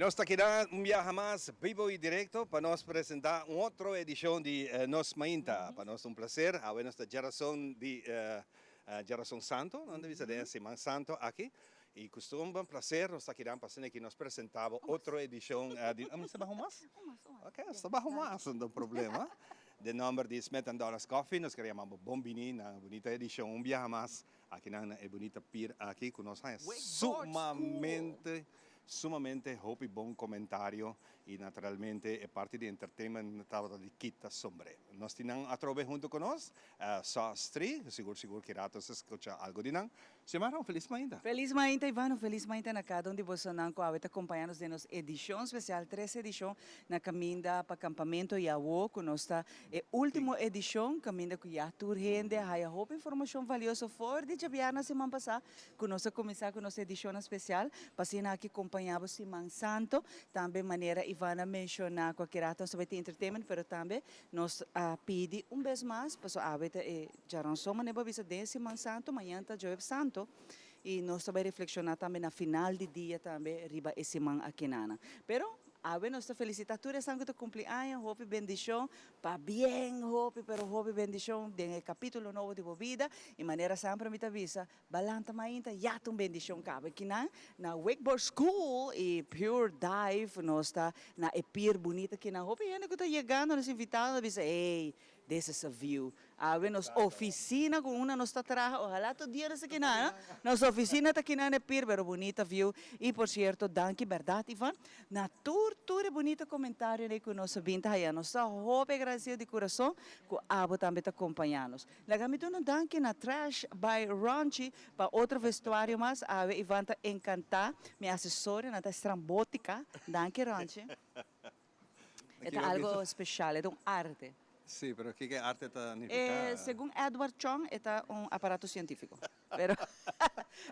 Nos ta keda un biaha mas bibo y directo pa nos presenta un otro edicion di Nos Mainta. Pa nos un placer. Awe nos ta Djarason di Djarason Santo, no bisa den Siman Santo aki. Y custumber un placer nos ta keda pa asina aki nos presenta bo otro edicion di. Mi ta baha un mas? Ok, nos ta baha un mas, no problema. Den nomber di Smith and Dollars Coffee nos ker yama bo bon bini na bunita edicion un biaha mas aki nan na e bunita pier aki cu nos haña sumamente sumamente hopi bon comentario y naturalmente e parti di entertainment tabata di kita sombre. Nos tin nan atrobe hunto cu nos, Sastri, sigur sigur ki rato nos a scucha algo di nan. Xiomara, un felis mainta. Felis mainta Ivano, felis mainta na cada un di bosonan cu awe ta compaña nos den nos edicion special, tres edicion na caminda pa campamento y awo cu nos ta e ultimo edicion caminda cu ya tur hende a haya hopi informacion valioso for di djabièrnè siman pasa cu nos a cuminsa cu nos edicionnan special pa asina aki compaña bo siman santo. Tambe manera Ivana a menciona cu aki rato nos ta bay tin entertainment pero tambe nos a pidi un bes mas pasobra awe ta e djaranson manera bo a bisa den siman santo mañana ta djoeb santo y nos ta bay reflexiona tambe na final di dia tambe riba e siman akinana. Pero awe nos ta felicita tur esnan cu ta cumpli aña hopi bendicion. Pabien hopi pero hopi bendicion den e capitulo nobo di bo bida y manera semper mi ta bisa balanta mainta ya ta un bendicion caba kinan na Wakeboard School y Pure Dive nos ta na e pier bunita kinan hopi hende cu ta yegando nos invitado ta bisa ey this is a view awe nos oficina cu unda nos ta traha ohala tur dia nos ta kinan nos oficina ta kinan na e pier pero bunita view y por cierto danki berdad Ivan Na tur tur e bunita comentarionan cu nos a bin ta haya, nos ta hopi agradecido di curason cu abo tambe ta compaña nos. Laga mi duna un danki na Trash by Ronchi pa otro vestuario mas. Awe Ivan ta encanta mi acesorionan ta estrambotica. Danki Ronchi. E ta algo special, e ta un arte. Sí, pero kiko e arte ta nifica? Segun Edward Chong e ta un aparato cientifico. Pero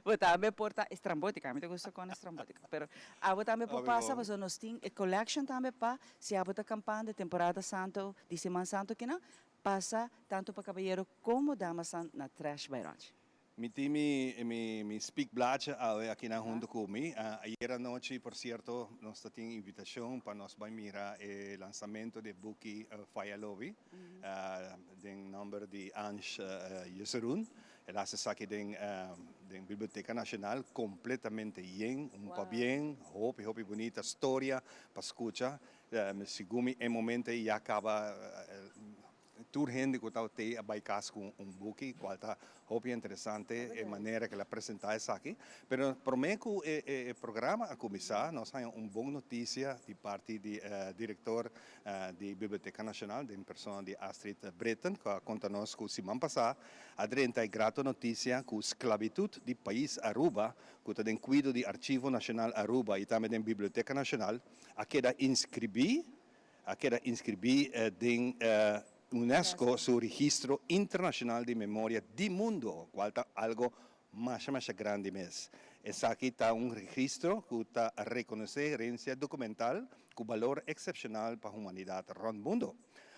bo tambe por ta estrambótica, mi ta gusta con estrambótica, pero abo tambe por pasa pasobra nos tin e collection tambe pa si abo ta campando e temporada santo di Siman Santo kinan, pasa tanto pa cabayero como damasnan na Trash by Ronchi. Mi tin mi mi mi speakblaadje awe akinan hunto cu mi. Ayer anochi por cierto nos ta tin invitacion pa nos bay mira e lansamento di e buki Faya Lobi den nomber di Ange Jesurun. El a haci esaki den den Biblioteca Nacional completamente yen, un pabien, hopi hopi bunita storia pa scucha. Segun mi e momento ey ya caba tur hende cu tabata ey a bay cas cu un buki cual ta hopi interesante e manera cu el a presenta esaki. Pero prome cu e programa a cuminsa nos haya un bon noticia di parti di director di Biblioteca Nacional den persona di Astrid Britten cu a conta nos cu siman pasa a drenta e grato noticia cu sclavitud di pais Aruba cu ta den cuido di Archivo Nacional Aruba y tambe den Biblioteca Nacional a keda inscribi a keda inscribi den Unesco su registro internacional di memoria di mundo cual ta algo Masha masha grandi mes. Esaki ta un registro ku ta rekonosé herensia dokumental ku balor eksepshonal pa humanidat rònt mundu.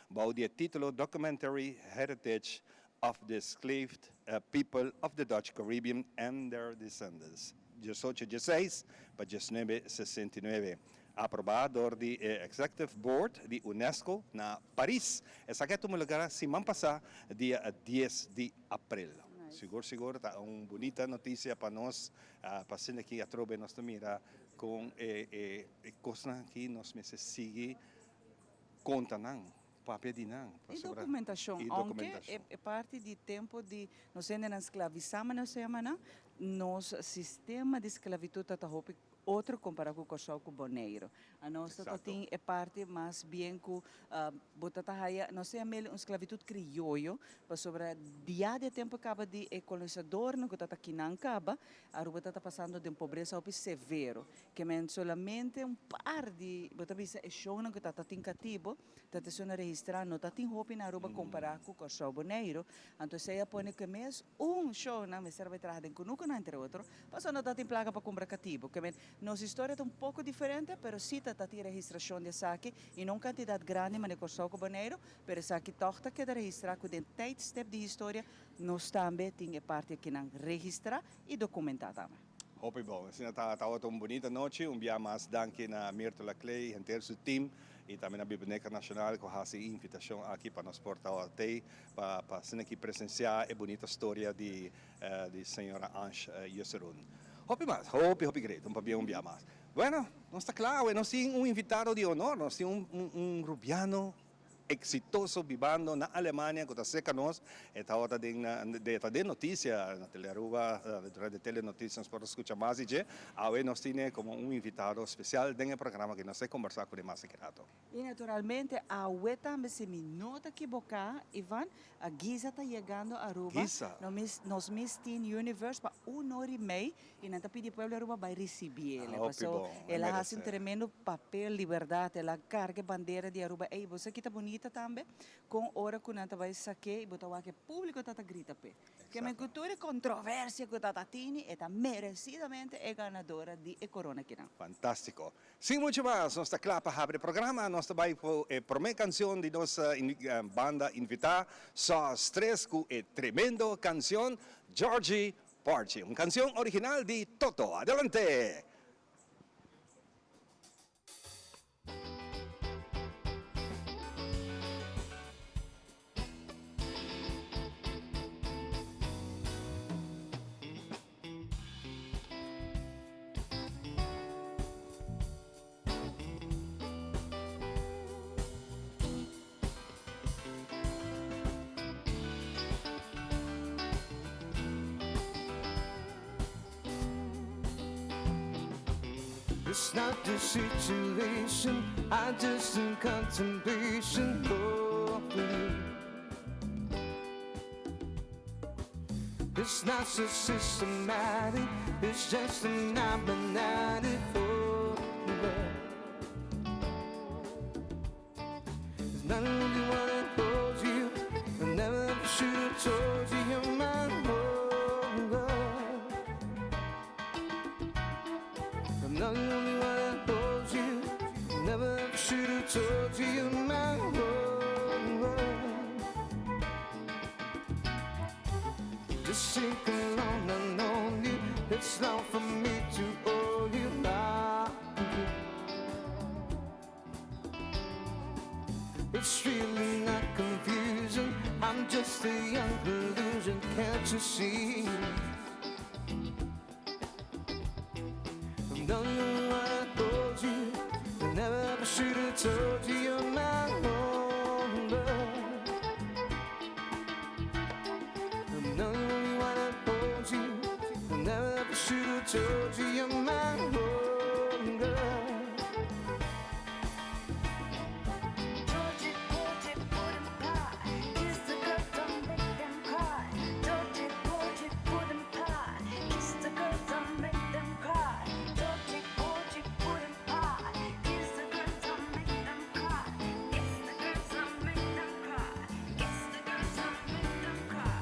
Bou di e título Documentary Heritage of the Enslaved People of the Dutch Caribbean and Their Descendants, 1816 pa 1969, aprobá dor di e Executive Board di unesco na Paris. Esaki a tuma lugar siman pasá dia dies di april. Sigur sigur ta un bunita noticia pa nos, pa asina aki atrobe nos ta mira con e e cosnan aki nos mester sigui conta nan, papia di nan. Y documentacion, aunke e parti di tempo di nos hendenan sclavisa manera nos ta yama nan, nos sistema di sclavitud ta ta hopi Otro compara cu Corsou cu Boneiru. Anos ta tin e parti mas bien cu bo ta ta haya, nos ta yam'el un sclavitud crioyo, pasobra dia di e tempo caba di e colonisadornan cu ta ta kinan caba, Aruba ta ta pasando den pobresa hopi severo. Ke men solamente un par di, bo ta bisa e shownan cu ta ta tin catibo, ta ta sona registra, no ta tin hopi na Aruba compara cu Corsou, Boneiru. Anto esey a pone cu e mes Un show nan mester a bai traha den kunukunan entre otro, pasobra no ta tin plaka pa kumpra katibu. Ke men, nos historia ta un poko diferente, pero si ta ta tin registrashon di esaki i no un kantidat grandi manera Kòrsou ku Boneiru, pero esaki tòg ta keda registrá ku den tijdstip di historia nos tambe tin e parti akinan registrá i dokumentá tambe. Hopi bon. Asina ta tabata un bunita nochi. Un bia mas danki na Mirto Laclé y henter su team y tambe na Biblioteca Nacional cu haci e invitacion aki pa nos por tabata tey pa asina aki presencia e bunita storia di di señora Ange Jessurun. Hopi mas, hopi hopi great. Un pabia un bia mas. Bueno, nos ta cla awe. Nos tin un invitado di honor. Nos tin un Rubiano exitoso bibando na Alemania cu ta cerca nos. E tabata den e ta den noticia na Telearuba, durante Telenoticias nos por a scucha mas di dje. Awe nos tine como un invitado special den e programa aki. Nos ta combersa cu e mas aki rato. Y naturalmente awe tambe si mi no ta kiboca, Ivan, Giza ta yegando Aruba. Giza? Nos Miss Teen Universe pa un ora y mei Y nan ta pidi pueblo Aruba bai ricibi el. Hopi Paso bon, e el a haci un merece. tremendo papel di berdad. El a carga e bandera di Aruba. Ey, bo sa ki ta bunita tambe? Con ora cu nan ta bai saké y bo ta wak e publico ta ta grita p'e. Ke men cu tur e controversia cu ta ta tini, e ta merecidamente e ganadora di e corona kinan. Fantastico. Sin mucho mas, nos ta cla pa habri e programa. Nos ta bai cu e prome cancion di nos banda invita, Sos Tres, cu e tremendo cancion Georgie Porgy, un cancion original di Toto. Adelante! It's not the situation, I just in contemplation of you. It's not so systematic, it's just an abnormality for love. It's not only one that holds you, I never ever should have told you you're my whole world. I'm not the only one that holds you, I never ever should have told you you're my whole world. Just sink along and lonely. It's long for me to owe you my. It's really not confusing. I'm just a young illusion, can't you see? I'm the only one that holds you. I never ever should have told you you're my own love. I'm the only one that holds you. I never ever should have told you you're my own girl. Georgie, Porgy, pudding pie. Kiss the girls, don't make them cry. Georgie, Porgy, pudding pie. Kiss the girls, don't make them cry. Georgie, Porgy, pudding pie. Kiss the girls, don't make them cry. Kiss the girls, don't make them cry. Kiss the girls, don't make them cry.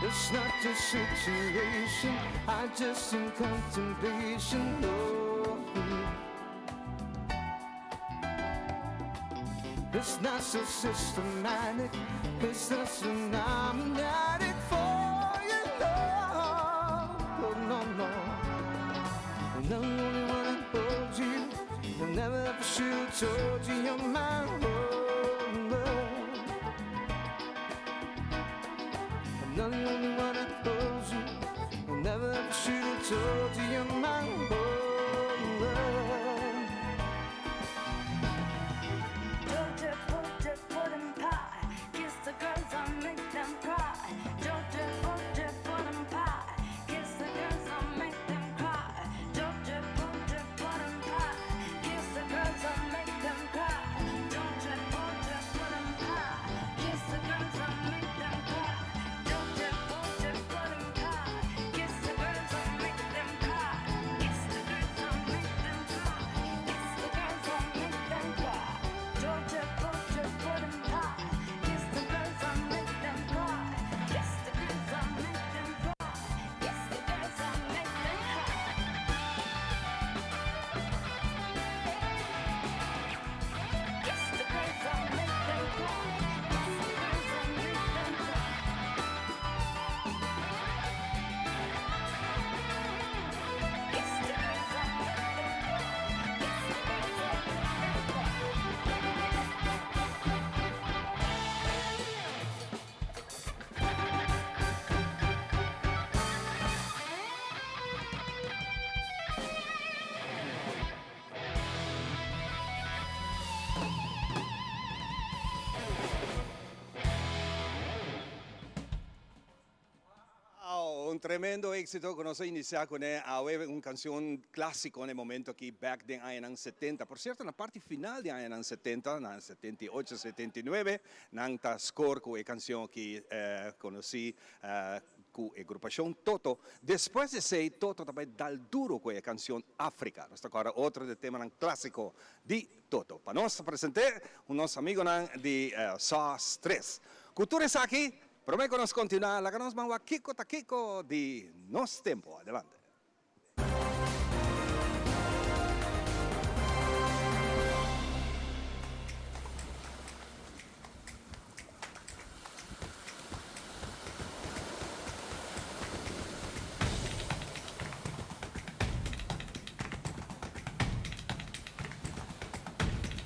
It's not the situation, I just in contemplation of you. It's not so systematic, it's not so nominatic for your love. Oh, no, no. I'm the only one that holds you. I never ever should have told you you're my whole world. I'm not the only one that holds you. I never ever should have told you you're my whole world. Georgie, Porgy, pudding pie. Kiss the girls and make them cry. Georgie, Porgy, pudding pie. Kiss the girls and make them cry. Georgie, Porgy, pudding pie. Kiss the girls and make them cry. Georgie, Porgy, pudding pie. Kiss the girls and make them cry. Georgie, Porgy, pudding pie. Kiss the girls and make them cry. Tremendo éxito ku nos a inisiá kuné awe, un kanshon klásiko na e momento aki bèk den añanan setenta. Por sierto na parti final di añanan setenta, na 78, 79, nan ta score ku e kanshon aki konosí ku e grupashon Toto. Despues di esei Toto ta bai dal duro ku e kanshon Afrika. Nos ta kòrda otro di e temanan klásiko di Toto. Pa nos ta present'é nos amigonan di Sauce Tres. Ku tur esaki, promé ku nos kontinuá, laga nos ban wak kiko ta kiko di nos tempu. Adelante.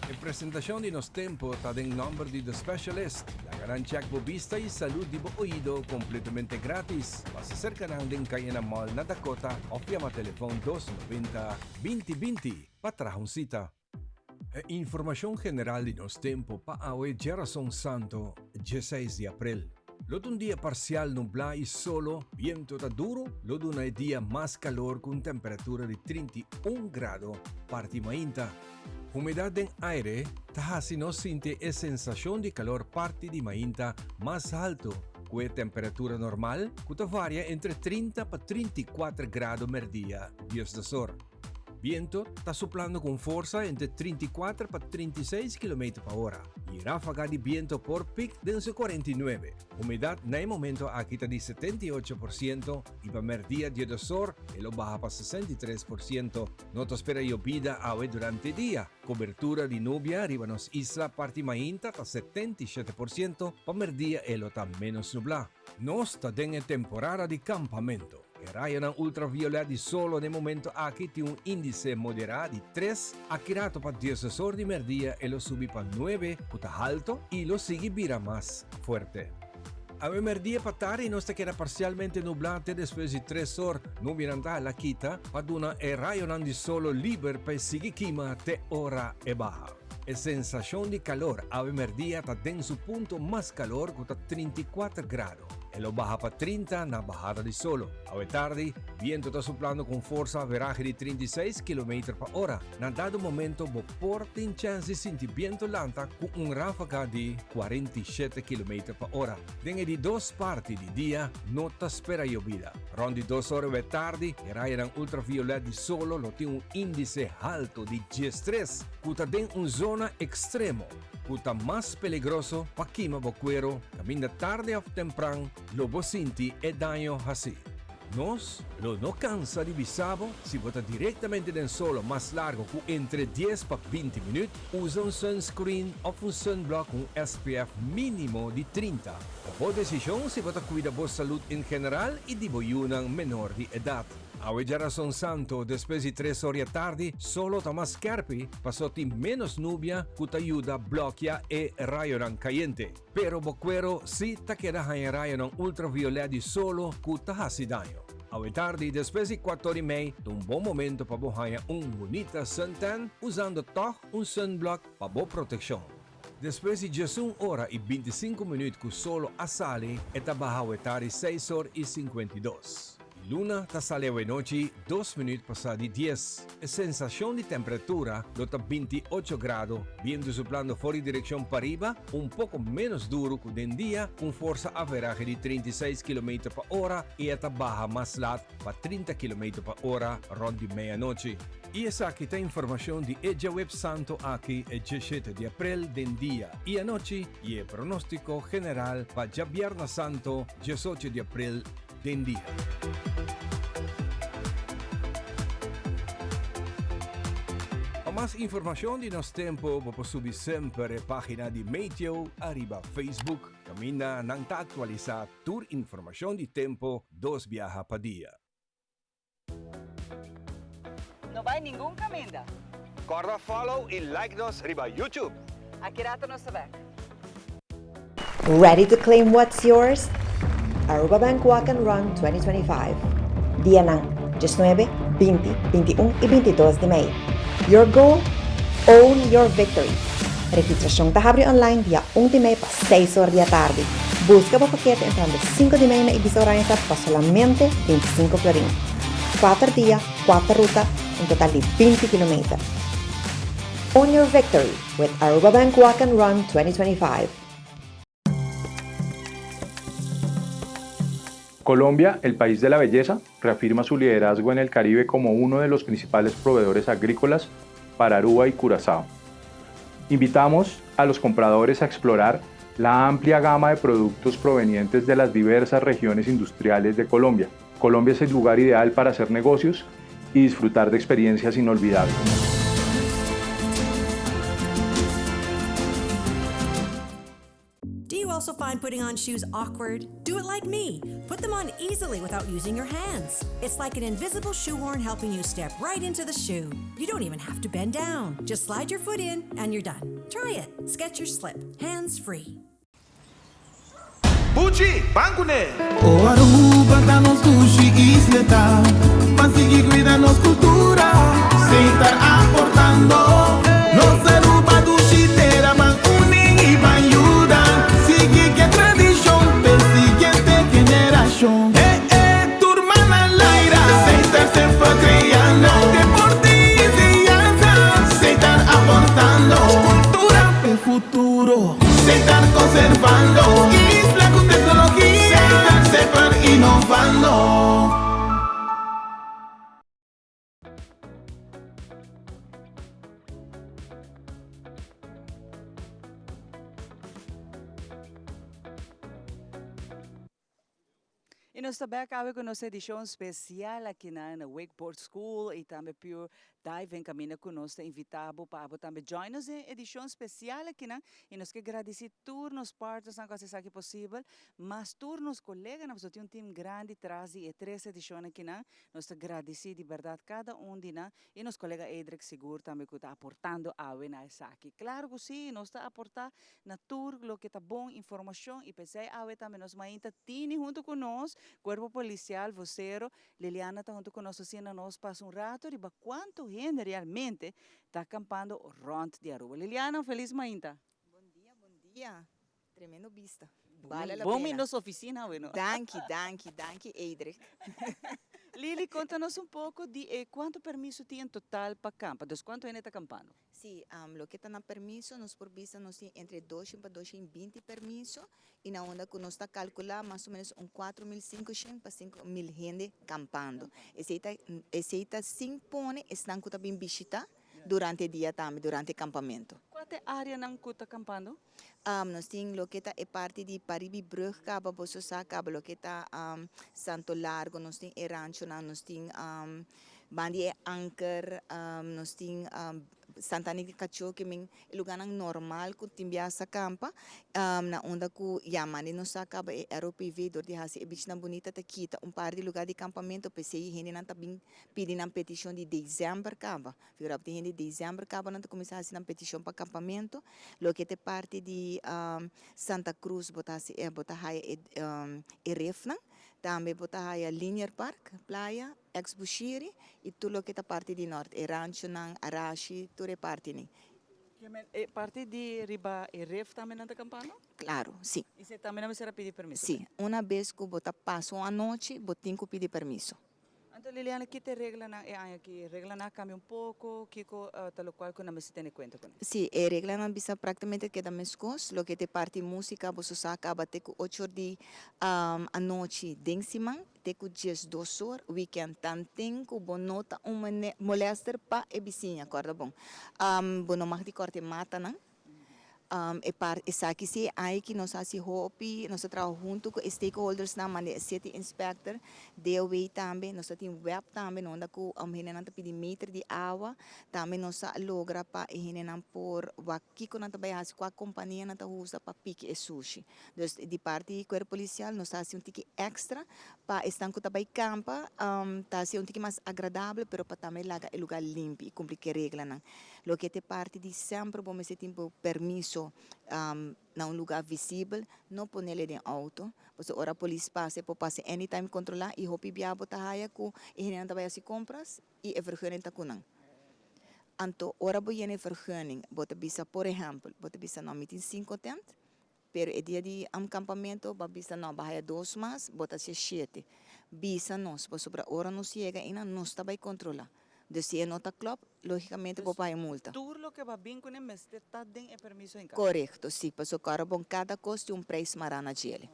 E presentacion di Nos Tempo ta den nomber di The Specialist. Laga nan check bo bista y salud di bo oido completamente gratis. Pasa cerca nan den Cayena Mall na Dakota of yama telefon 290 20 20 pa traha un cita. E informacion general di Nos Tempo pa awe djerason santo, 16 di april. Lo ta un dia parcial nublá y solo, biento ta duro, lo duna e dia mas calor cu un temperatura di 31 grado parti mainta. Humedad den aire ta haci nos sinti e sensacion di calor parti di mainta mas halto cu e temperatura normal cu ta varia entre 30 pa 34 grado merdia diesdasor. Biento ta suplando ku un forsa entre 34 pa 36 kilometer pa ora i ráfaga di biento por pik den su 49. Humedat na e momento aki ta di 78% i pa mèrdia diedosor e lo baha pa 63%. No ta spera yobida awe durante dia. Kobertura di nubia riba nos isla parti mainta ta 77%, pa mèrdia e lo ta ménos nublá. Nos ta den e temporada di kampamentu. E rayonan ultraviolet di solo n'e momento aki tin un índise moderá di tres, aki rato pa diesesor di merdia e lo subi pa nuebe ku ta halto i lo sigui bira mas fuerte. Awe merdia pa tardi nos ta keda parsialmente nublá te despues di tres or, nubianan ta hala kita pa duna e rayonan di solo liber pa e sigui kima te ora e baha. E sensashon di kalor awe merdia ta den su punto mas kalor ku ta 34 grado. E lo baha pa 30 na bahada di solo. Awe tardi, biento ta suplando ku un forsa averahe di 36 kilometer pa ora. Na dado momento bo por tin chèns di sinti biento lanta ku un ráfaga di 47 kilometer pa ora. Den e di dos parti di dia no ta spera yobida. Rònt di dos ora awe tardi, e rayanan ultraviolet di solo lo tin un índise haltu di 13, ku ta den un zona ekstremo. Ku ta mas peligroso pa kima bo kuero kaminda tarde òf tempran lo bo sinti e daño hasí. Nos lo no kansa di bisa bo si bo ta direktamente den solo mas largo ku entre dies pa 20 minüt, usa un sunscreen òf un sunblock ku un SPF mínimo di 30. Ta bo desishon si bo ta kuida bo salud en general i di bo yunan menor di edat. Awe djarason santo, despues di tres or di atardi, solo ta mas skerpi paso tin ménos nubia ku ta yuda blòkia e rayonan kayente. Pero bo kuero sí ta keda haña rayonan ultraviolèt di solo ku ta hasi daño. Awe tardi, despues di kuator i mei, ta un bon momento pa bo haña un bunita suntan usando tòg un sunblock pa bo protekshon. Despues di 11 ora i 25 minüt ku solo a sali, e ta baha awe tardi seis or i 52. I luna ta sali awe nochi dos minüt pasá di dies. E sensashon di temperatura lo ta 28 grado, bientu suplando for di direkshon pariba, un poko ménos duru ku den dia, ku un forsa averahe di 36 kilometer pa ora i e ta baha mas lat pa 30 kilometer pa ora rònt di meianochi. I esaki ta informashon di e djaweps santo aki e 17 di aprel den dia i anochi i e pronóstiko general pa djabièrnè santo 18 di aprel den dia. Pa mas informashon di nos tempo bo por subi semper e página di Meteo ariba Facebook kaminda nan ta aktualisá tur informashon di tempo dos biaha pa dia. No bai ningun kaminda. Kòrda follow i like nos riba YouTube. Aki rato nos ta bèk. Ready to claim what's yours? Aruba Bank Walk and Run 2025. Dianan 19, 20, 21 y 22 di mei. Your goal? Own your victory! Registracion ta habri online dia 1 di mei pa 6 or di atardi. Busca bo pakete entrando 5 di mei na Ibisa Oranjestad pa solamente 25 florin. 4 dia, 4 ruta, un total di 20 kilometer. Own your victory with Aruba Bank Walk and Run 2025. Colombia, el país de la belleza, reafirma su liderazgo en el Caribe como uno de los principales proveedores agrícolas para Aruba y Curazao. Invitamos a los compradores a explorar la amplia gama de productos provenientes de las diversas regiones industriales de Colombia. Colombia es el lugar ideal para hacer negocios y disfrutar de experiencias inolvidables. Do you also find putting on shoes awkward? Do it like me. Put them on easily without using your hands. It's like an invisible shoehorn helping you step right into the shoe. You don't even have to bend down. Just slide your foot in and you're done. Try it. Skechers Slip. Hands free. Buchi, ban kuné! O Aruba ta nos dushi isla ta Pa sigui cuida nos cultura Setar aportando Nos Aruba dushi tera Ban uni y ban yuda Sigui cu e tradicion P'e siguiente generacion Eh eh, tur man na laira Setar semper creando Deporte y enseñanza Setar aportando Cultura p'e futuro Setar conservando Isla cu tecnologia Setar semper innovando. Y nos ta back awe cu nos edicion special aki na Wakeboard School y tambe Pure Diving caminda cu nos ta invita bo pa abo tambe join nos den edicion special aki nan y nos ke gradici tur nos partners nan cu haci esaki posibel mas tur nos coleganan pasobra tin un team grandi tras di e tres edicion aki nan. Nos ta gradici di berdad cada un di nan y nos colega Edric sigur tambe cu ta aportando awe na esaki. Claro cu si, nos ta aporta na tur loke ta bon informacion y p'esey awe tambe nos mainta tini hunto cu nos, Cuerpo Policial, vocero Liliana ta hunto cu nos asina nos pasa un rato riba cuanto hende realmente ta campando rond di Aruba. Liliana, un feliz mainta. Bon dia, bon dia. Tremendo bista. Bale la Bon pena. mi nos oficina awe no. Danki, danki, danki Edric. Lili, conta nos un poco di e cuanto permiso tin en total pa campa, dus cuanto hende ta campando? Si, loke ta na permiso nos por bisa nos tin entre doshen pa doshen binti permiso y na unda cu nos ta calcula mas o menos un 4500 pa 5000 hende campando. Esey ta esey ta sin pone esnan cu ta bin bishita durante e dia tambe, durante e campamento. Cua ta e areanan cu ta campando? Nos tin loke ta e parti di Paribi Brug caba, boso sa caba loke ta Santo Largo, nos tin e ranchonan, nos tin bandi e anker, nos tin Santa Anita Cacho ke men e lugarnan normal ku tin biaha sa campa, na unda ku ya mandi nos sa caba e ROPV dor di haci e beachnan bunita ta kita un par di lugar di campamento, p'esey hendenan ta bin pidi nan peticion di december caba. Figura bo tin hende december caba nan ta cuminsa haci nan peticion pa campamento. Loke ta e parti di Santa Cruz bo ta haci bo ta haya e e refnan. Tambe bo ta haya Linear Park, playa, ex Bushiri y tur loke ta parti di nort, e ranchonan, Arashi, tur e partinan. E parti di riba e ref tambe nan ta campando? Claro, si. Y si tambe nan mester a pidi permiso? Si. Una bes cu bo ta pasa un anochi bo tin cu pidi permiso. Anto Liliana, ki ta e reglanan e aña aki? E reglanan a cambia un poco? Kico ta locual cu nan mester tene cuenta cu nan? Si, e reglanan bisa practicamente keda mescos. Loke ta e parti musica, boso sa caba te cu ocho or di anochi den siman, te cu diesdos or weekend. Tanten cu bo no ta un molester pa e bisiña, corda bon. Bo no mag di corta e matanan. E par esaki si e aña ki nos hasi hopi, nos ta traha hunto ku e stakeholdersnan, manda e city inspector, DOW tambe, nos ta tin web tambe na unda ku hendenan ta pidi meter di awa, tambe nos a logra pa e hendenan por wak kiko nan ta bai hasi, kua kompania nan ta usa pa piki e sushi. Dus di parti di Kuerpo Polisial nos ta hasi un tiki extra pa esnan ku ta bai kampa ta hasi un tiki mas agradabel pero pa tambe laga e luga limpi i kumpli ku e reglanan. Loke ta e parti di semper bo mester tin bo permiso na un lugar visibel, no ponele den auto, pasobra ora polis pasa e por pasa anytime controla y hopi bia bo ta haya cu e hendenan ta bay haci compras y e vergunning ta cu nan. Anto ora bo yena e vergunning bo ta bisa por ehempel, bo ta bisa no mi tin cinco tent. pero e dia di campamento bo a bisa no, bo a haya dos mas, bo ta haci shete. Bisa nos, pasobra ora nos yega eynan nos ta bay controla. Dus si e no ta klop, logicamente bo paga e multa. Tur loke bo a bin cune mester ta den e permiso hinca. Corecto, si, pasobra ora bon cada cos tin un prijs mara na djele.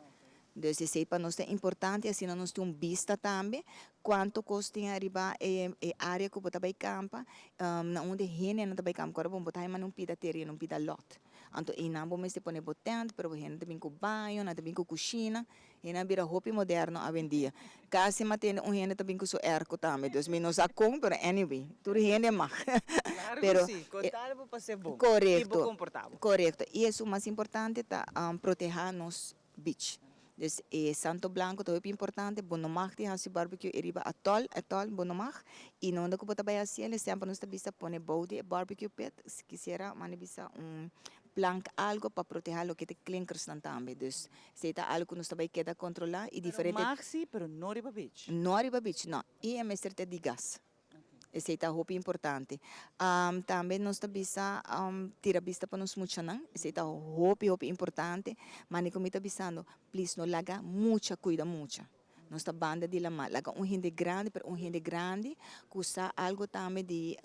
Dus esey pa nos ta importante, asina nos tin un bista tambe cuanto cos tin ariba e e area cu bo ta bay campa, na unda e hendenan ta bay campa. Ora bon bo ta hay manda un pida tereno, un pida lot. Anto eynan bo mester pone bo tent, pero bo hende ta bin cu baño, nan ta bin cu cushina. Hende a bira hopi moderno awendia. Casi mi a tende un hende ta bin cu su airco tambe. Dus mi no sa con, pero anyway, tur hende mag. Claro cu si, con tal bo pas'e bon y bo comporta bo. Corecto. Y esun mas importante ta proteha nos beach. Dus e Santo Blanco ta hopi importante, bo no mag di haci barbecue e riba atol, atol bo no mag. Y na unda cu bo ta bay haci el, semper nos ta bisa pone bou di e barbecue pit, si kisiera manda bisa un plank algo pa proteha loke ta e klinkersnan tambe. Dus esey ta algo cu nos ta bay keda controla y diferente. Pero mag si, pero no riba beach. No riba beach, no. Y e mester ta di gas. Esei ta hopi importante. Tambe nos ta bisa tira bista pa nos muchanan. Esei ta hopi hopi importante. Mane ku mi ta bisando, please no laga mucha kuida mucha. Nos ta banda di laman. Laga un hende grandi, pero un hende grandi ku sa algo tambe di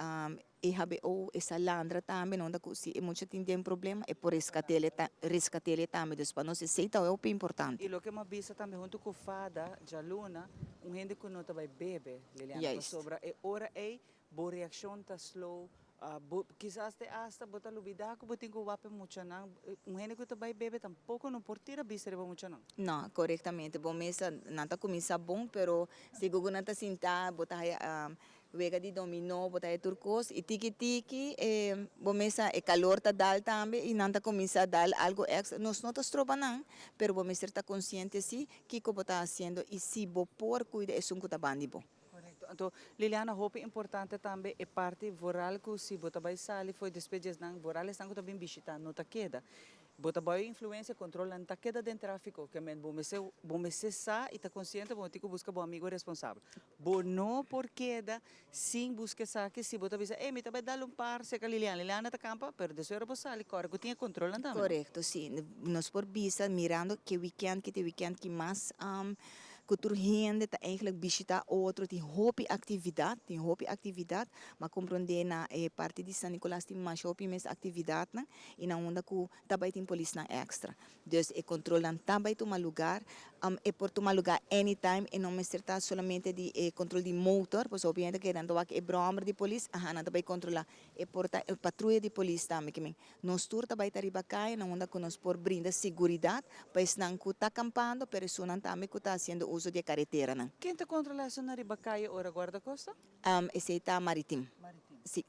EHBO, e sa landra tambe, no ta ku si e mucha tin den problema e por reskat'el reskat'el tambe. Dus pa nos esei ta hopi importante. I loke mi a bisa tambe huntu ku fada djaluna, un hende ku no ta bai bebe. Liliana, pasobra e ora ei bo reaccion ta slow, bo kisas te hasta bo ta lubida cu bo tin cu wak p'e muchanan, un hende cu ta bay bebe tampoco no por tira bista riba muchanan. No, corectamente, bo mes nan ta cuminsa bon, pero segun cu nan ta sinta bo ta haya wega di domino, bo ta haya tur cos y tiki tiki bo mes e calor ta dal tambe y nan ta cuminsa dal algo extra, nos no ta stroba nan, pero bo mester ta consciente si Kiko bo ta hasiendo i si bo por kuida esun ku ta bandi bo. Korekto. Anto, Liliana, hopi importante tambe e parti vooral ku si bo ta bai sali fo'i despues di esnan, vooral esnan ku ta bin bishita no ta keda. Bo ta bai influensia, kontrol nan ta keda den trafiko. Ke men bo mester bo mester sa i ta konsiente bo tin ku buska bo amigo responsabel. Bo no por keda sin buska esaki si bo ta bisa, ey mi ta bai dal un par cerca Liliana, Liliana ta campa, pero despues ora bo sali core cu tin e controlnan tambe, no? Corecto, si. Nos por bisa mirando ke weekend ki ta e weekend ki mas cu tur hende ta eigenlijk bishita otro, tin hopi actividad, tin hopi actividad, ma comprende na e parti di San Nicolas tin masha hopi mes actividadnan y na unda cu ta bai tin polisnan extra. Dus e controlnan ta bay tuma lugar, e por tuma lugar anytime, e no mester ta solamente di e control di motor, pasobra hopi hende ta kere nan ta wak e brommer di polis, aha nan ta bay controla, e por ta e patruya di polis tambe, kimen nos tur ta bay ta riba caya na unda cu nos por brinda seguridad pa esnan cu ta campando, pero esunnan tambe cu ta haciendo uso di e careteranan. Ken ta controla esunnan riba caya ora guardacosta? Esey ta Maritim. Maritim. Si.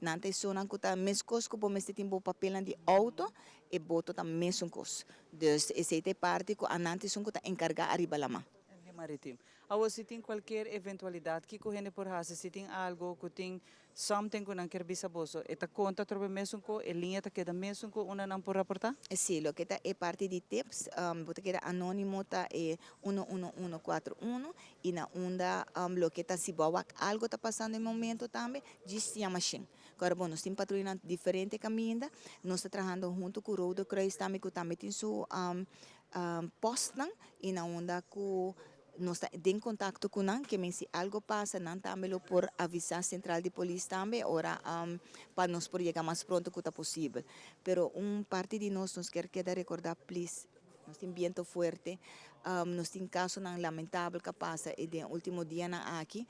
Nan ta esunnan ku ta meskos ku bo mester tin bo papelnan di outo, e boto ta mesun kos. Dus esei ta e parti ku anan ta esun ku ta enkargá ariba laman. Di maritim. Awor si tin kualkier eventualidat, kiko hende por hasi? Si tin algo ku tin something ku nan kier bisa boso, e ta konta atrobe mesun ku, e liña ta keda mesun ku unda nan por raportá? Si, loke ta e parti di tips, bo ta keda anónimo ta e uno uno uno kuater uno i na unda loke ta si bo a wak algo ta pasando e momento tambe, Djis yama shen. Kòrda bon, nos tin patruyanan diferente kaminda. Nos ta trahando huntu ku Rode Kruis tambe ku tambe tin su pòstnan i na unda ku nos ta den kontakto ku nan ke men si algo pasa nan tambe lo por avisá sentral di polis tambe ora pa nos por yega mas pronto ku ta posibel. Pero un parti di nos nos kier keda rekordá plis. Nos tin biento fuerte, nos tin casonan lamentabel ca pasa e den ultimo dianan aki,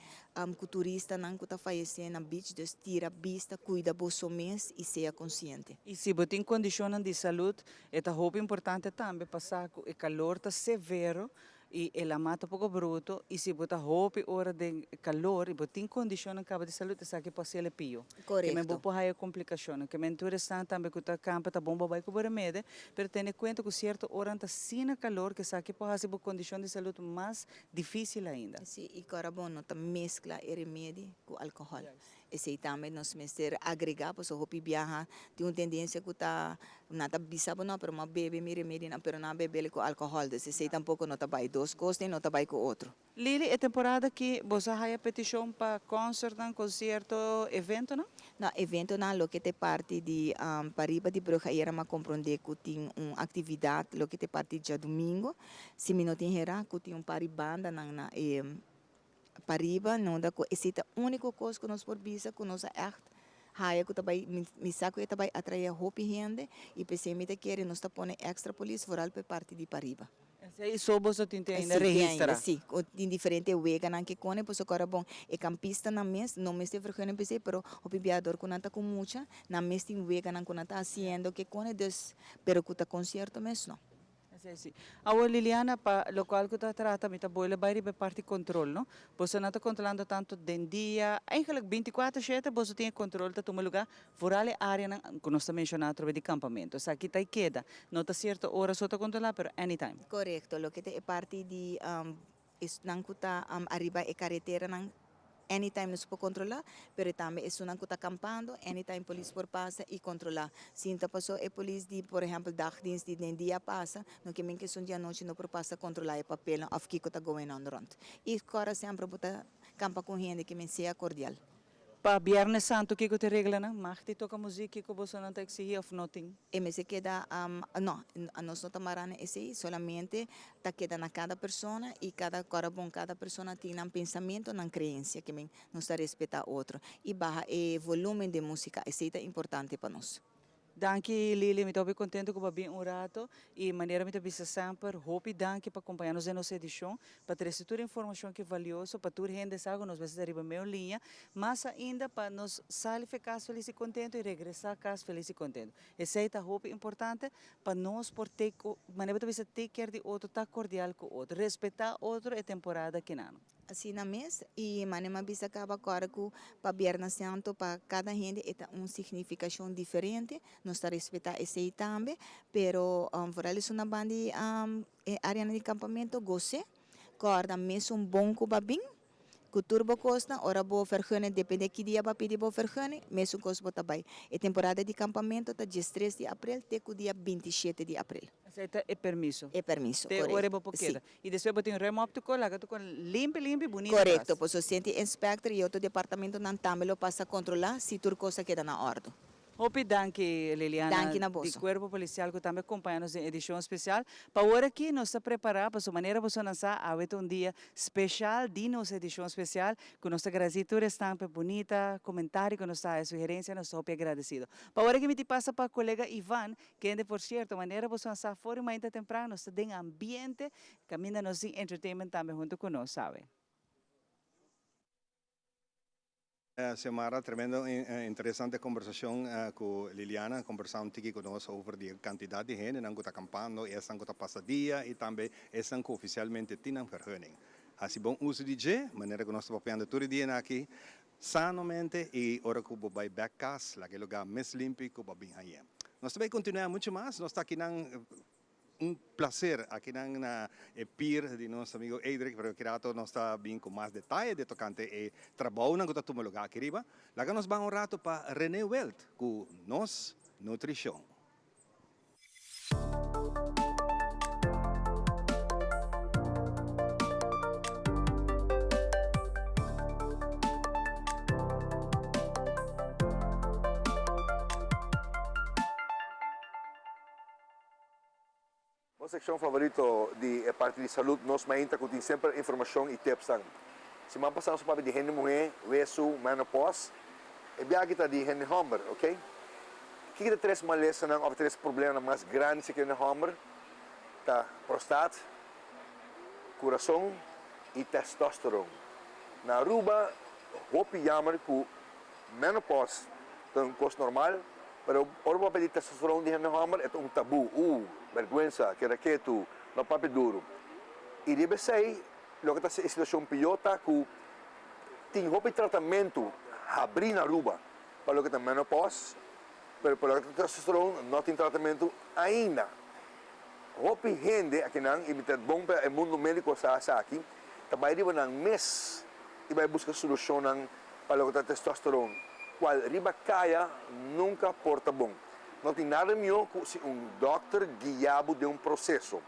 cu turistanan cu ta fayece na beach, dus tira bista, cuida boso mes y sea consciente. Y si bo tin condicionnan di salud, e ta hopi importante tambe pa sa cu e calor ta severo y e lama ta poco bruto y si bo ta hopi ora den calor y bo tin condicionnan caba di salud esaki por haciel e pio. Ke men bo por haya komplikashonnan. Ke men tur esnan tambe ku ta kampa ta bon bo bai ku bo remede, pero tene kuenta ku sierto oran ta asina kalor ku esaki por hasi bo kondishon di salud mas difisil ainda. Si, i kòrda bo no ta meskla e remedi ku alkohòl. Esei tambe nos mester agregá pasobra hopi biaha tin un tendensia ku ta nan ta bisa bo no pero mi a bebe mi remedinan pero nan a bebel ku alkohòl, dus esei tampoko no ta bai dor. dos kos den no ta bai ku otro. Lily, e temporada aki boso a haya peticion pa concertnan, concierto, eventonan? No, eventonan loke ta e parti di pariba di brug ayera m'a compronde cu tin un actividad loke ta e parti djadumingo, si mi no tin hera cu tin un par di bandanan na e pariba no cu esey ta unico cos cu nos por bisa cu nos a echt haya cu ta bay mi sa cu e ta bay atrae hopi hende y p'esey mi ta kere nos ta pone extra polis vooral pa e parti di pariba. Esei so boso tin te ainda registra? Si, tin diferente weganan ke kone pasobra ku ora bon e kampistanan mes no mester vergunning p'esei pero hopi biador ku nan ta ku mucha nan mes tin weganan ku nan ta hasiendo ke kone dus pero ku ta konsierto mes no. Esei si. Awor Liliana pa lokual ku ta trata mi ta boila bai riba e parti kontrol no. Boso nan ta kontrolando tantu den dia eigenlik binti kuater shete boso tin e kontrol ta tuma luga Vooral e areanan cu nos ta menciona atrobe di campamento. Esaki ta y keda. No ta cierto ora so ta controla, pero anytime. Corecto. Loke ta e parti di esnan cu ta ariba e careteranan anytime nos por controla, pero tambe esunnan cu ta campando anytime polis por pasa y controla. Sin ta paso e polis di por ehempel dagdienst di den dia pasa, no ke men ke esun di anochi no por pasa controla e papelnan of kico ta going on rond. Y cora semper bo ta campa cu hende ke men sea cordial. Pa Biernes Santo kiko ta e reglanan? Mag di toka muzik kiko bosonan ta eksihí òf no tin? E mester keda, no, nos no ta mará na esei, solamente ta keda na kada persona i kada kòrda bon kada persona tin nan pensamentu, nan kreensia ke men nos ta respetá otro i baha e volúmen den músika, esei ta importante pa nos. Danki Lily, mi ta hopi contento cu bo a bin un rato y manera mi ta bisa semper, hopi danki pa compaña nos den nos edicion, pa trece tur e informacion ki valioso pa tur hende sa cu nos mester ta riba medio liña, mas ainda pa nos sali fe cas feliz y contento y regresa cas feliz y contento. Esey ta hopi importante pa nos por take, manera bo ta bisa take care di otro, ta cordial cu otro, respeta otro e temporada kinano. Asina mes, y mane m'a bisa caba cora cu pa Bierna Santo pa cada hende e ta un significacion diferente, nos ta respeta esey tambe, pero vooral esun na banda di e areanan di campamento goce, corda mesun bon cu ba bin, cu tur bo cosnan, ora bo vergunning depende ki dia bo a pidi bo vergunning, mesun cos bo ta bay. E temporada di campamento ta diestres di april te cu dia bintishete di april. Esey ta e permiso. E permiso, Te ora correcto, bo por si. keda. Y despues bo tin ruim op te ko laga tur limpi limpi bunita Correcto, tras. pasobra siente inspector y otro departamentonan tambe lo pasa controla si tur cos a keda na ordo. Hopi danki Liliana Danki na di boso. Cuerpo Policial cu tambe a compaña nos den edicion especial. Pa awor aki nos ta prepara pasobra manera boso nan sa awe ta un dia special di nos edicion especial cu nos ta agradeci tur esnan pa e bunita comentario cu nos ta haci sugerencia nos ta hopi agradecido. Pa awor aki mi tin pasa pa colega Ivan Kende por cierto, manera boso a sa for di mainta tempran nos ta den ambiente caminda nos tin entertainment tambe hunto cu nos, sabe. Xiomara, tremendo interesante conversacion cu Liliana, conversa un tiki cu nos over di e cantidad di hendenan cu ta campando, esnan cu ta pasa dia y tambe esnan cu oficialmente tin nan vergunning. Haci bon uso di dje, manera cu nos ta papiando tur e dianan aki, Sanomente y ora cu bo bay bek cas laga e lugar mes limpi cu bo a bin hañ'e. Nos ta bay continua mucho mas, nos ta akinan un placer akinan na e pier di nos amigo Edric, pero ki rato nos ta bin cu mas detaye de tocante e trabounan cu ta tuma lugar aki riba. Laga nos ban un rato pa Rene Wild cu nos nutricion. Bo seccion favorito di e parti di salud Nos Mainta cu tin semper informacion y tipsnan. Siman pasa nos a papia di hende muhe, wesu, menopause. E biaha aki ta di hende homber, ok? Kiko ta tres malesanan of tres problemanan mas grandi si hende homber? Ta prostaat, curason y testosteron. Na Aruba hopi jammer cu menopause ta un cos normal, pero ora bo papia di testosteron di hende homber e ta un tabu, uh, berguensa, keda ketu, no papia duru. Y riba esey loke ta haci e situacion pio ta cu tin hopi tratamentu habri na Aruba pa loke ta menopause, pero pa loke ta testosteron no tin tratamentu ainda. Hopi hende akinan, i mi ta bon pa e mundo medico sa esaki, ta bai riba nan mes i bai buska solucionnan pa loke ta testosteron, cual riba caya nunca por ta bon. No tin nada mihó cu si un dokter guia bo den un proceso.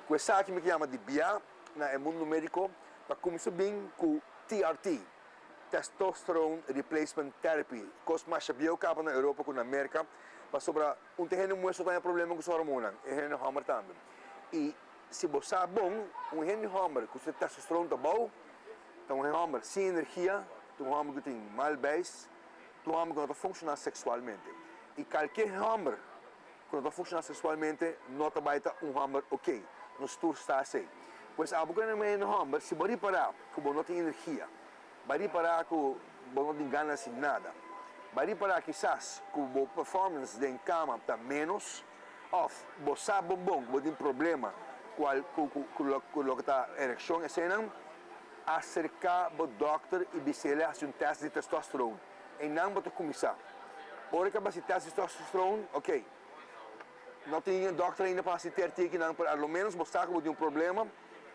Cu esaki mi ke yama di bia. na e mundu médiko pa kuminsá bin ku TRT, Testosterone Replacement Therapy, kos masha bieu kaba na Europa ku na Merka, pasobra un ta hende muhé so ta haña problema ku su hormonnan, e hende hòmber tambe. I si bo sa bon, un hende hòmber ku su testosterone ta bou, ta un hòmber sin energia, ta un hòmber ku tin mal beis, ta un hòmber ku no ta funshoná seksualmente. I kalke hòmber ku no ta funshoná seksualmente no ta bai ta un hòmber oké. Nos tur sa esei. Pues abo ku hende hòmber, si bo ripará ku bo no tin energia, bai ripará ku bo no tin gana hasi nada, bai ripará kisas ku bo performance den kama ta ménos, òf bo sa bon bon ku bo tin problema ku ku loke ta erekshon eseinan, aserká bo dòkter i bis'el hasi un tèst di testosterone. Einan bo ta kuminsá. Ora ku a basi tèst di testosterone, ok, no tin dòkter ainda pa hasi TRT akinan, pero a lo ménos bo sa ku bo tin un problema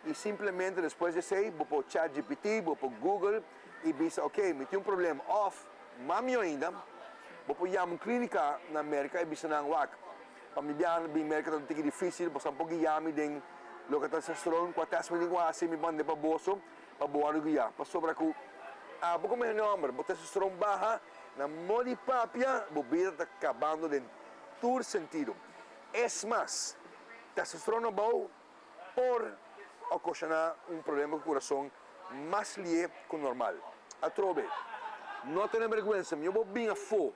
i simplemente despues di esei bo por chat GPT, bo por google i bisa ok, mi tin un problema. Òf, mas mihó ainda, bo por yama un klínika na Merka i bisa nan, wak, pa mi biaha bin Merka ta un tiki difísil, bo sa por guia mi den loke ta testosterone, kua tèst mi tin ku hasi, mi mand'é pa boso. pa bo wòrdu guiá, pasobra ku abo komo hende hòmber bo testosteron baha, na moda di papia bo bida ta kabando den tur sentido. Es mas, testosteron abou por okashoná un problema ku kurason mas lié ku normal. Atrobe, no tene bèrgwensa, mihó bo bin afó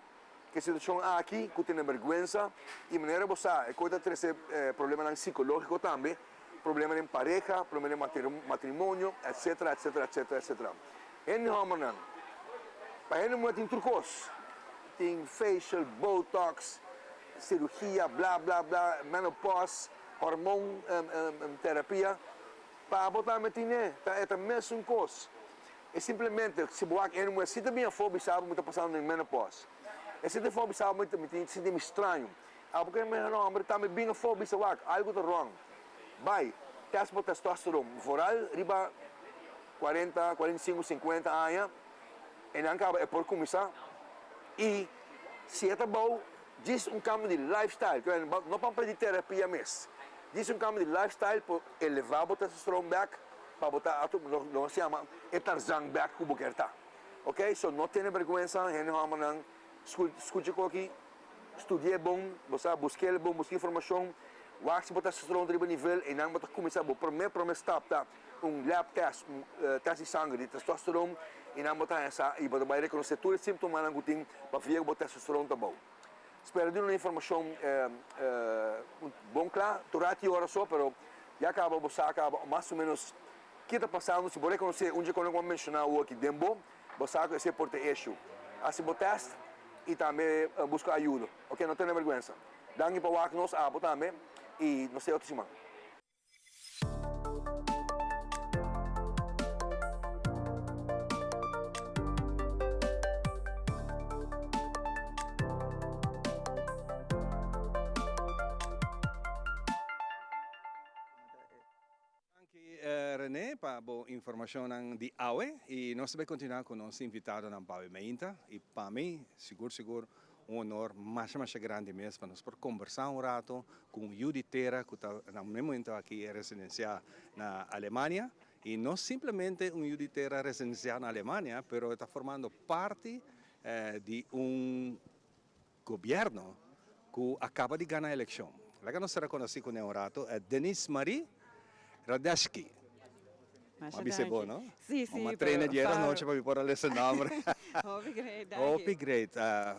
ku e situashon aki ku tene bèrgwensa i manera bo sa e kos ta trese problemanan sikológiko tambe. Problema den pareha, problema den matrimonio, etcetera, etcetera, etcetera, etcetera. Hende hombernan, pa hende muher tin tur kos. Tin facial, botox, cirugia, bla, bla, bla, menopause, hormoon terapia. Pa abo tambe tin e, ta e ta mesun kos. E simplemente, si bo wak hende muher si ta bin afó bisa bo mi ta pasando den menopause. E si ta afó bisa bo mi tin sinti mi straño. Abo ke mi nomber tambe bin afó bisa wak algu ta wrong. Bai test bo testosteron vooral riba cuarenta, 45, 50 aña e nan kaba e por kuminsá i si e ta bou djis un kambio di lifestyle no pa di terapia mes djis un kambio di lifestyle por eleva bo testosteron bek pa bo ta nos yama e Tarzan bek ku bo kier ta ok so no tene bergwensa hende hombernan skucha koki. Studi'é bon, bo sa, busk'é bon, buska informashon, wak si bo ta testosteron riba nivel, einan bo ta kuminsá bo promé promé stap ta un lab test, un test di sanger di testosteron, einan bo ta haña sa i bo ta bai rekonosé tur e símptomanan ku tin pa via ku bo testosteron ta bou. Spera di duna informashon bon kla, tur rati ora so, pero ya kaba bo sa kaba mas o ménos ke ta pasando, si bo rekonosé un dje kos ku bo a menshoná awor aki den bo. Bo sa ku esei por ta eshu. Hasi bo tèst i tambe buska ayudo. Oke, no tene bèrgwensa. Danki pa wak nos abo tambe i nos te otro siman. Danki Rene pa bo informacionnan di awe y nos ta bay continua cu nos invitadonan pa awe meinta y pa mi sigur sigur un honor masha masha grandi mes pa nos por conversa un rato cu un yu di tera cu ta na e momento aki residencia na Alemania y no simplemente un yu di tera residencia na Alemania pero e ta formando parti di un Gobierno cu a caba di gana eleccion. Laga nos sera conoci cu ne un rato, Denise Marie Radeschky. Masha M'a bisa danki. bo, no? Sí, sí, M'a pero traina dje Faro. anochi pa mi por a lesa nomber. Hopi great, danki. Hopi great.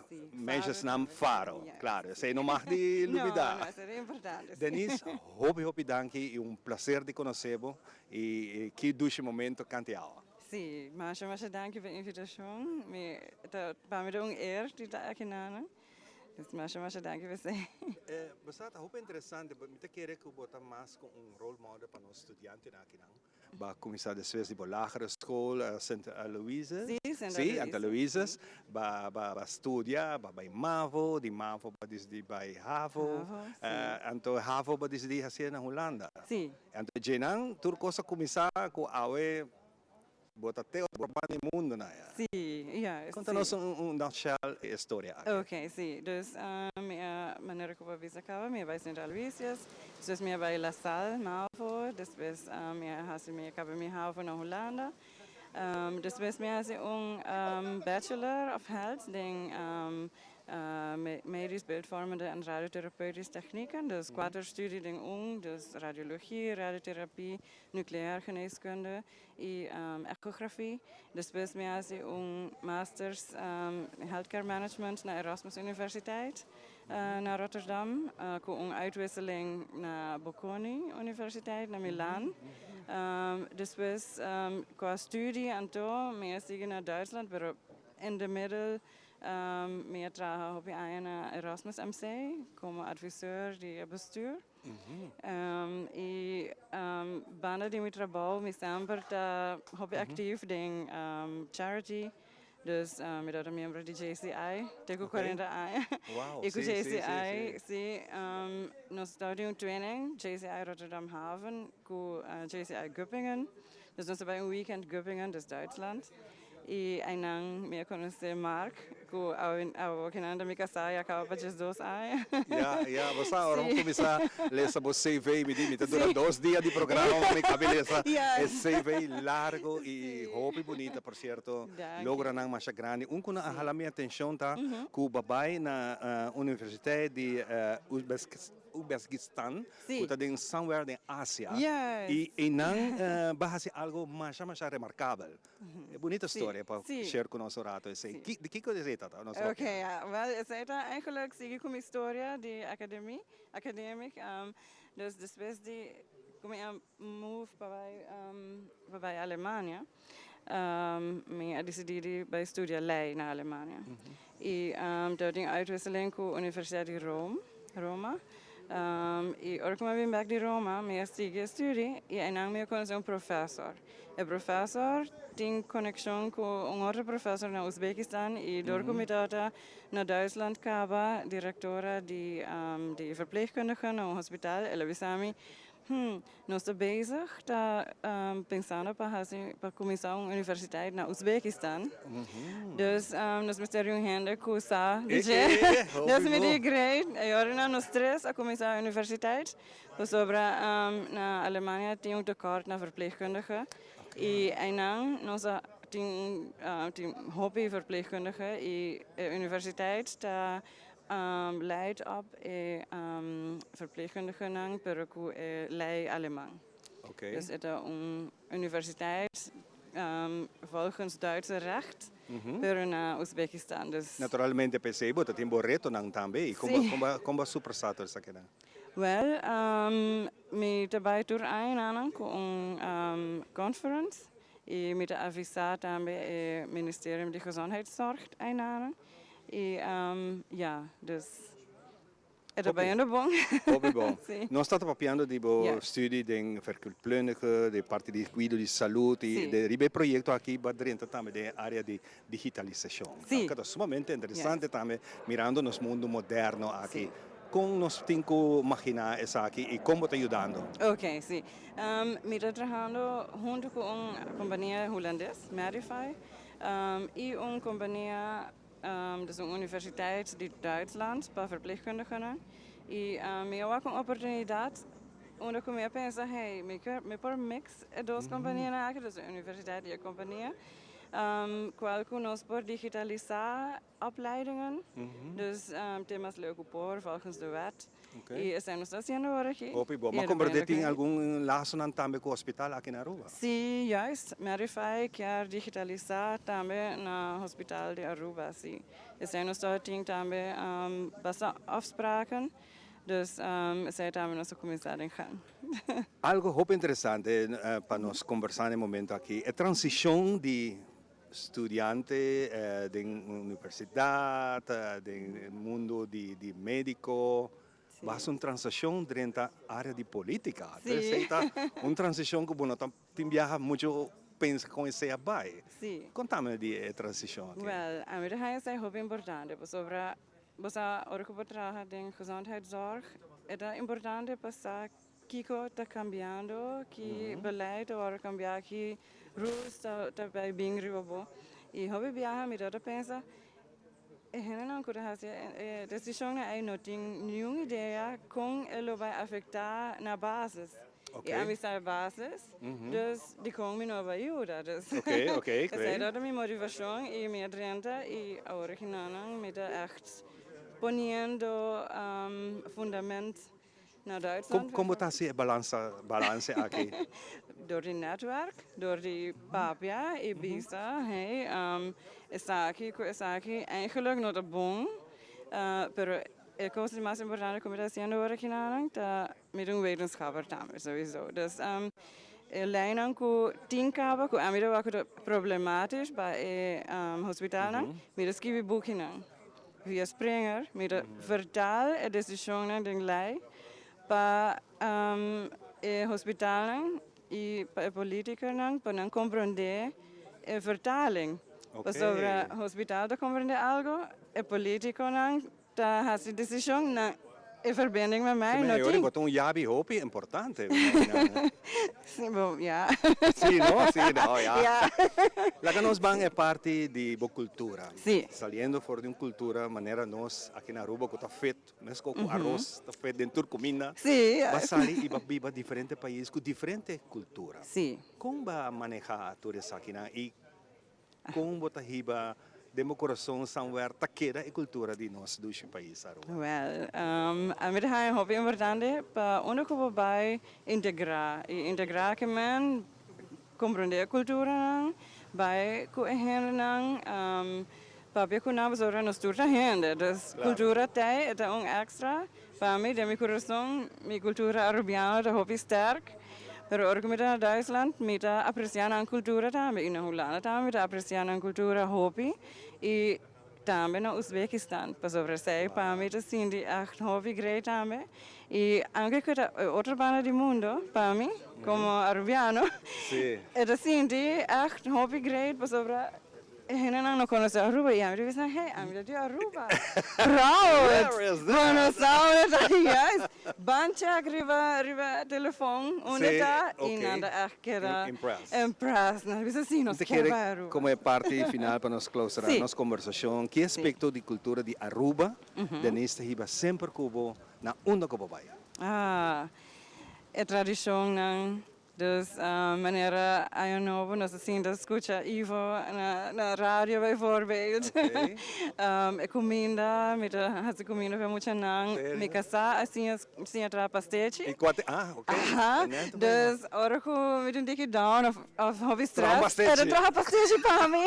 Sí, Meisjes Faro naam tambe. Faro. Yes. Claro, esey no mag di No, lubida. no, esey ta importante, sí. Denise, hopi, hopi danki y un placer di conoce bo y ki dushi momento cant'i awa. Sí, masha masha danki pa e invitashon. Mi ta pa mi ta un eer di ta aki nan. Dus masha masha danki pa esei. Bo sa ta hopi interesante, mi ta kere ku bo ta mas ku un role model pa nos studiantenan akinan. Bo a kuminsá despues di bo lagere skol, Sint Aloysius? Sí, Sint Sí, Aloysius. Aloysius. Bo a studia, bo a bai mavo, di mavo bo a disidí bai havo. Havo, sí. Anto havo bo a disidí hasié na Hulanda. Sí. Anto djenan tur kos a kuminsá ku awe. Bo ta te otro banda di mundo na ya. Sí, juist. Conta nos un nutshell e historia aki. Ok, sí. Dus mi a, manera cu bo a bisa caba, mi a bay Sint Aloysius, despues mi a bay La Salle, Mavo, despues mi a haci mi a caba mi havo na Hulanda. Despues mi a haci un Bachelor of Health den Medisch Beeldvormende en Radiotherapeutische Technieken, dus cuater studie den un, dus radiologie, radiotherapie, nucleair geneeskunde y echografie. Despues mi a haci un masters Healthcare Management na Erasmus Universiteit na Rotterdam cu un uitwisseling na Bocconi Universiteit na Milan. Despues cu a studie anto mi a sigui na Duitsland pero in de middel mi a traha hopi aña na Erasmus MC como adviseur di e bestuur. Y banda di mi trabou mi semper ta hopi actief den charity, dus mi tabata miembro di JCI te cu cuarenta aña. Y cu JCI si nos tabatin un twinning, JCI Rotterdam Haven cu JCI Göppingen, dus nos a bay un weekend Göppingen, dus Duitsland. Y einan mi a conoce Mark, cu awo kinan ta mi casa y a caba pa 12 aña. Ya, ya, bo sa ora bo cuminsa lesa bo CV, mi di mi ta dura dos dia di programa pa mi cabe lesa e CV largo y hopi bunita, por cierto, logronan masha grandi. Un cu no a hala mi atencion ta cu bo a bay na Universiteit di Uzbekistan, ku ta den somewhere den Asia, i einan ba hasi algo masha masha remarkabel. E bunita storia pa share ku nos un rato esei. Di kiko esei ta ta? Nos lo Ok, ja. Wel, esei ta eigenlijk sigui ku mi storia di akademi, academic. Dus despues di ku mi a move pa bai pa bai Alemania, mi a disidí di bai studia lei na Alemania. I tabatin uitwisseling ku Universidat di Rome, Roma. I ora ku mi a bin bèk di Roma, mi a sigui e studi i einan mi a konosé un profesor. E profesor tin konekshon ku un otro profesor na Uzbekistan i dor ku mi tabata na Duitsland kaba direktora di di verpleegkundigen na un hospital, el a bisa mi, Hm, nos ta bezig ta pensando pa hasi pa kuminsá un universiteit na Uzbekistan. Dus nos mester di un hende ku sa di dje. Dus mi di great. E ora nan nos tres a kuminsá e universiteit pasobra na Alemania tin un tekort na verpleegkundige i einan nos a tin tin hopi verpleegkundige i e universiteit ta Leid op e verpleegkundigenan pero ku e lei aleman. Dus e ta un universiteit volgens Duitse recht pero na Uzbekistan. Dus. Naturalmente p'esei bo ta tin bo retonan tambe i kon bo a supersa tur esakinan? Wel, mi ta bai tur añanan ku un conference i mi ta avisa tambe e Ministerium di Gezondheidszorg añanan. Y ya, dus e ta bayendo bon. Hopi bon. Nos ta papiando di bo studie den verpleegkundige, di parti di cuido di salud y de riba e proyecto aki bo a drenta tambe den e area di digitalisacion. Cu ta sumamente interesante tambe mirando nos mundo moderno aki. Con nos tin cu magina esaki y con bo ta yudando? Ok, si. Mi ta trahando hunto cu un compania Hulandes, Medify. Y un compania, dus un universiteit di Duitsland pa verpleegkundigenan. Y mi a wak un oportunidad unda cu mi a pensa, hey, mi kier, mi por mix e dos companianan aki, dus e universiteit y e compania, cual cu nos por digitalisa opleidingen, dus temas leu cu por volgens de wet. Y esei nos ta haciendo awor aki. Hopi bo. Ma comprende tin algun lasonan tambe cu hospital aki na Aruba? Si, juist. Medify kier digitalisa tambe na hospital di Aruba, si. Esei nos ta tin tambe basta afspraken, dus esei tambe nos ta cuminsa den gang. Algo hopi interesante pa nos combersa na e momento aki, e transicion di Studiante den universidad, den mundo di medico, bo haci un transacion drenta area di politica. Esey ta un transicion cu bo no ta tin biaha mucho pensa con esey a bay. Contame di e transicion aki. Wel, ami ta haña esey hopi importante pasobra bo sa ora cu bo traha den gezondheidszorg e ta importante pa sa. kiko ta kambiando, ki beleid ta wòrdu kambiá, ki rules ta ta bai bin riba bo. I hopi biaha mi tabata pensa e hendenan ku ta hasi e desishonnan ei no tin niun idea kon e lo bai afektá na basis. I ami sa e basis, dus dikon mi no a bai yuda. Dus esei tabata mi motivashon i mi a drenta i awor kinanan mi ta ègt poniendo fundament na Duitsland. Kon bo ta hasi e balansa balanse aki? Dor di netwerk, dor di papia i bisa, hey, esaki ku esaki eigenlijk no ta bon, pero e kos di mas importante ku mi ta hasiendo awor kinanan ta Mi ta un wetenschapper tambe sowieso. Dus e leinan ku tin kaba ku ami ta wak ku ta problematisch pa e hospitalnan, mi ta skibi bukinan via Springer, mi ta vertaal e desishonnan den lei pa e hospitalnan i pa e politikernan pa nan komprondé e vertaling. Pasobra hospital ta komprondé algo, e politikonan Ta hasi desishon na e verbinding met mij no tin. Bo ta un yabi hopi importante. Si, bo, ya. Si, no? Si, no, ya. Laga nos ban e parti di bo cultura. Si. Saliendo for di un cultura manera nos aki na Aruba cu ta fit, mesco cu aros ta fit den tur cuminda. Si. Ba sali y ba biba diferente pais cu diferente cultura. Si. Con ba maneha tur esakinan y Kon bo ta hiba den bo kurason somewhere ta keda e kultura di nos dushi pais Aruba? Wel, ami ta haña hopi importante pa unda ku bo bai integrá i integrá ke men komprondé e kulturanan, bai ku e hendenan, papia ku nan pasobra nos tur ta hende, dus kultura t'ei e ta un èkstra Pa mi, den mi kurason, mi kultura arubiano ta hopi sterk, pero ora ku mi ta na Duitsland mi ta apresiá nan kultura tambe i na Hulanda tambe mi ta apresiá nan kultura hopi i tambe na Uzbekistan, pasobra esei pa mi ta sinti ègt hopi grei tambe i aunke ku ta e otro banda di mundo pa mi komo arubiano e ta sinti ègt hopi grei pasobra E hendenan no konosé Aruba i ami ta bisa, hey, ami ta di Aruba. Proud! Where is that? Bo no sa unda ta juist. Ban check riba riba telefon unda ta i nan ta echt keda Impressed. impressed. Nan ta bisa, si, nos Mi ta kier kere bai Aruba. komo e parti final pa nos clausura nos kombersashon, ki aspekto di kultura di Aruba Denise ta hiba semper ku bo na unda ku bo bai? Ah, e tradishonnan. Dus manera aña nobo nos a sinta scucha Ivo na na radio bijvoorbeeld. E cuminda, mi ta haci cuminda pa e muchanan. Mi casá a siña siña traha pastechi. Y cua te, ah ok. Aha, dus ora cu mi ta un tiki down of of hopi Traha stress, e ta pastechi. traha pastechi pa mi.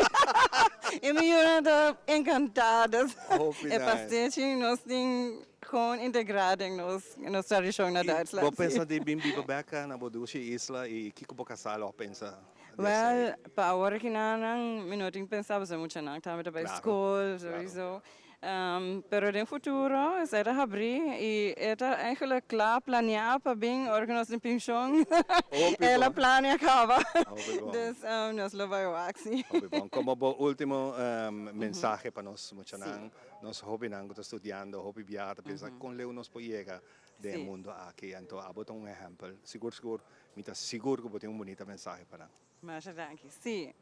Y mi yunan ta encantá. Dus Hopi e nice. pastechi nos tin. Gewoon integrá den nos nos tradishon na Duitsland. Bo pensa di bin biba bek na bo dushi isla i kiko bo kasá lo a pensa di esei? Wèl, pa awor kinanan mi no tin pensa pasobra muchanan tambe ta bai skol sowieso. Pero den futuro esei ta habrí i e ta eigenlijk kla planeá pa bin ora ku nos tin penshon. El a plania kaba. Dus nos lo bai wak si. Hopi bon. Komo bo último mensahe pa nos muchanan? Nos hobennan ku ta studiando hopi biaha ta pensa kon leu nos por yega den e mundo aki. Anto abo ta un ehèmpel. Sigur sigur mi ta sigur ku bo tin un bunita mensahe pa nan. Masha danki. Sí,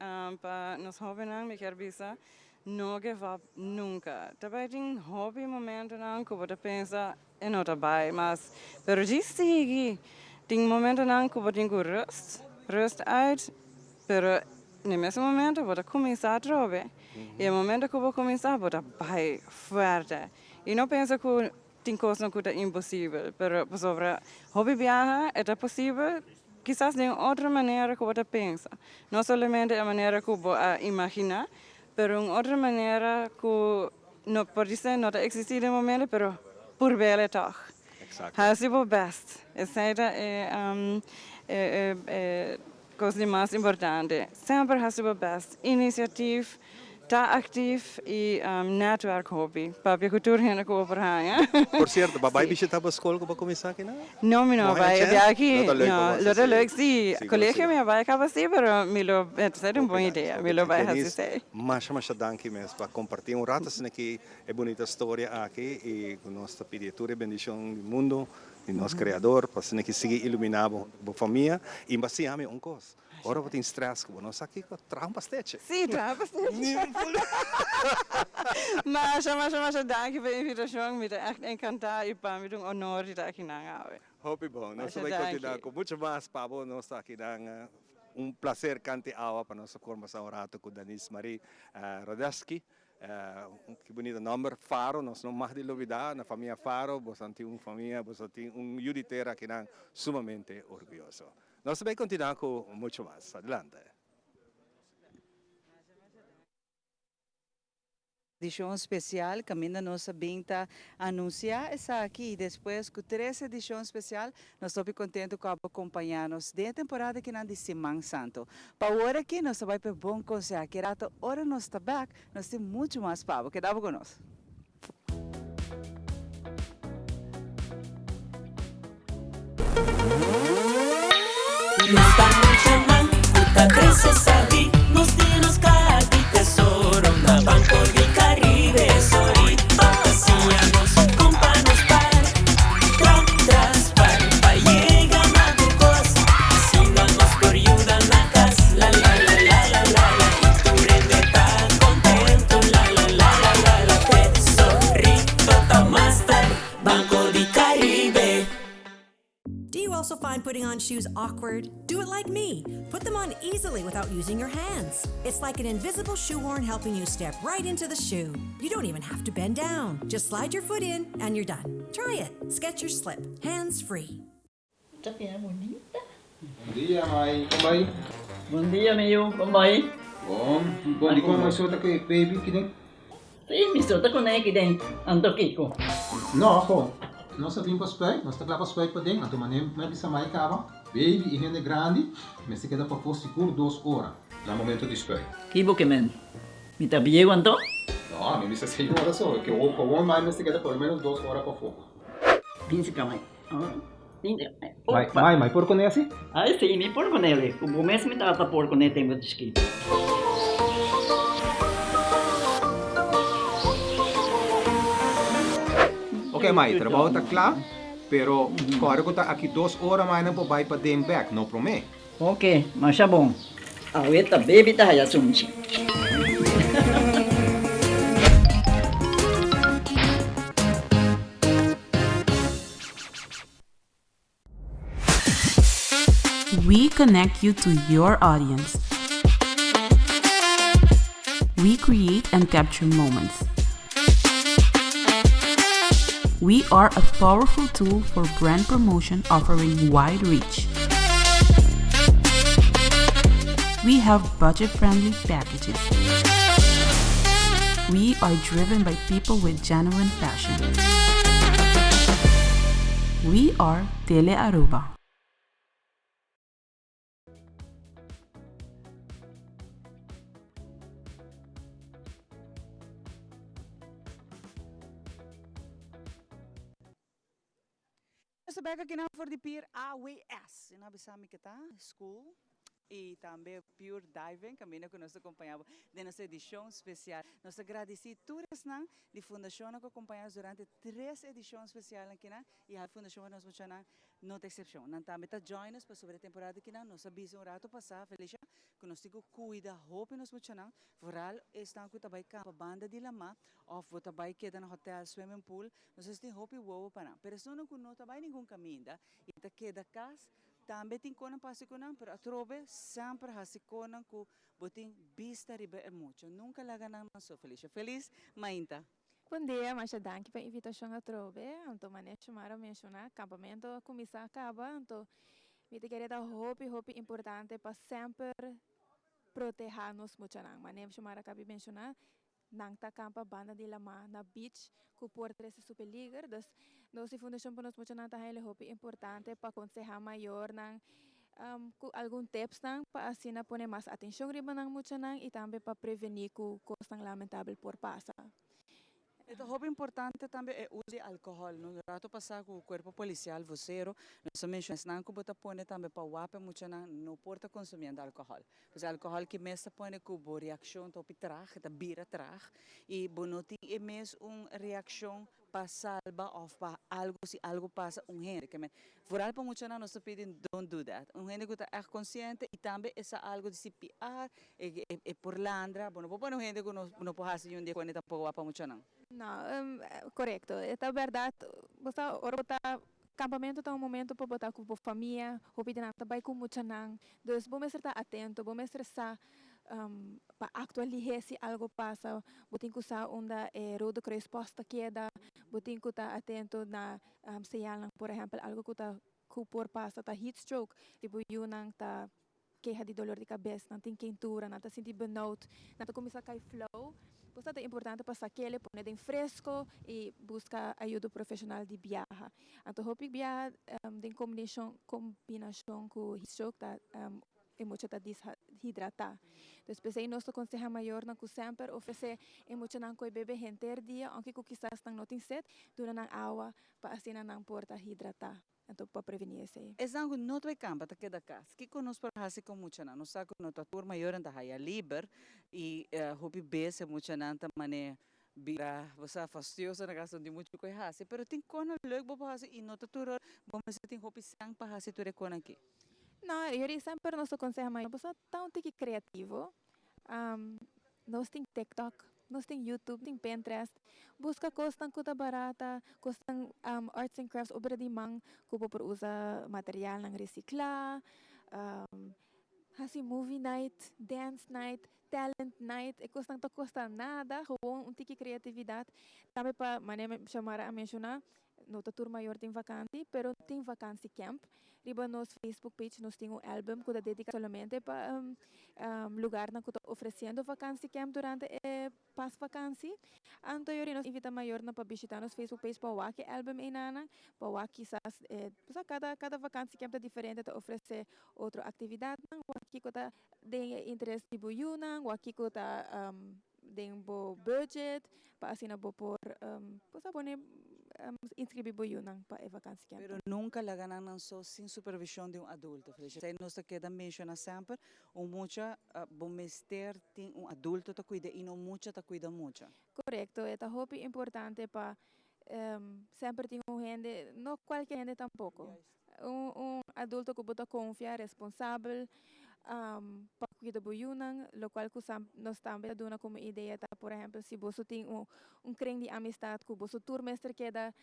pa nos hobennan mi kier bisa no give up nunka. Ta bai tin hopi momentonan ku bo ta pensa e no ta bai mas, pero djis sigui. Tin momentonan ku bo tin ku rust, rust uit, pero n'e mesun momento bo ta kuminsá atrobe. I e momento ku bo kuminsá bo ta bai fuerte. I no pensa ku tin kosnan ku ta imposibel, pero pasobra hopi biaha e ta posibel kisas den otro manera ku bo ta pensa. No solamente e manera ku bo a imaginá, pero un otro manera ku No por di no ta existi den momento pero purbele tog. Haci bo best. Esey ta e e e cos di mas importante. Semper haci bo best. Iniciatief, ta actief y netwerk hopi. Papia cu tur hende cu bo por haña. Por cierto, bo a bay bishita bo school cu bo a cuminsa aki na? No, mi no a bay e aki. Lo ta leuk pa bo. Lo ta leuk, si. Colegio mi a bay caba si, pero mi lo, esei ta un bon idea, mi lo bay haci esei. Masha, masha danki mes pa comparti un rato asina aki e bunita storia aki y cu nos ta pidi tur e bendicion di mundo. di nos Creador pa asina ki sigui ilumina bo hunto cu bo famia y bo a siña mi un cos, ora bo tin stress cu bo no sa kico, traha un pastechi. Sí, traha un pastechi. Ni problema. Masha, masha, masha danki pa e invitacion, mi ta echt encanta y pa mi ta un honor di ta akinan awe. Hopi bon, nos ta Masha bay continua danki. cu mucho mas pa bo, nos ta akinan un placer cante awa pa nos conversa un rato cu Denise Marie Rodeski. Ki bunita nomber, Faro, nos no mag di lubida, na famia Faro, boso tin un famia, boso tin un yu di tera kinan sumamente orguyoso. Nos ta bay continua cu mucho mas. Adelante. Edicion special caminda nos a bin ta anuncia esaki y despues cu tres edicion special nos ta hopi contento cu abo acompaña nos den e temporada kinan di Siman Santo. Pa awor aki nos ta bai pa e bon conseha ki rato ora nos ta bek nos tin mucho mas pa bo. Keda bo cu nos. Nos ta muchanan cu ta crece sabi, nos tin nos caha di tesoro na Banco di Caribe. Sorry pa siña nos con pa nos par, tra tras par pa yega na tur cos. Asina nos por yuda na cas, la la la la la la la y tur hende ta contento, la la la la la la. Tesorito ta master, Banco di Caribe. Do you also find putting on shoes awkward? Do it like me. Put them on easily without using your hands. It's like an invisible shoehorn helping you step right into the shoe. You don't even have to bend down. Just slide your foot in and you're done. Try it. Skechers Slip. Hands free. Ta bira bunita. Bon dia mai, kon bai? Bon dia mi yu, kon bai? Bon, bon di kon mai so ta ku e baby kiden? Si, mi so ta kuné kiden, anto kiko? No, ho, nos a bin pa spuit, nos ta kla pa spuit paden, anto manera mi a bisa mai kaba, baby i hende grandi mester keda pafó sigur dos ora na momento di spuit. Ki bo ke men? Mi ta bieu anto? No, mi bisa señora so, ke awor mai mester keda por lo menos dos ora pafó. Bin si kama. Mai, mai, mai por kuné asi? Ai si, mi por kuné. Ku bo mes mi tata por kuné tempu di chikitu. Ok mai, trabou ta kla, pero kòrda ku ta aki dos ora mai nan por bai paden bèk, no promé. Ok, masha bon. Awe ta baby ta haya sunchi. We connect you to your audience. We create and capture moments. We are a powerful tool for brand promotion offering wide reach. We have budget-friendly packages. We are driven by people with genuine passion. We are Tele Aruba. Nos ta bek akinan for di Pier AWS. E nan a bisa mi ke ta school y tambe Pure Diving caminda cu nos ta acompaña bo den nos edicion special. Nos ta gradici tur esnan di fundacionnan cu a acompaña nos durante tres edicion special akinan y a fundacion pa nos muchanan No ta excepcion. Nan tambe ta join nos pasobra e temporada kinan nos a bisa un rato pasa, Felicia, cu nos tin cu cuida hopi nos muchanan, vooral esnan cu ta bay campa banda di lama of bo ta bay keda na hotel, swimming pool, nos a tin hopi wowo pa nan. Pero esnan cu no ta bay ningun caminda y ta keda cas, tambe tin conan pa haci cu nan, pero atrobe semper haci conan cu bo tin bista riba e mucha. Nunca laga nan nan so, Felicia. Feliz mainta. Bon dia, masha danki pa invitashon atrobe. Anto manera Xiomara a menshoná, kampamentu a kuminsá kaba, anto mi ta kere ta hopi hopi importante pa semper protehá nos muchanan. Manera Xiomara a kabi menshoná, nan ta kampa banda di lamá na beach ku por trese su peliger. Dus nos di Fundashon pa Nos Muchanan ta haña hopi importante pa konsehá mayornan ku algun tipsnan pa asina pone mas atenshon riba nan muchanan i tambe pa prevení ku kosnan lamentabel por pasa. E ta hopi importante tambe e uso di alcohol. No rato pasa cu Cuerpo Policial vocero nos a menciona esnan cu bo ta pone tambe pa wak e muchanan no por ta consumiendo alcohol. Pues alcohol ki mes ta pone cu bo reaccion ta hopi traag, ta bira traag y bo no tin e mes un reaccion pa salba of pa algo si algo pasa un hende. Ke men vooral pa muchanan nos ta pidi don't do that. Un hende cu ta echt consciente y tambe e sa algo di CPR, e e por landra, bo no por pone un hende cu no no por haci niun di e cosnan tampoco wak pa muchanan. No, corecto. E ta berdad, bo sa ora bo ta campamento ta un momento pa bo ta cu bo famia, hopi di nan ta bay cu muchanan. Dus bo mester ta atento, bo mester sa pa actua lihe si algo pasa. Bo tin cu sa unda e Rode Kruis post ta keda, bo tin cu ta atento na señalnan, por ehempel algo cu ta cu por pasa ta heat stroke, si bo yunan ta keha di dolor di kabes, nan tin keintura, nan ta sinti benauwd, nan ta kuminsá kai flou. Pues ta importante pa sak'el, pone den fresko i buska ayudo profeshonal di biaha. Anto hopi biaha den kombinashon kombinashon ku heat stroke ta e mucha ta deshidratá. Dus p'esei nos ta konsehá mayornan ku semper ofresé e muchanan ku e bebe henter dia, ounke ku kisas nan no tin set, duna nan awa pa asina nan por ta hidratá. Anto pa prevení esei. Esnan ku no ta bai kampa ta keda kas. Kiko nos por hasi ku muchanan? Nos sa ku no ta tur mayornan ta haya liber i hopi bes e muchanan ta mane bira bo sa fastioso na kas no tin muchu ku e hasi. Pero tin konan leuk bo por hasi i no ta tur ora bo mester tin hopi sèn pa hasi tur e konan aki. No, yori semper nos ta konseha mayor bo sa ta un tiki kreativo. Nos tin TikTok, nos tin YouTube, tin Pinterest. Buska kosnan ku ta barata, kosnan arts and crafts, obra di man ku bo por usa materialnan resiklá. Hasi movie night, dance night, talent night, e kosnan ta kosta nada, gewoon un tiki kreatividat. Tambe pa manera Xiomara a menshoná, No ta tur mayor tin vakansi, pero tin vakansi camp. Riba nos Facebook page nos tin un album cu ta dedica solamente pa lugarnan cu ta ofreciendo vakansi camp durante e pasvakansi. Anto yori nos invita mayornan pa bishita nos Facebook page pa wak e album einanan, pa wak kisas e, sa cada cada vakansi camp ta diferente, ta ofrece otro actividadnan, wak kico ta den e interes di bo yunan, wak kico ta den bo budget pa asina bo por bo sa pone inscribi bo yunan pa e vakantie camp. Pero nunca laga nan nan so sin supervision di un adulto. Felicia, esei nos ta keda menciona semper, un mucha bo mester tin un adulto ta cuida y no mucha ta cuida mucha. Correcto, e ta hopi importante pa semper tin un hende, no cualkier hende tampoco, Un adulto ku bo ta konfia, responsabel pa kuida bo yunan, lokual ku nos tambe ta duna komo idea ta, por ehèmpel, si boso tin un kren di amistat ku boso tur mester keda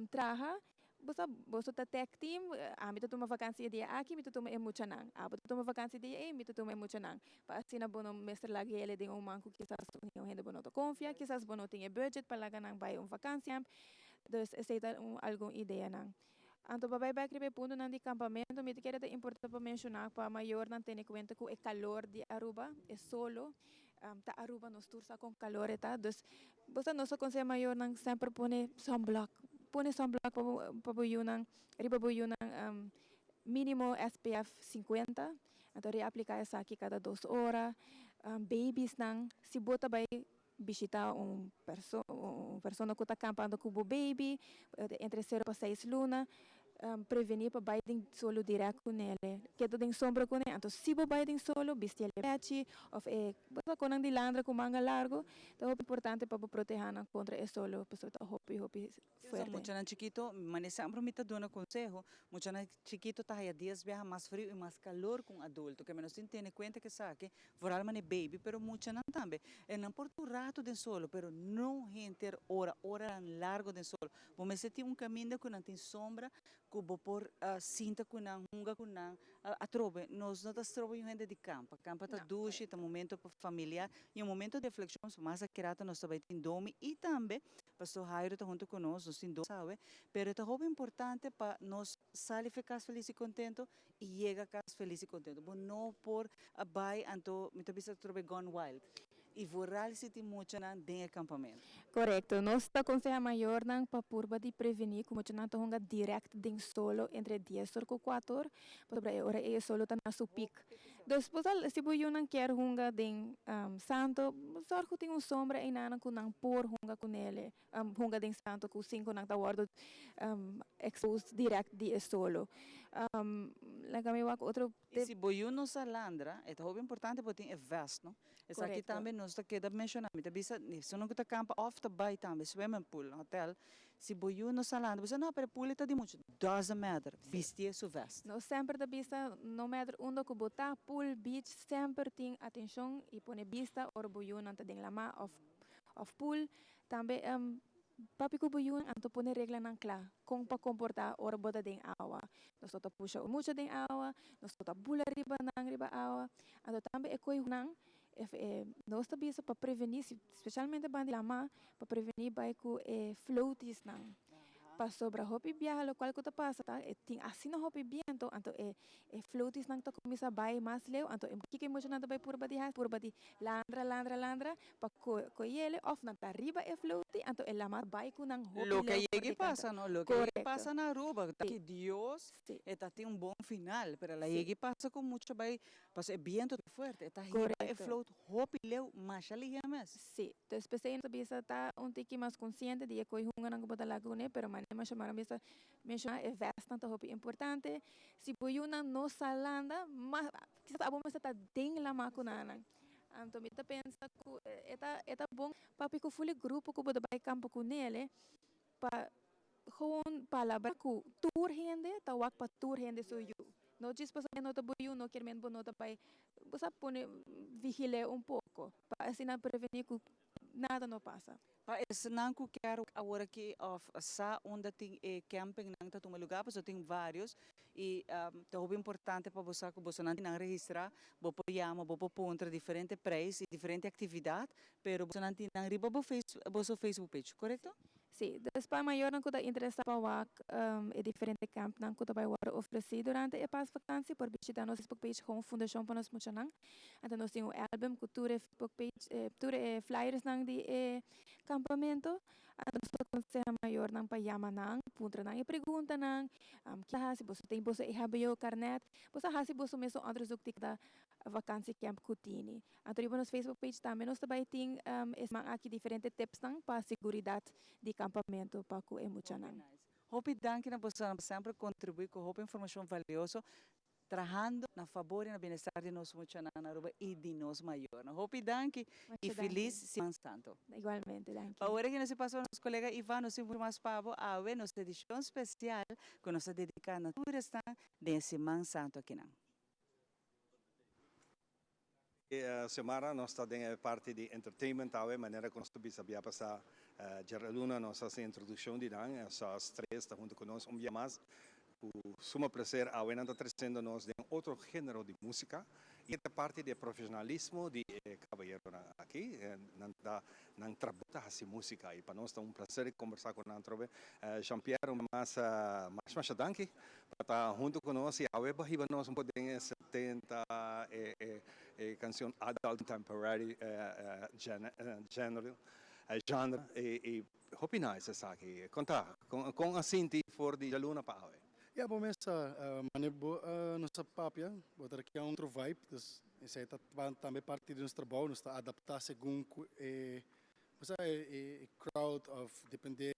traha, bo sa boso ta tag team, ami ta tuma vakansi e dia aki, mi ta tuma e muchanan, abo ta tuma vakansi e dia ei, mi ta tuma e muchanan, pa asina bo no mester laga hel den un man ku kisas un hende bo no ta konfia, kisas bo no tin e budget pa laga nan bai un vakansi, dus esei ta algun ideanan. Anto pa bai bek riba e puntonan di kampamentu, mi ta kere ta importante pa menshoná pa mayornan tene kuenta ku e kalor di Aruba, e solo, ta Aruba nos tur sa kon kalor e ta. Dus bo sa nos ta konseha mayornan semper pone sunblock, pone sunblock pa bo pa bo yunan, riba bo yunan mínimo SPF sinkuenta, anto reapliká esaki kada dos ora. Babiesnan, si bo ta bai Bishita un un persona ku ta kampando ku bo baby entre sero pa seis luna, prevení pa bai den solo dirèkt ku nele. Keda den sombra ku ne. Anto si bo bai den solo, bisti e pèchi òf e sakonan di landra ku manga largu. Ta hopi importante pa bo protehá nan kontra e solo pasobra ta hopi hopi fuerte. Muchanan chikito, manera semper mi ta duna konseho, muchanan chikito ta haya dies biaha mas friu i mas kalor ku un adulto. Ke nos tin tene kuenta ku esaki, vooral manera baby, pero muchanan tambe. E nan por tur ratu den solo, pero no henter ora, oranan largo den solo. Bo mester tin un kaminda ku nan tin sombra, ku bo por sinta ku nan, hunga ku nan. Atrobe, nos no ta stroba yu hende di kampa. Kampa ta dushi, ta momento pa familiar i un momento di reflekshon. Mas aki rato nos ta bai tin domi i tambe Pastor Jairo ta hunto cu nos, nos tin dos awe, pero e ta hopi importante pa nos sali fe cas feliz y contento y yega cas feliz y contento. Bo no por a bay anto, mi ta bisa trobe gone wild y vooral si tin muchanan den e campamento. Corecto. Nos ta conseha mayornan pa purba di preveni cu muchanan ta hunga direct den solo entre dies or cu cuater or, pasobra e ora ey e solo ta na su piek. Dus bo sa si bo yunan kier hunga den santo, zorg ku tin un sombra einan ku nan por hunga ku nele, hunga den santo ku sin ku nan ta wordo exposed direct di e solo. Laga mi wak otro I si bo yu no sa landra, e ta hopi importante bo tin e vest, no? Esaki tambe nos ta keda menshoná. Mi ta bisa, esunnan ku ta kampa òf ta bai tambe swimming pool, hotel, si bo yu no sa landra, bo bisa, no, pero e pool e ta di mucha. Doesn't matter, bistié su vest. Nos semper ta bisa, no matter unda ku bo ta, pool, beach, semper tin atenshon i pone bista ora bo yunan ta den lamá òf òf pool. Tambe Papia ku bo yunan anto pone reglanan kla kon pa komportá ora bo ta den awa. Nos no ta pusha un mucha den awa, nos no ta bula riba nan riba awa. Anto tambe e koihunan, nos ta bisa pa prevení, spesialmente banda di lama, pa prevení bai ku e floaties-nan. Pasobra hopi biaha lokual ku ta pasa ta e tin asina hopi biento, anto e E floaties-nan ta kuminsá bai mas leu, anto e kiko e muchanan ta bai purba di hasi? Purba di landra, landra, landra pa koyele òf nan ta riba e floatie, anto e lama bai ku nan hopi leu Loke a for yega di i kanta. pasa, no? Loke a yega i Korekto. pasa na Aruba, ta ki Dios e ta tin un bon final, pero el a yega i pasa ku mucha bai, pasobra e biento ta fuerte, e ta hiba e float hopi leu, masha lihe mes. Sí, dus p'esei nos ta bisa ta un tiki mas konsiente di e koe hunganan ku bo ta laga kuné, pero manera Xiomara bisa Menshoná e vèsnan ta hopi importante. Si bo yunan no sa landa, mas kisas abo mester ta den lamá ku nan. Anto mi ta pensa ku e ta e ta bon papia ku ful e grupo ku bo ta bai kampo ku nele pa gewoon palabra ku tur hende ta wak pa tur hende su yu. No djis pasobra e no ta bo yu no kier men bo no ta bai bo sa pone vigil'é un poko pa asina prevení ku nada no pasa. Pa esnan ku kier awor aki òf sa unda tin e campingnan ta tuma lugá, pasobra tin vários i ta hopi importante pa bo sa ku bosonan tin nan registrá, bo por yama, bo por puntra diferente preis i diferente aktividat, pero bosonan tin nan riba bo boso Facebook page, korekto? Sí, dus pa mayornan ku ta interesá pa wak e diferente campnan ku ta bai wòrdu ofresí durante e paasvakantie por bishitá nos Facebook page Gewoon Fundashon pa Nos Muchanan. Anto nos tin un album ku tur e Facebook page, tur e flyersnan di e kampamento. Anto nos ta konseha mayornan pa yama nan, puntra nan e preguntanan, ki ta hasi, boso tin boso EHBO karnèt, boso a hasi boso mesun onderzoek di kada vakansiecamp ku tini. Anto riba nos Facebook page tambe nos ta bai tin e siman aki diferente tipsnan pa seguridat di kampamento pa ku e muchanan. Hopi danki na bosonan pa semper kontribuí ku hopi informashon valioso trahando na fabor y na bienestar di nos muchanan na Aruba y di nos mayornan. Hopi danki y feliz Siman Santo. Igualmente, danki. Pa ora ki nos a pasa nos colega Ivan, nos tin mucho mas pa bo awe, nos edicion special cu nos ta dedica na tur esnan den e Siman Santo akinan. E Xiomara, nos ta den e parti di entertainment awe, manera cu nos ta bisa bia pasa djaraduna nos a haci introduccion di nan, Sas Tres ta hunto cu nos un bia mas. Cu suma placer awe nan ta treciendo nos den otro genero di musica y e ta parti di e profesionalismo di e caballeronan aki. Nan ta nan trabou ta haci musica y pa nos ta un placer di combersa cu nan atrobe. Jean Pierre un bia mas masha masha danki pa ta hunto cu nos y awe bo hiba nos un poco den e 70 e e cancion adult contemporary genre genre y Hopi nice esaki. Kon ta? Kon a sinti for di djaluna pa awe? Ya bo mes sa mane bo nos a papia, bo ta rekia un otro vibe, dus esei ta tambe parti di nos trabou, nos ta adapta segun ku e bo sa e crowd of depende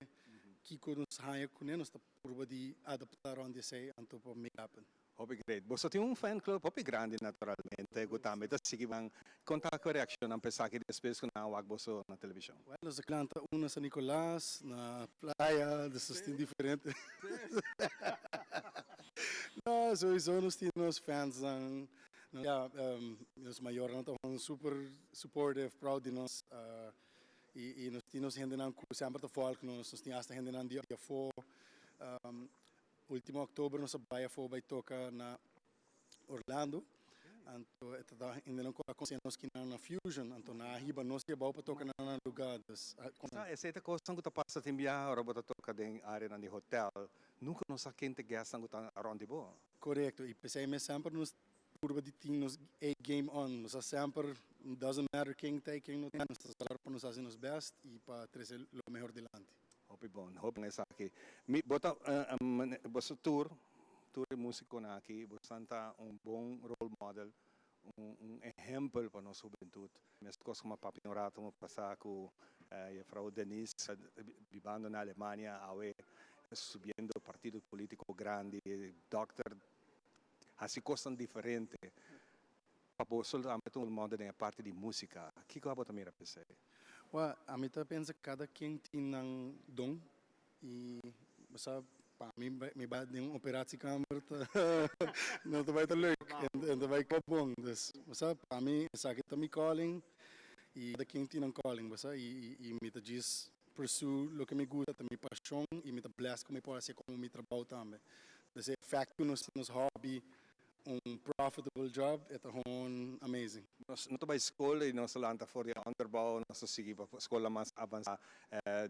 kiko nos haña kuné nos ta purba di adapta rond di esei anto pa make happen. Hopi great. Boso tin un fan club hopi grandi naturalmente cu tambe ta sigui nan. Con ta cu reaccionan pa esaki despues cu nan a wak boso na television? Well, nos a canta un na San Nicolas, na playa, dus nos tin diferente. No, sowieso nos tin nos fansnan. Ya, nos mayornan ta gewoon super supportive, proud di nos. Y nos tin nos hendenan cu semper ta volg nos. Nos tin hasta hendenan di afo. Ultimo oktober nos a bai afó bai toka na Orlando. Anto e ta da hende nan ku a konosé nos kinan na Fusion. Anto nan a hiba nos di abou pa toka na nan lugá. Dus a Sa esei ta kosnan ku ta pasa tin biaha ora bo ta toka den areanan di hotel. Nunka no sa ken ta guestnan ku ta rònt di bo. Korekto. I p'esei mes semper nos purba di tin nos A game on. Nos a semper, doesn't matter ken ta i ken no ta, nos ta sòru pa nos hasi nos best i pa trese lo mehor dilanti. Hopi bon, hopi bon esaki. Mi, bo ta, boso tur, tur e musiconan aki, bosan ta un bon role model. Un ehempel pa nos hubentud. Mescos como a papia un rato pasa cu juffrouw Denise bibando na Alemania awe subiendo partido politico grandi, dokter, haci cosnan diferente. Pa boso tambe ta un molde den e parti di musica. Kico abo ta mira p'esey? Well, ami ta pensa cada ken tin nan don y bo sa pa mi mi bai den un operatiekamer ta no ta bai ta leuk en ta bai bon. Dus bo sa pa mi esaki ta mi calling y cada ken tin nan calling bo sa y y mi ta djis pursue loke mi gusta ta mi pasion y mi ta blessed cu mi por haci'e como mi trabou tambe. Dus e fact cu nos nos hobby un profitable job e ta gewoon amazing. Nos no ta bai skol y nos ta lanta for di onderbouw, nos ta sigui pa skolnan mas avansa.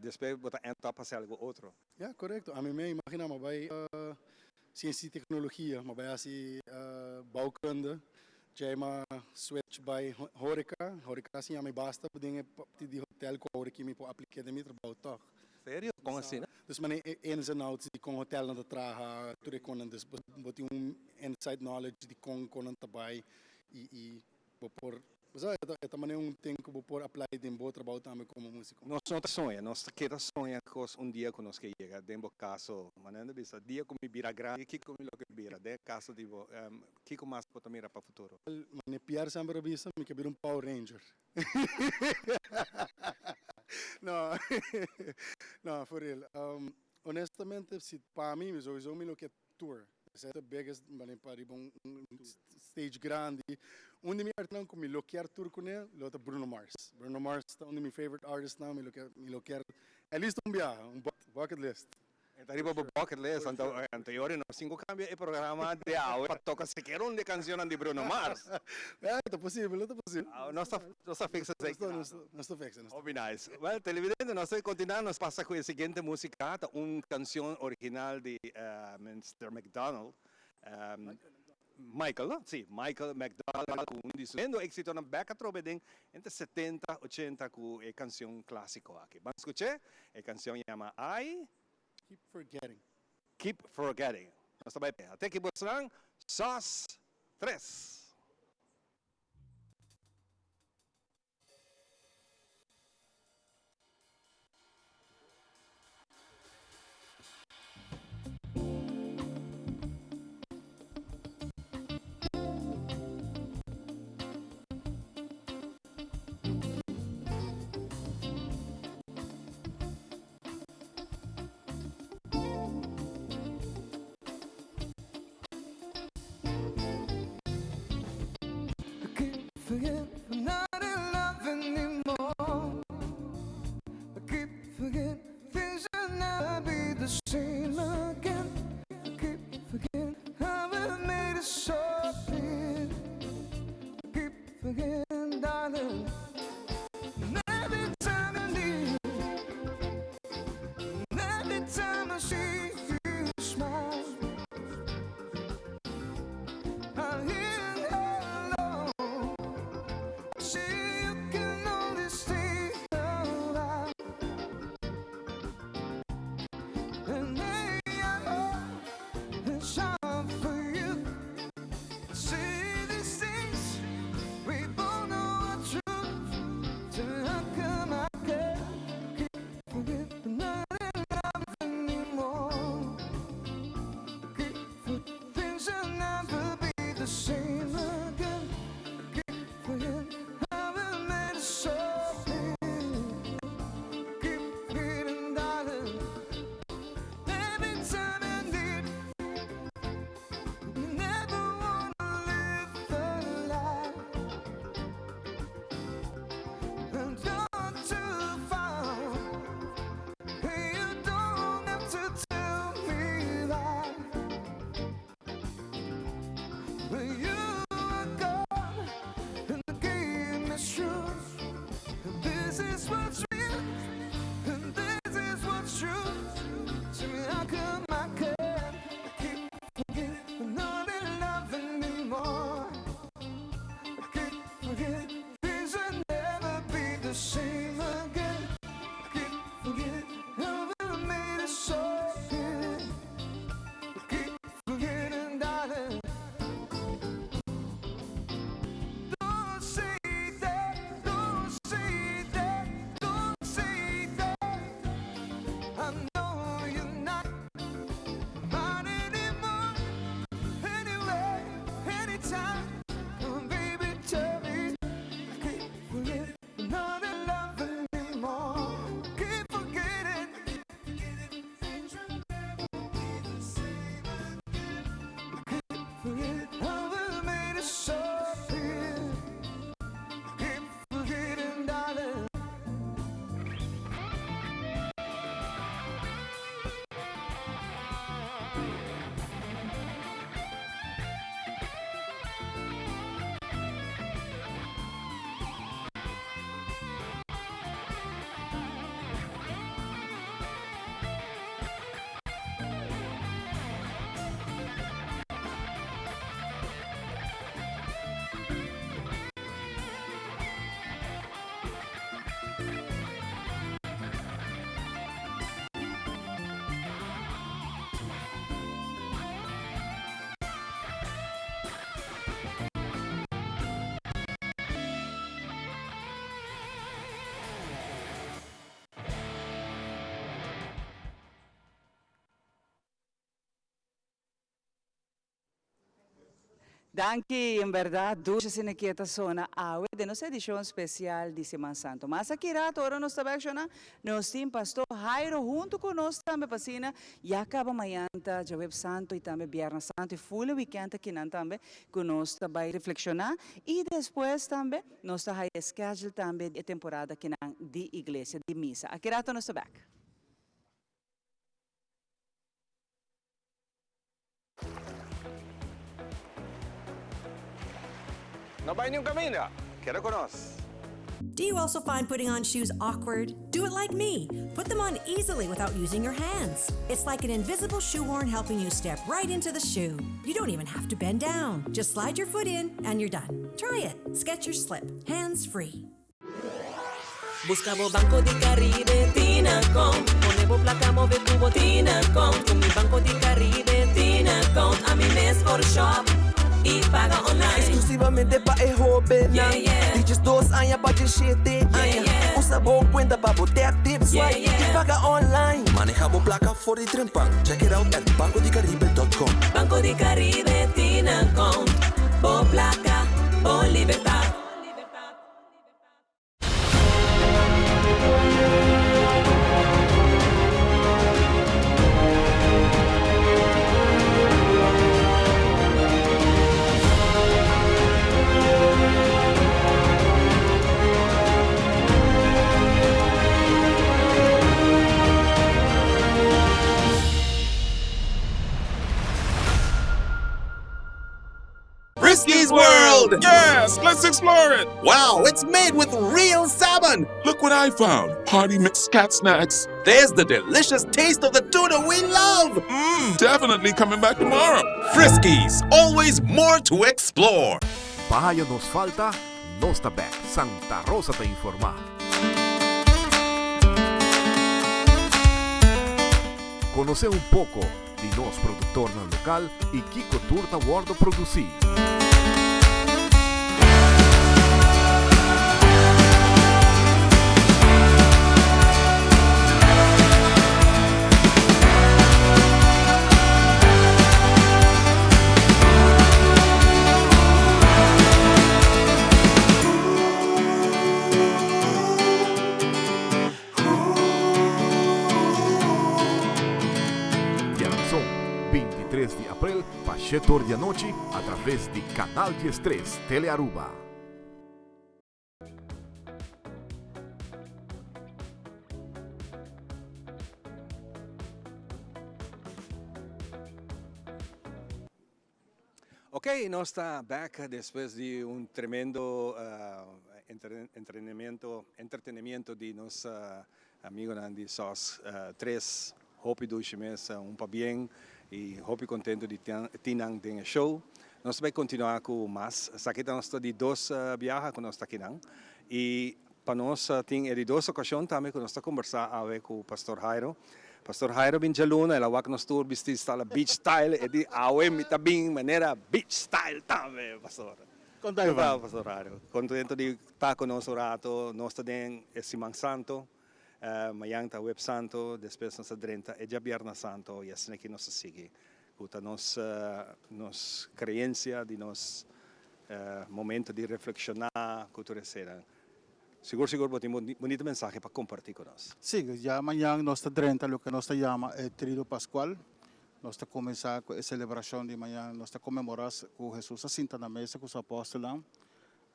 Despues bo ta end up haci algo otro. Ya, korekto. Ami me imagina mi a bai Ciencia y Tecnologia, mi a bai haci bouwkunde, djei mi a switch bai horeca. Horeca a siña mi basta den e parti di hotel cu awor aki mi por aplica den mi trabou tog. Serio? Kon asina? Dus manera e ins and outs di kon hotelnan ta traha, tur e konnan. Dus bo tin un inside knowledge di kon konnan ta bai i i bo por, bo sa, e ta manera un tin ku bo por apply den bo trabou tambe komo músiko. Nos no ta soña, nos ta keda soña kos un dia ku nos ke yega. Den bo kaso, manera nan ta bisa, dia ku mi bira grandi, kiko mi lo ke bira? Den e kaso di bo, kiko mas bo ta mira pa futuro? Manera Pierre semper a bisa, mi ke bira un Power Ranger. No, no, for real. Honestamente, si pa mi, mi sowieso mi lo ke tour. Esei ta biggest, mane pa riba un stage grandi. Un di mi artistanan ku mi lo kier tour kuné lo ta Bruno Mars. Bruno Mars ta un di mi favorite artistnan, mi lo kier, mi lo kier at least un biaha, un bucket list. E ta riba bo bucket list, anto anterior nos tin cu cambia e programa di awe pa toca sikiera un di e cancionnan di Bruno Mars. Eh, ta posibel, ta posibel. Nos ta, nos ta fixa esey. Nos ta fixa. Hopi nice. Well, televidente, nos ta continua, nos pasa cu e siguiente musica, ta un cancion original di Mister McDonald. Michael, no? Si, Michael McDonald cu un di su tremendo exitonan bek atrobe den entre setenta, ochenta cu e cancion clasico aki. Ban scuch'e, e cancion yama I. Keep Forgetting. Keep Forgetting. Nos ta bai p'e. Te ki bosnan, sos tres. Danki, en berdad dushi asina ki e ta sona awe den nos edicion special di Siman Santo. Mas aki rato ora nos ta bek shona, nos tin Pastor Jairo hunto cu nos tambe pa asina ya caba mañan ta Djaweps Santo y tambe Bierna Santo y full e weekend akinan tambe cu nos ta bay reflexiona y despues tambe nos ta haya schedule tambe di e temporada akinan di iglesia di misa. Aki rato nos ta bek. No bai niun kaminda, keda ku nos! Do you also find putting on shoes awkward? Do it like me. Put them on easily without using your hands. It's like an invisible shoehorn helping you step right into the shoe. You don't even have to bend down. Just slide your foot in and you're done. Try it. Skechers Slip. Hands free. Buska bo Banco di Caribe tin account Pone bo placa move cu bo tin account Cu mi Banco di Caribe tin account Ami mes por shop y paga online Exclusivamente pa e hobennan Di diesdos aña pa diesshete aña Usa bo cuenta pa bo tap tip swipe y paga online Maneha bo placa for di trempan Check it out at bancodicaribe dot com. Banco di Caribe tin account Bo placa, bo libertad. Friskies World! Yes, let's explore it! Wow, it's made with real salmon! Look what I found! Party mix cat snacks. There's the delicious taste of the tuna we love! Mmm, definitely coming back tomorrow. Friskies, always more to explore! Bayo nos falta, nos ta bek, Santa Rosa ta informa. Conoce un poco di nos productornan local y kico tur ta wordo produci. Diaranson, 23 di april pa shete or di anochi a traves di Canal 13 Telearuba. Ok, nos ta back despues di un tremendo entrenamiento, entretenimiento di nos amigonan di SOS 3. Hopi dushi mes, un pabien y hopi contento di tin nan den e show. Nos ta bay continua cu mas. Esaki ta nos di dos biaha cu nos ta akinan y Pa nos tin e di dos ocasion tambe cu nos ta combersa awe cu Pastor Jairo. Pastor Jairo bin djaluna, el a wak nos tur bisti stala beach style, e di awe mi ta bin manera beach style tambe, Pastor. Con ta Ivan? Pastor Jairo, contento di ta cu nos un rato, nos ta den e Siman Santo, mayan ta Hueb Santo, despues nos ta drenta e Djabierna Santo y asina aki nos ta sigui cu ta nos nos creencia di nos momento di reflexiona cu tur eseinan. Sigur sigur bo tin bunita mensahe pa comparti cu nos. Sí, ya mañan nos ta drenta loke nos ta yama e Triduo Pascual. Nos ta cuminsa cu e celebracion di mañan. Nos ta conmemora cu Jesus a sinta na mesa cu su apostelnan.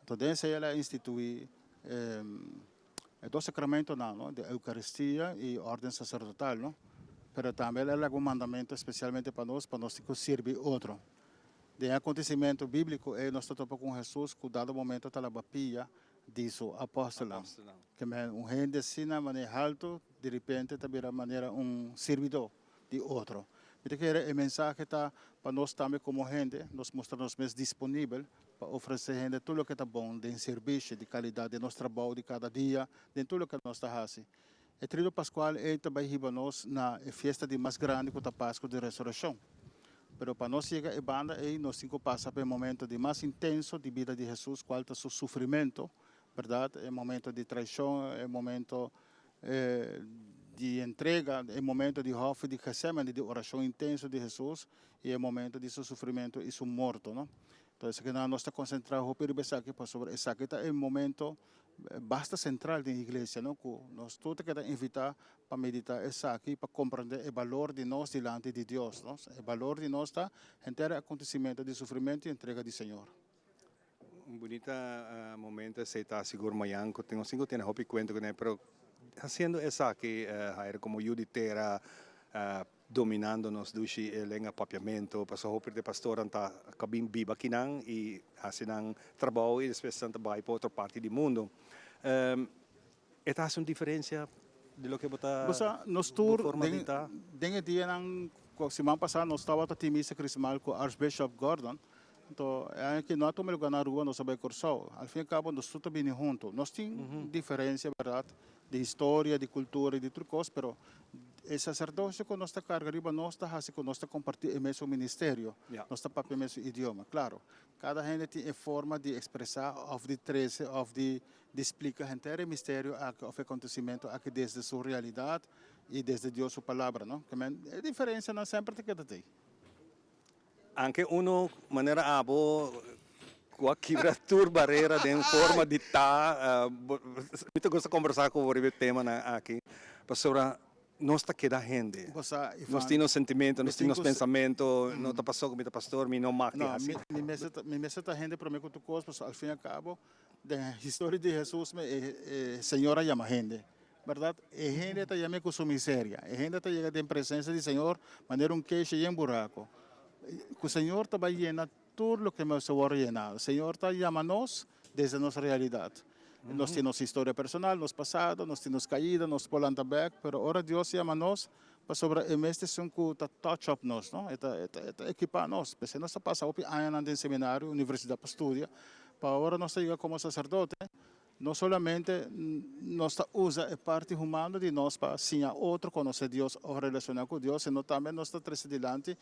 Anto den esey el a institui e dos sacramentonan, no, di Eucaristia y orden sacerdotal, no. Pero tambe el a laga un mandamento especialmente pa nos, pa nos tin cu sirbi otro. Den e acontecimento biblico ey nos ta topa cu un Jesus cu dado momento ta laba pia di su apostelnan. Ke men un hende asina manera halto di repente ta bira manera un sirbidor di otro. Mi ta kere e mensahe ta pa nos tambe como hende nos mustra nos mes disponibel pa ofrece hende tur loke ta bon den sirbishi di calidad den nos trabou di cada dia den tur loke nos ta haci. E Triduo Pascual ei ta bai hiba nos na e fiesta di mas grandi cu ta Pascu di Resurreccion. Pero pa nos yega e banda ei nos tin cu pasa pa e momento di mas intenso di bida di Jesus cual ta su sufrimento, berdad? E momento di traicion, e momento di entrega, e momento di hof di Gethsemane, di oracion intenso di Jesus y e momento di su sufrimento y su morto, no? Entonces esaki nos ta konsentrá hopi riba esaki pasobra esaki ta e momento basta sentral den iglesia no ku nos tur ta keda invitá pa meditá esaki pa komprendé e balor di nos dilanti di Dios no. E balor di nos ta henter e akontesimentu di sufrimentu i entrega di Señor. Un bunita momento esei ta sigur mañan ku tin sin ku tene hopi kuenta kuné pero hasiendo esaki Jairo komo yu di tera dominando nos dushi e lenga papiamento pasobra hopi di e pastornan ta bin biba akinan i hasi nan trabou i despues nan ta bai pa otro parti di mundu. E ta hasi un diferensia di loke bo ta Bo sa, nos bo tur forma di den ta? den e dianan ku siman pasá nos tabata tin misa krismal ku Archbishop Gordon. Anto e aña aki no a tuma lugar na Aruba, nos a bai Kòrsou. Al fin i al kabo nos tur ta bini huntu. Nos tin diferensia, bèrdat, di historia, di kultura i di tur kos, pero e saserdosio ku nos ta karga riba nos ta hasi ku nos ta kompartí e mesun ministerio, nos ta papia e mesun idioma. Klaro, kada hende tin e forma di ekspresá òf di trese òf di di splika henter e misterio aki òf e akontesimentu aki desde su realidat i desde Dios su Palabra, no? Ke men, e diferensianan semper ta keda tei. Anke uno manera abo ku a kibra tur barera den forma di ta, mi ta gusta kombersá ku bo riba e temanan aki, pasobra nos ta keda hende. Nos tin nos sentimento, nos tin nos pensamento, no ta pasobra ku mi ta pastor mi no mag di hasi. No, mi mester ta, mi mester ta hende promé ku tur kos, pasobra al fin y al cabo den historia di Hesus e Señor a yama hende. Berdad, e hende ta yam'é ku su miseria. E hende ta yega den presensia di Señor manera un keshi yen buraku. Ku Señor ta bai yena tur loke mester wòrdu yená. Señor ta yama nos desde nos realidat. Nos tin nos historia personal, nos pasado, nos tin nos kaida, nos por lanta bèk, pero ora Dios yama nos, pasobra e mes ta esun ku ta touch up nos, no? E ta e ta e ta ekipá nos. P'esei nos ta pasa hopi añanan den seminario, universidat pa studia, pa ora nos ta yega komo saserdote, No solamente nos ta usa e parti humano di nos pa siña otro konosé Dios òf relashoná ku Dios, sino tambe nos ta trese dilanti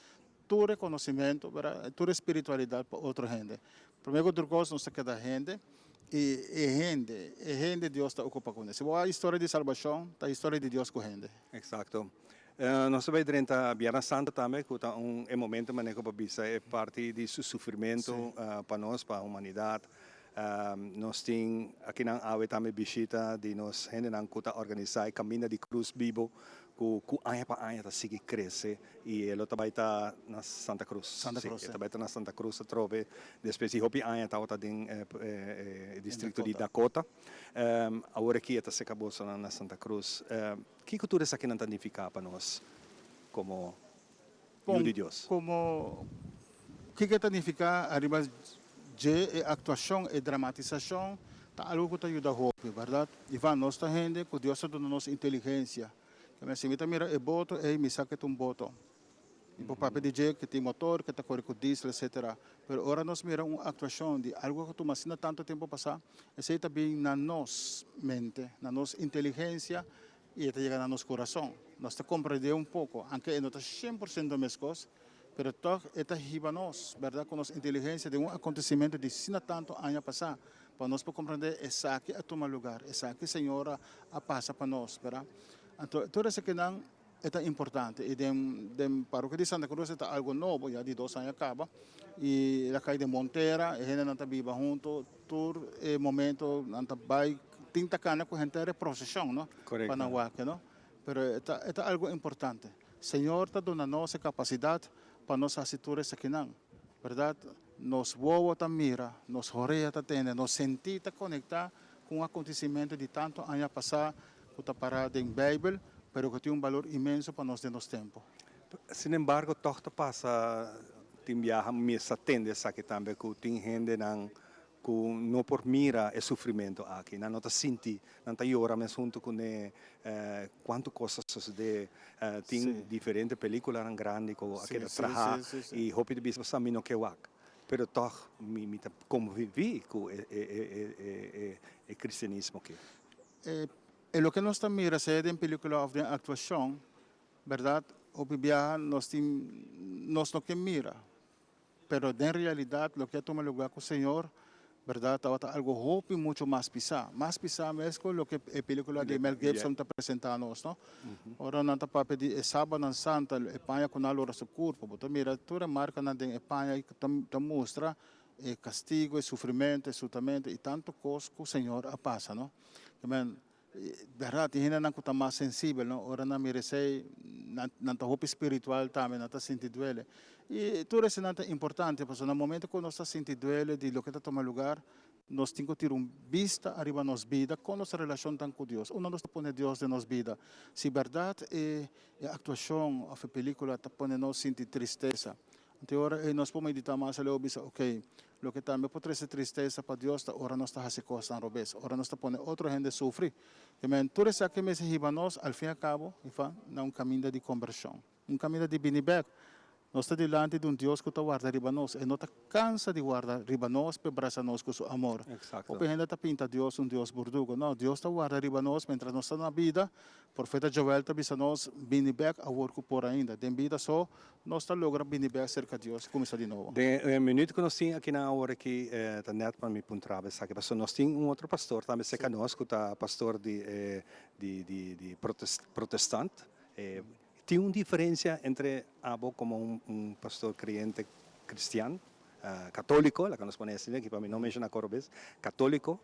tur e konosementu, tur e spiritualidat pa otro hende. Promé ku tur kos nos ta keda hende i e hende, e hende Dios ta okupá kuné. Si bo wak historia di salbashon, ta historia di Dios ku hende. Eksakto. Nos ta bai drenta Biernes Santo tambe ku ta un e momento manera ku bo bisa e parti di su sufrimentu pa nos, pa humanidat. Nos tin akinan awe tambe bishita di nos hendenan ku ta organisá e Kaminda di Krus Bibo ku ku aña pa aña ta sigui krese i e lo ta bai ta na Santa Cruz. Santa Cruz, Sí, e ta bai ta na Santa Cruz atrobe despues di hopi aña tabata den e distrito di Dakota. Awor aki e ta seka bosonan na Santa Cruz. Kiko tur esakinan ta nifiká pa nos komo Yu di Dios. Komo, kiko ta nifiká ariba dje e aktuashon, e dramatisashon ta algu ku ta yuda hopi, bèrdat? Ivan, nos ta hende ku Dios a duna nos inteligensia. Keme si mi ta mira e boto ei, mi sa ke ta un boto. Mi por papia di dje ke tin motor, ke ta kore ku diesel, etsetera. Pero ora nos mira un aktuashon di algu ku a tuma asina tantu tempu pasá, esei ta bin na nos mente, na nos inteligensia, I e ta yega na nos kurason. Nos ta komprendé un poko, anke e no ta shen por siento meskos, pero tòg e ta hiba nos, bèrdat, ku nos inteligensia den un akontesimentu di asina tantu aña pasá, pa nos por komprendé esaki a tuma lugar, esaki Señor a pasa pa nos, bèrdat. Anto tur esakinan e ta importante. I den den parokia di Santa Cruz e ta algu nobo, ya di dos aña kaba, i el a kai den bon tera, e hendenan ta biba huntu, tur e momento nan ta bai tin ta cana cu henter e procesion no pa nan wak no pero e ta e ta algo importante Señor ta duna nos e capacidad pa nos haci tur esakinan berdad nos wowo ta mira nos horea ta tende nos senti ta conecta cu un acontecimento di tanto aña pasa cu ta para den Bijbel pero cu tin un balor inmenso pa nos den nos tempo. Sin embargo tog ta pasa tin biaha mi sa tende esaki tambe cu tin hendenan cu no por mira e sufrimento aki, nan no ta sinti, nan ta yora mes hunto cune cuanto cos a sucede, tin diferente peliculanan grandi cu a keda traha y hopi ta bisa mi no ke wak, pero tog mi ta convivi cu e cristianismo aki. E loke nos ta mira sea den pelicula of den actuacion, berdad, hopi biaha nos tin, nos no ke mira. Pero den realidad loke a tuma lugar cu Señor, berdad, tabata algo hopi mucho mas pisa. Mas pisa mes cu loke e pelicula di Mel Gibson ta presenta nos, no? Ora nan ta papia di e Sabanan Santa, e paña cu nan a lora su curpo, bo ta mira tur e marcanan den e paña ta mustra. e kastigo, e sufrimentu, e sutamentu i tantu kos ku Señor a pasa, no. Ke men, bèrdat tin hendenan ku ta mas sensibel, no, ora nan mira esei nan nan ta hopi spiritual tambe, nan ta sinti duele. I tur eseinan ta importante pasobra na momento ku nos ta sinti duele di loke ta tuma lugar, Nos tin ku tira un bista ariba nos bida, kon nos relashon ta ku Dios, unda nos ta pone Dios den nos bida. Si bèrdat e e aktuashon òf e pelíkula ta pone nos sinti tristesa, anto e ora ei nos por meditá mas aleu i bisa, Okey, loke tambe por trese tristesa pa Dios ta ora nos ta hasi kosnan robes, ora nos ta pone otro hende sufri. Amen. Tur esaki mester hiba nos, al fin i al kabo, na un kaminda di kombershon. Un kaminda di bini bèk. Nos ta dilanti di un Dios ku ta warda riba nos. E no ta kansa di warda riba nos p'e brasa nos ku su amor. Hopi hende ta pinta Dios un Dios burdugo. No, Dios ta warda riba nos mientras nos ta na bida. Profeta Joel ta bisa nos, Bini bèk awor ku por ainda. Den bida so nos ta logra bini bèk serka Dios i kuminsá di nobo. Den e minüt ku nos tin akinan awor aki ta nèt pa mi puntra bo esaki, pasobra nos tin un otro pastor tambe serka nos ku ta pastor di di protestant. Tin un diferencia entre abo como un pastor creyente cristian, catolico, laga nos pone asina aki pa mi no menciona coro bes, catolico,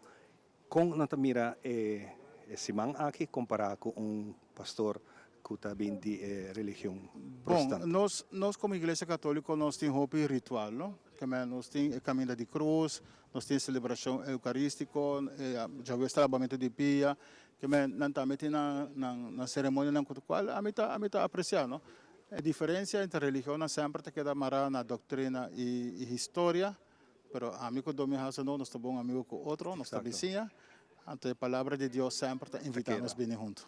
con nan ta mira e siman aki compara cu un pastor cu ta bin di e religion protestant? Bon, nos, nos como iglesia catolico nos tin hopi ritual, no? Keme nos tin e caminda di cruz, nos tin celebracion eucaristico, e djawe sta labamento di pia, Ke men nan tambe tin nan nan nan seremonianan ku kual ami ta ami ta apresiá no. E diferensia entre religionnan semper ta keda mará na doktrina i i historia, pero ami ku Domi Hasenó nos ta bon amigu ku otro, nos ta bisiña, anto e palabra di Dios semper ta invitá nos bini huntu.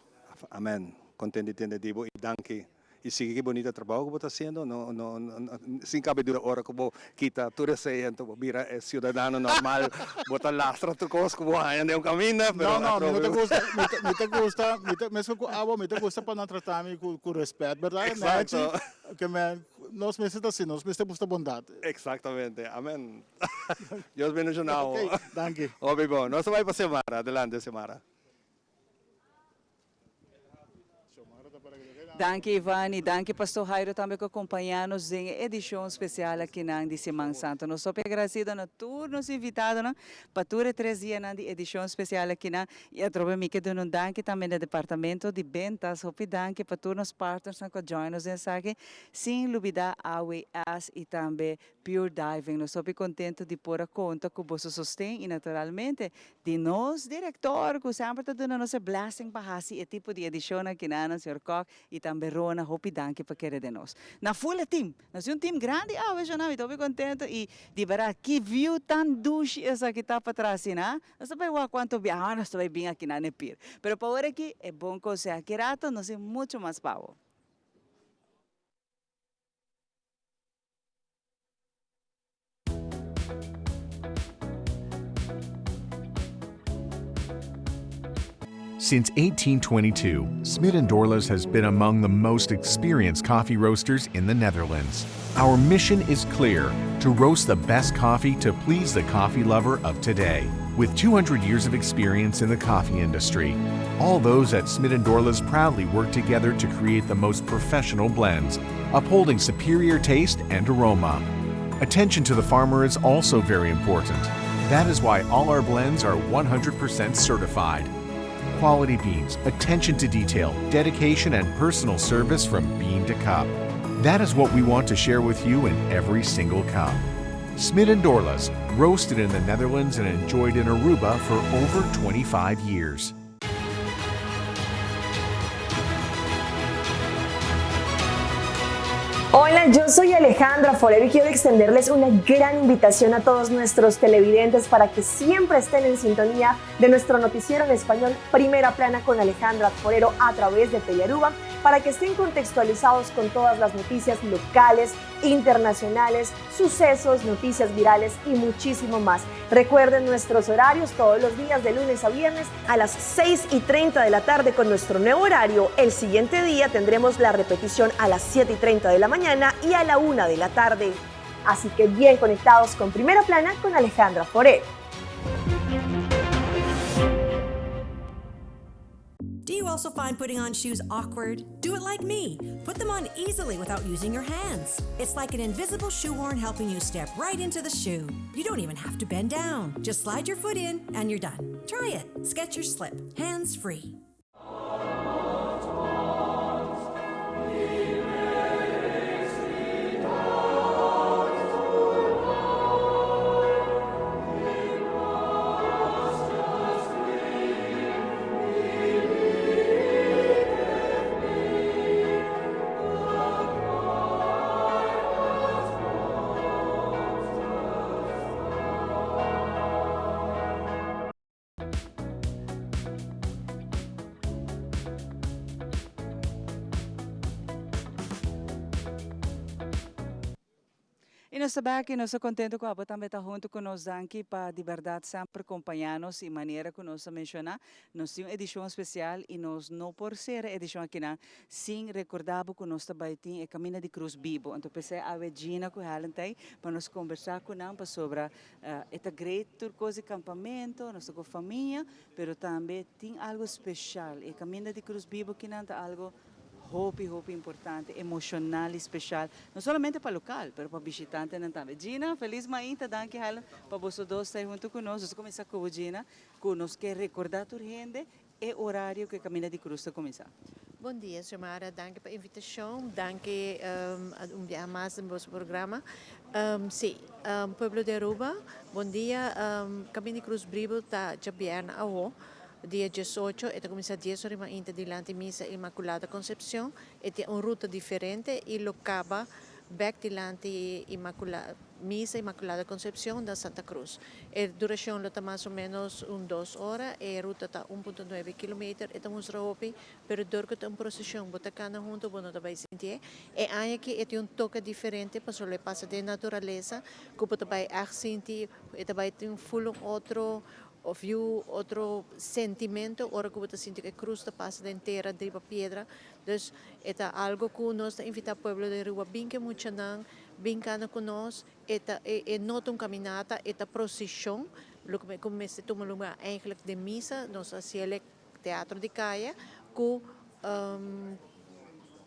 Amen. Kontent di tende di bo i danki Y sigui ki bonita trabao cu bo ta haciendo, no, no, no, sin cabe duda ora cu bo kita tur esey anto bo bira e ciudadano normal, bo ta lastra tur cos cu bo haya den un caminda, pero No, no, mi no ta atrobe. gusta, mi ta, mi ta gusta, mi ta, mescos cu abo, mi ta gusta pa nan trata mi cu, cu respet, berdad, Exacto. Nancy? Ke men, nos mester ta asina, nos mester busca bondad. Exactamente, amen. Dios bendiciona bo. Ok, danki. Hopi bon. Nos ta bay pa Xiomara, adelante Xiomara. Danki Ivan y danki Pastor Jairo tambe cu a compaña nos den e edicion special akinan di Siman Santo. Nos hopi agradecido na tur nos invitadonan pa tur e tres dianan di edicion special akinan y atrobe mi ke duna un danki tambe na Departamento di Bentas. Hopi danki pa tur nos partnersnan cu a join nos den esaki sin lubida AWS y tambe Pure Diving. Nos hopi contento di por a conta cu boso sosten y naturalmente di nos director cu semper ta duna nos e blessing pa haci e tipo di edicionnan akinan, señor Kok y tambe Rona, hopi danki pa kere den nos. Na full e team, nos tin un team grandi awe Shona, mi ta hopi contento y di berdad ki view tan dushi esaki ta patras asina, nos ta bay wak cuanto biaha nos ta bay bin akinan e pier. Pero pa ora aki e bon conseho, aki rato nos tin mucho mas pa bo. Since 1822, Smit & Dorlas has been among the most experienced coffee roasters in the Netherlands. Our mission is clear, to roast the best coffee to please the coffee lover of today. With 200 years of experience in the coffee industry, all those at Smit & Dorlas proudly work together to create the most professional blends, upholding superior taste and aroma. Attention to the farmer is also very important. That is why all our blends are 100% certified. Quality beans, attention to detail, dedication, and personal service from bean to cup. That is what we want to share with you in every single cup. Smit & Dorlas, roasted in the Netherlands and enjoyed in Aruba for over 25 years. Hola, yo soy Alejandra Forero y quiero extenderles una gran invitación a todos nuestros televidentes para que siempre estén en sintonía de nuestro noticiero en español Primera Plana con Alejandra Forero a través de Telearuba para que estén contextualizados con todas las noticias locales, internacionales, sucesos, noticias virales y muchísimo más. Recuerden nuestros horarios todos los días de lunes a viernes a las 6 y 30 de la tarde con nuestro nuevo horario. El siguiente día tendremos la repetición a las 7 y 30 de la mañana y a la 1 de la tarde. Así que bien conectados con Primera Plana con Alejandra Forero. also find putting on shoes awkward? Do it like me. Put them on easily without using your hands. It's like an invisible shoehorn helping you step right into the shoe. You don't even have to bend down. Just slide your foot in and you're done. Try it. Skechers Slip. Hands free. Y nos ta bek y nos ta contento cu abo tambe ta hunto cu nos. Danki pa di berdad semper compaña nos y manera cu nos a menciona, nos tin un edicion especial y nos no por cera e edicion akinan sin recorda bo cu nos ta bay tin e Camina di Cruz bibo. Anto p'esey awe Gina cu Helen ta ey pa nos conversa cu nan pasobra E ta great tur cos di campamento, nos ta cu famia, pero tambe tin algo special. E caminda di Cruz Bibo kinan ta algo hopi hopi importante, emocional y special, no solamente pa local, pero pa bishitantenan tambe. Gina, feliz mainta, danki Helen pa boso dos ta hunto cu nos. Nos ta cuminsa cu bo Gina, cu nos ke recorda tur hende E orario ku e Kaminda di Krus ta kuminsá. Bon dia Xiomara, danki pa invitashon, danki un biaha mas den boso programa. Si, pueblo di Aruba, bon dia, Kaminda di Krus Bribo ta djabièrnè awo, dia diesocho, e ta kuminsá dies ora mainta dilanti Misa Inmaculada Concepcion, e tin un ruta diferente i lo kaba bek dilanti Misa Inmaculada Concepcion na Santa Cruz. E duracion lo ta mas o menos un dos ora, e ruta ta un punto nuebe kilometer, e ta mustra hopi, pero dor cu ta un procesion bo ta cana hunto bo no ta bay sintié. E aña aki e tin un toke diferente pasobra lo e pasa den naturalesa cu bo ta bay echt sinti, e ta bay tin full un otro view, otro sentimento ora cu bo ta sinti cu e cruz ta pasa den tera driba piedra. Dus e ta algo cu nos ta invita pueblo di Aruba bin cu e muchanan, bin cana cu nos, e ta e no ta un caminata, e ta procession, loke cu mester tuma lugar eigenlijk den misa, nos a haciele teatro di caya cu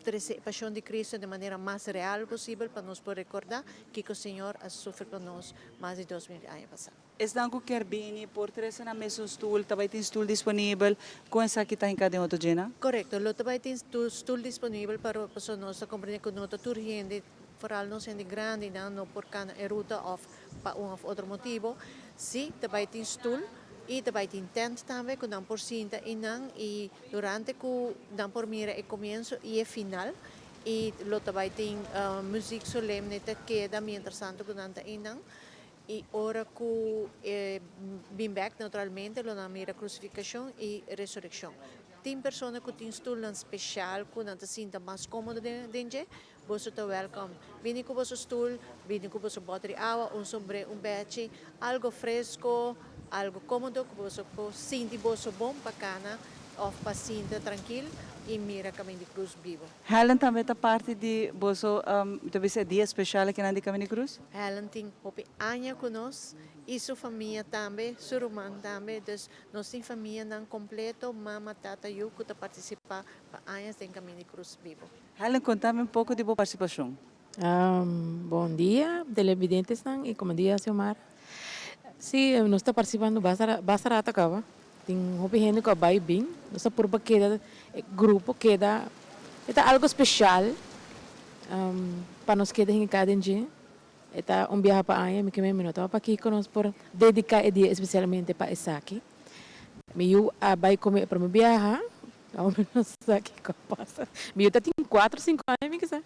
trece e pasion di Cristo den manera mas real posibel pa nos por recorda kico Señor a sufri pa nos mas di 2000 aña pasa. Esnan ku kier bini por trese nan mesun stul, ta bai tin stul disponibel, kon esaki ta hinká den oto djena? Korekto, lo ta bai tin stul disponibel pero pasobra nos ta komprendé ku no ta tur hende, foral nos hende grandinan no por kana e ruta òf pa un òf otro motibu. Sí, ta bai tin stul i ta bai tin tènt tambe ku nan por sinta einan i durante ku nan por mira e komienso i e final i lo ta bai tin muzik solemne ta keda mientrastanto ku nan ta einan. I ora ku e bin bèk, naturalmente lo nan mira krusifikashon i resurekshon. Tin persona ku tin stulnan speshal ku nan ta sinta mas kómodo den dje, boso ta wèlkòm. Bini ku boso stul, bini ku boso bòter di awa, un sombré, un bèchi, algo fresko, algo kómodo ku boso por sinti boso bon pa kana òf pa sinta trankil i mira Kaminda di Krus bibu. Helen tambe ta parti di boso, mi ta bisa e dia special akinan di Camino Cruz? Helen tin hopi aña cu nos y su famia tambe, su ruman tambe, dus nos tin famianan completo, mama, tata, yu cu ta participa pa añas den Camino Cruz bibo. Helen, contami un poco di bo participacion. Bon dia televidentesnan y como dia Xiomara. Si, nos ta participando basta basta rato caba. Tin hopi hende ku a bai bin. Nos ta purba keda e grupo keda e ta algo speshal pa nos keda hinká den dje. E ta un biaha pa aña, mi ke mi no tabata pakiko nos por dediká e dia espesialmente pa esaki. Mi yu a bai ku mi e prome biaha, awe mi no sa kiko a pasa. Mi yu ta tin kuater o sinku aña mi kisa.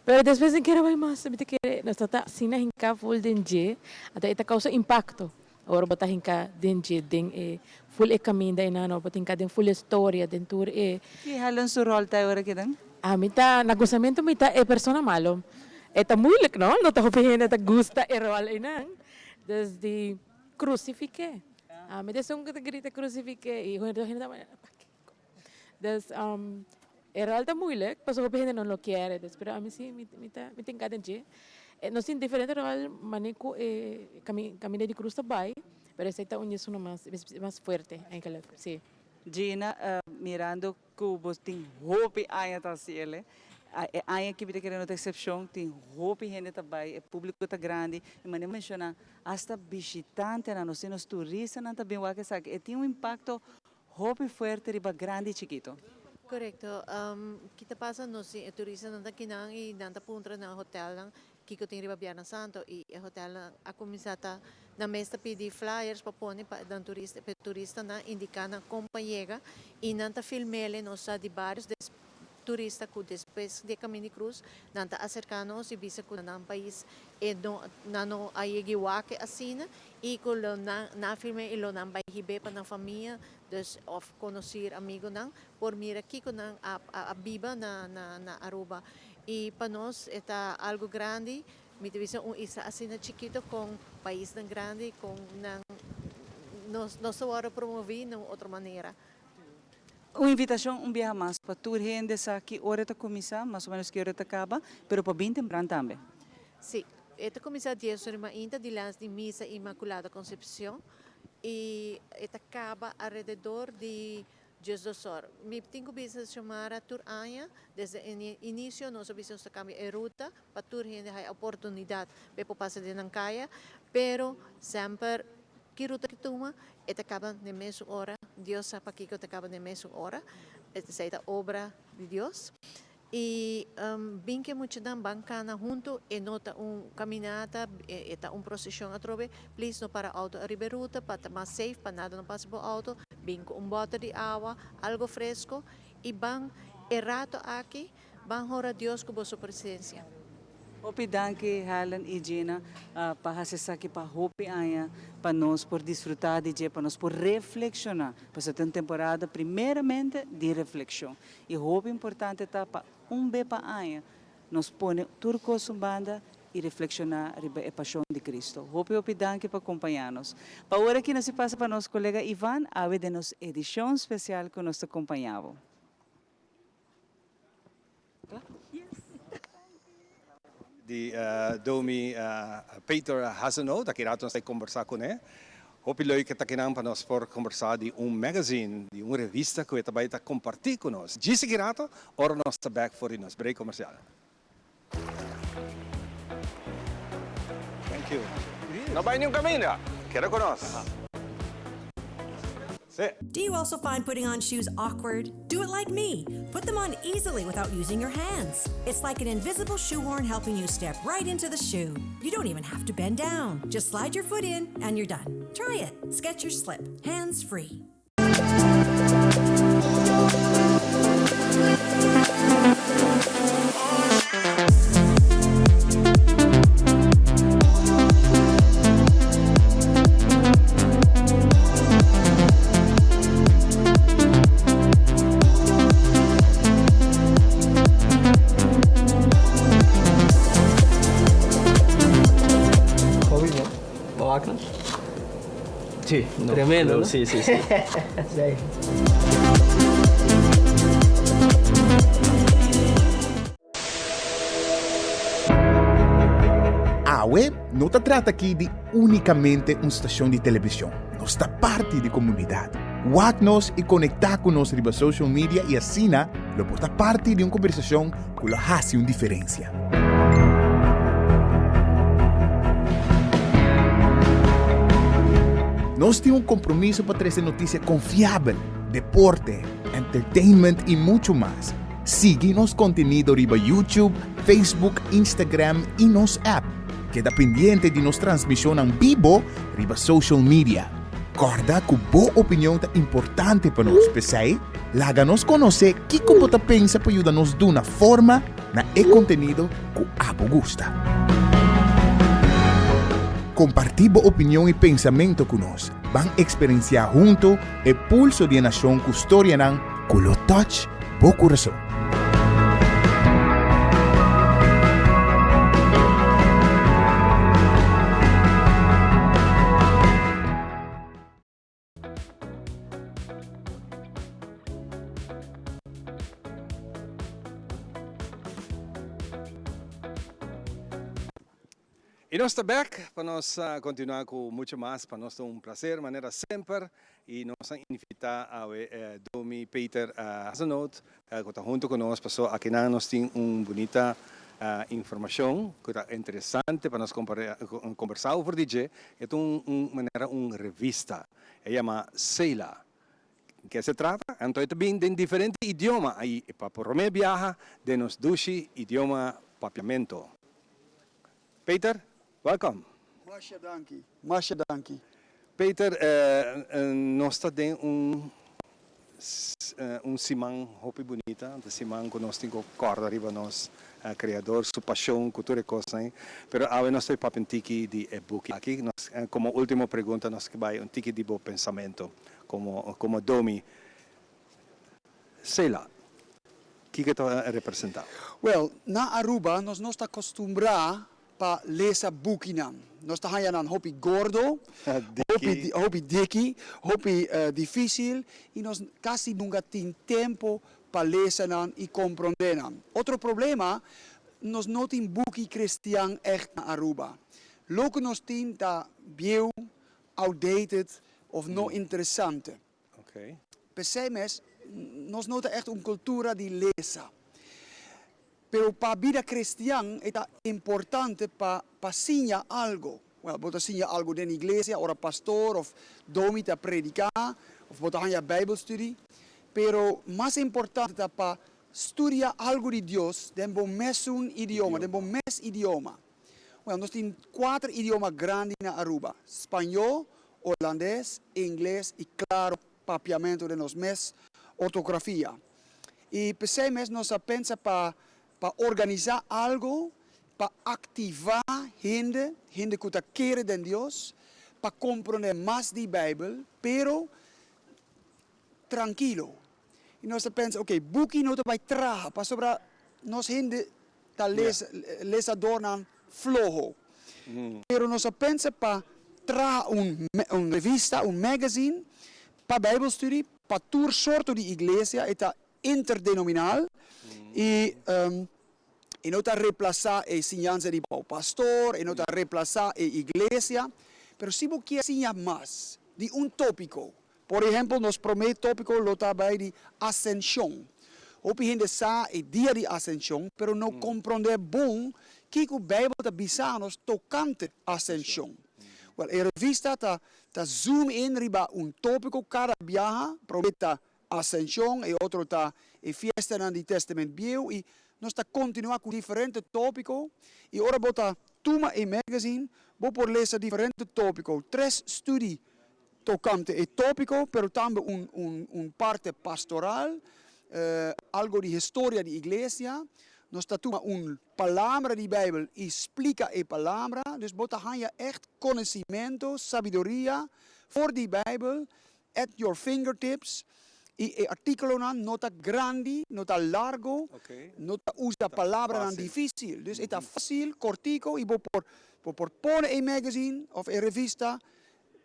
Pero despues mi kere bai mas, mi ta kere nos ta ta asina hinká ful den dje, anto e ta kousa impakto. Ora bo ta hinká den dje, den e ful e kaminda einan, ora bo ta hinká den ful e storia, den tur e. Ki Helen su ròl ta e ora kidan? Ami ta, na gustamentu mi ta e persona malo. E ta moeilijk no, no ta hopi hende ta gusta e ròl einan. Dus di krusifik'é. Ami ta esun ku ta grita krusifik'é i hende ta manera pakiko. Dus e ròl ta moeilijk pasobra hopi hende no lo kier, dus pero ami si mi ta mi ta hinká den dje. Nos tin diferente ròl manera ku e kaminda di krus ta bai, pero esei ta un di esun mas mas fuerte eigenlijk, si. Gina, mirando. ku bo tin hopi aña ta hasi el. E aña aki mi ta kere no ta eksepshon, tin hopi hende ta bai, e públiko ta grandi i manera menshoná asta bishitantenan, nos tin nos turistanan ta bin wak esaki. E tin un impakto hopi fuerte riba grandi i chikito. Korekto. Ki ta pasa nos tin e turistanan ta kinan i nan ta puntra nan hotelnan kiko tin riba Bierna Santo i e hotelnan a kuminsá ta nan mes ta pidi flyers pa pone pa nan turista pa e turistanan indiká nan kon pa yega i nan ta film'el nos sa di barios des turista ku despues di e Kamin di Krus nan ta aserká nos i bisa ku na nan pais e no nan no a yega i wak asina i ku lo nan nan a film'é i lo nan bai hib'é pa nan famia dus òf konosir amigonan por mira kiko nan a a biba na na na Aruba. I pa nos e ta algo grandi, mi ta bisa un isla asina chikito con paisnan grandi con nan nos nos ta worde promovi na un otro manera. Un invitacion un biaha mas pa tur hende sa ki ora e ta cuminsa, mas o menos ki ora e ta caba, pero pa bin tempran tambe. Si, e ta cuminsa dies ora mainta dilanti di Misa Inmaculada Concepcion y e ta caba alrededor di Djesdosor. Mi tin ku bisa Xiomara tur aña, desde e inicio nos a bisa nos ta cambia e ruta pa tur hende haya oportunidad pa e por pasa den nan caya, pero semper ki ruta ki tuma e ta caba den mesun ora, Dios sa pakico ta caba den mesun ora, esey ta obra di Dios. I bin ku e muchanan ban kana huntu, e no ta un kaminata, e ta un proseshon atrobe. Please no para outo ariba e ruta pa ta mas safe, pa nada no pasa bo outo. Bin ku un bòter di awa, algo fresko i ban e rato aki ban hora Dios ku boso presensia. Hopi danki Helen i Gina pa hasi esaki pa hopi aña pa nos por disfruta di dje, pa nos por reflekshoná, pasobra ta un temporada primeramente di reflekshon. I hopi importante ta pa un be pa aña nos pone tur kos un banda i reflekshoná riba e pashon di Cristo. Hopi hopi danki pa kompañá nos. Pa ora aki nos si pasa pa nos kolega Ivan awe den nos edishon spesial ku nos ta kompañá bo. Di Domi Peter Hazenoot, aki rato nos ta kombersá kuné. Hopi leuk ta kinan pa nos por kombersá di un magazine, di un revista ku e ta bai ta kompartí ku nos. Djis aki rato, ora nos ta bèk for di nos break komersial. Thank you. No bai niun kaminda, keda ku nos. Do you also find putting on shoes awkward? Do it like me. Put them on easily without using your hands. It's like an invisible shoehorn helping you step right into the shoe. You don't even have to bend down. Just slide your foot in and you're done. Try it. Skechers Slip. Hands free. Sí, no, Tremendo, no, ¿no? Sí, sí, sí. sí. Awe no ta trata aki di únikamente un stashon di televishon. Nos ta parti di komunidat. Wak nos i konektá ku nos riba social media i asina lo por ta parti di un kombersashon ku lo hasi un diferensia. Nos tin un kompromiso pa trese notisia konfiabel, deporte, entertainment i muchu mas. Sigui nos kontenido riba YouTube, Facebook, Instagram i nos app. Keda pendiente di nos transmishonnan bibo riba social media. Kòrda ku bo opinion ta importante pa nos, p'esei laga nos konosé kiko bo ta pensa pa yuda nos duna forma na e kontenido ku abo gusta. Kompartí bo opinion i pensamentu ku nos. Ban eksperensiá huntu e pulso di e nashon ku storianan ku lo touch bo kurason. Y nos ta bek pa nos continua cu mucho mas. Pa nos ta un placer manera semper y nos a invita awe Domi Peter Hazenoot cu ta hunto cu nos paso akinan nos tin un bunita informacion cu ta interesante pa nos combersa over di dje. E ta un manera un revista. E yama Sela. Ke se trata? Anto e ta bin den diferente idioma y pa prome biaha den nos dushi idioma Papiamento. Peter, welkom. Masha danki, masha danki. Peter, nos ta den un un siman hopi bunita, ta siman ku nos tin ku kòrda riba nos Kreador su pashon ku tur e kosnan ei. Pero awe nos ta e papia un tiki di e buki aki. Nos komo último pregunta nos ke bai un tiki di bo pensamentu komo komo domi. Sela, kiko ta representá? Wel, na Aruba nos no ta kostumbrá pa lesa bukinan. Nos ta haña nan hopi gordo, hopi hopi diki, hopi difísil i nos kasi nunka tin tempu pa lesa nan i komprondé nan. Otro problema, nos no tin buki kristian ègt na Aruba. Loke nos tin ta bieu, outdated òf no interesante. P'esei mes, nos no ta ègt un kultura di lesa. Pero pa bida kristian e ta importante pa pa siña algu. Wèl, bo ta siña algu den iglesia ora pastor òf domi ta prediká òf bo ta haña Bijbelstudie. Pero mas importante ta pa studia algu di Dios den bo mesun idioma, den bo mes idioma. Wèl, nos tin kuater idioma grandi na Aruba, spañó, holandes, ingles i klaro papiamentu den nos mes ortografia. I p'esei mes nos a pensa pa pa organisá algu pa aktivá hende, hende ku ta kere den Dios, pa komprondé mas di Beibel, pero trankilo. I nos ta pensa, oke, buki no ta bai traha pasobra nos hende ta lesadornan floho. Pero nos a pensa pa traha un un revista, un magazine pa Bijbelstudie, pa tur sorto di iglesia, e ta interdenominal i e no ta replasa e siñansa di bo pastor, e no ta replasa e iglesia, pero si bo kier siña mas di un topico, Por ehempel, nos promé tópiko lo ta bai di Asenshon. Hopi hende sa e dia di Asenshon, pero no komprondé bon kiko Beibel ta bisa nos tokante Asenshon. Wèl, e revista ta ta zoom in riba un tópiko kada biaha, promé ta Asenshon, e otro ta e fiestanan di Tèstamènt Bieu, i nos ta kontinuá ku diferente tópiko, i ora bo ta tuma e magazine, bo por lesa diferente tópiko, tres studi Tocante e topico, pero tambe un un un parte pastoral, algo di historia di iglesia. Nos ta tuma un palabra di Bijbel y splica e palabra. Dus bo ta haya echt conocimento, sabiduria for di Bijbel at your fingertips. Y e articulonan no ta grandi, no ta largo, no ta usa palabranan dificil. Dus e ta facil, cortico y bo por bo por pone e magazine of e revista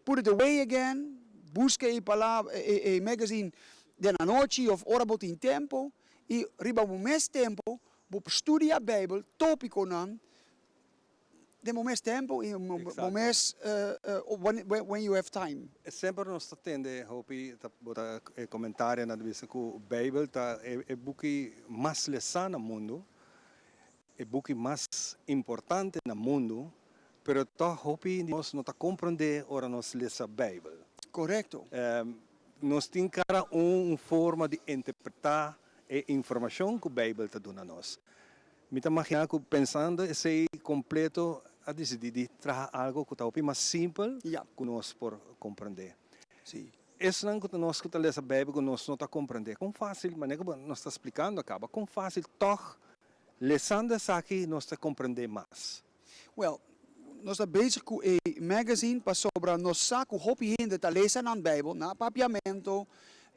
Put it away again, buska e palabra, e magazine den anochi of ora bo tin tempo y riba bo mes tempo bo por studia Bijbel topiconan den bo mes tempo y bo mes when you have time. Semper nos ta tende hopi ta bota e comentarionan ta bisa cu Bijbel ta e buki mas lesa na mundo E buki mas importante na mundu, pero tòg hopi di nos no ta komprondé ora nos lesa Beibel. Korekto. Nos tin kada un un forma di interpretá e informashon ku Beibel ta duna nos. Mi ta maginá ku pensando esei kompleto a disidí di traha algu ku ta hopi mas simpel ku nos por komprondé. Sí. Esnan ku ta nos ku ta lesa Beibel ku nos no ta komprondé, kon fásil, manera ku nos ta splikando a kaba, kon fásil tòg Lesando esaki nos ta comprende mas. Well, nos ta bezig cu e magazine pasobra nos sa cu hopi hende ta lesa nan Bijbel na Papiamento.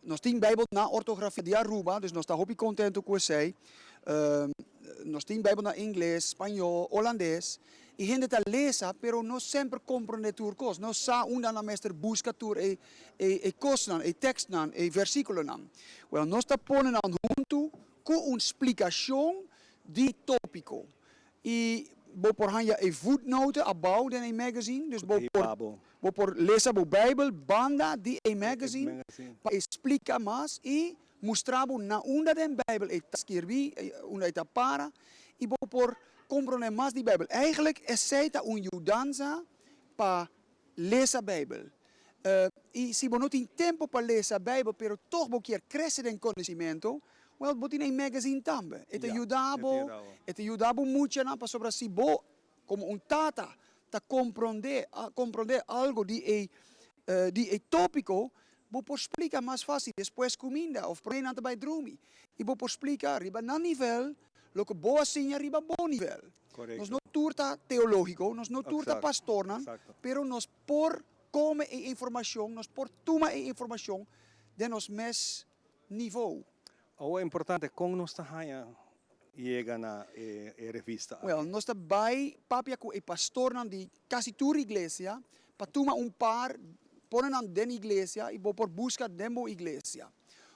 Nos tin Bijbel na ortografia di Aruba, dus nos ta hopi contento cu esey. Nos tin Bijbel na Ingles, Spañol, Holandes. Y hende ta lesa, pero no semper comprende tur cos. No sa unda nan mester busca tur e e cosnan, e tekstnan, e versiculonan. Well, nos ta pone nan hunto. Ku un splikashon di tópiko. I Bo por haña e voetnoten abou den e magazine, dus bo por bo por lesa bo Bijbel banda di e magazine pa e splika mas i mustra bo na unda den Bijbel e ta skirbi, unda e ta para i bo por komprondé mas di Bijbel. Eigenlijk esei ta un yudansa pa lesa Bijbel. I si bo no tin tempu pa lesa Bijbel pero tog bo kier krese den konosimento, wel bo tin e magazine tambe. E ta yuda bo, e ta yuda bo muchanan pasobra si bo komo un tata ta komprondé komprondé algu di e di e topiko, bo por splika mas fásil despues kuminda òf promé nan ta bai drumi. I bo por splika riba nan nivel loke bo a siña riba bo nivel. Nos no tur ta teológiko, nos no tur ta pastornan, pero nos por kome e informashon, nos por tuma e informashon den nos mes nivou. Awor importante, kon nos ta haña yega na e revista aki? Wèl, nos ta bai papia ku e pastornan di kasi tur iglesia pa tuma un par, pone nan den iglesia i bo por buska den bo iglesia.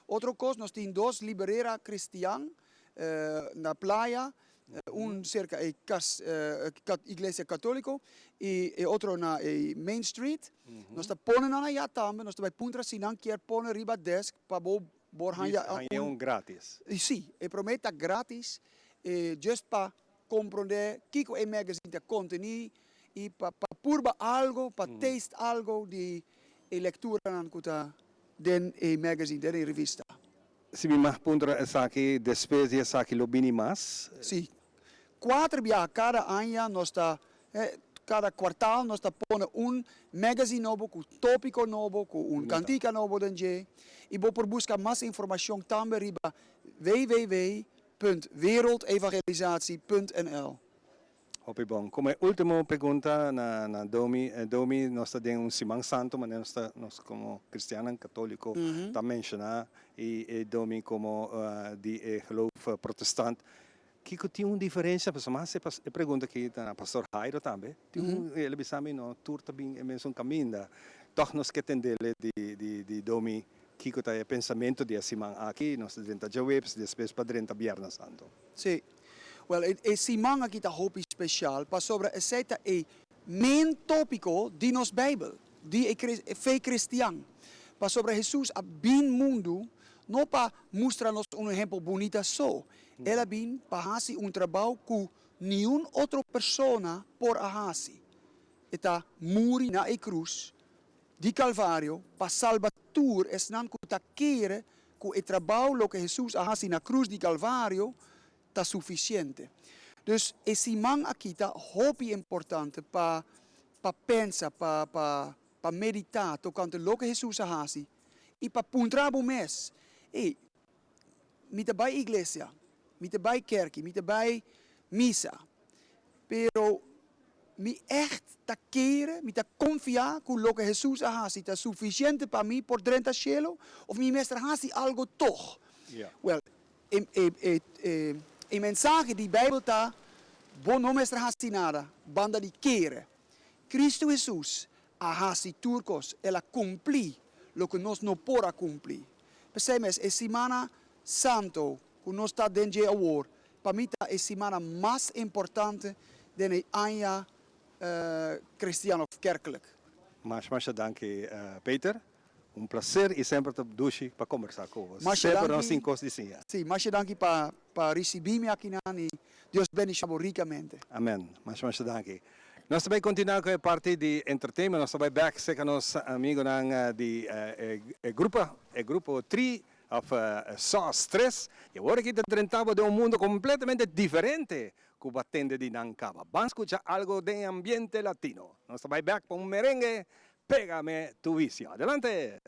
Otro kos, nos tin dos liberera kristian na playa, un serka e kas iglesia katoliko i e otro na e main street. Nos ta pone nan aya tambe, nos ta bai puntra si nan kier pone riba desk pa bo por hanja Hanja un gratis. Si, e prome ta gratis, just pa kompronde kiko e magazine ta konteni i pa purba algo, pa taste algo di e lekturanan ku ta den e magazine, den e revista. Si mi mag puntra esaki, despues di esaki lo bini mas? Si. Kuater biaha kada aña nos ta, kada kuartal nos ta pone un magazine nobo ku topiko nobo, ku un kantika nobo den dje. I bo por buska mas informashon tambe riba www punt wereldevangelisatie punt nl. Hopi bon. Como e ultimo pregunta na na Domi, Domi nos ta den un siman santo manera nos ta nos como cristiannan catolico ta menciona y e Domi como di e geloof protestant kico tin un diferencia pasobra mas e pregunta aki ta na Pastor Jairo tambe tin un el a bisa mi no tur ta bin e mesun caminda toch nos ke tendele di di di Domi kico ta e pensamento di e siman aki nos ta drenta djaweps despues pa drenta biernes santo. Sí. Wel, e e siman aki ta hopi special pasobra esei ta e main topico di nos Bijbel, di e e fe cristian. Pasobra Hesus a bin mundu no pa mustra nos un ehempel bunita so, El a bin pa haci un trabao cu niun otro persona por a haci. E ta muri na e cruz di Calvario pa salba tur esnan cu ta kere ku e trabou loke Hesus a hasi na krus di Kalvario ta sufisiente. Dus e siman aki ta hopi importante pa pa pensa, pa pa pa meditá tokante loke Hesus a hasi i pa puntra bo mes, Ey, mi ta bai iglesia, mi ta bai kerki, mi ta bai misa, pero Mi ègt ta kere, mi ta konfiá ku loke Hesus a hasi ta sufisiente pa mi por drenta shelu, òf mi mester hasi algu tòg? Wèl, e mensahe di Beibel ta, Bo no mester hasi nada banda di kere. Kristu Hesus a hasi tur kos, el a kumplí loke nos no por a kumplí. P'esei mes, e Simana Santu ku nos ta den dje awor, pa mi ta e simana mas importante den e aña cristian of kerkelijk. Masha masha danki Peter. Un placer y semper ta dushi pa combersa cu bo. Masha Semper nos danki. tin cos di siña. Sí, masha danki pa pa ricibi mi akinan y Dios bendicion bo ricamente. Amen. Masha masha danki. Nos ta bay continua cu e parti di entertainment. Nos ta bay back cerca nos amigonan di e grupo e grupo Tri Of Sos Tres, i awor aki ta drenta bo den un mundo completamente diferente cu bo a tende di nan caba. Ban scucha algo den ambiente latino. Nos ta bay bek pa un merengue, Pégame tu vicio. Adelante!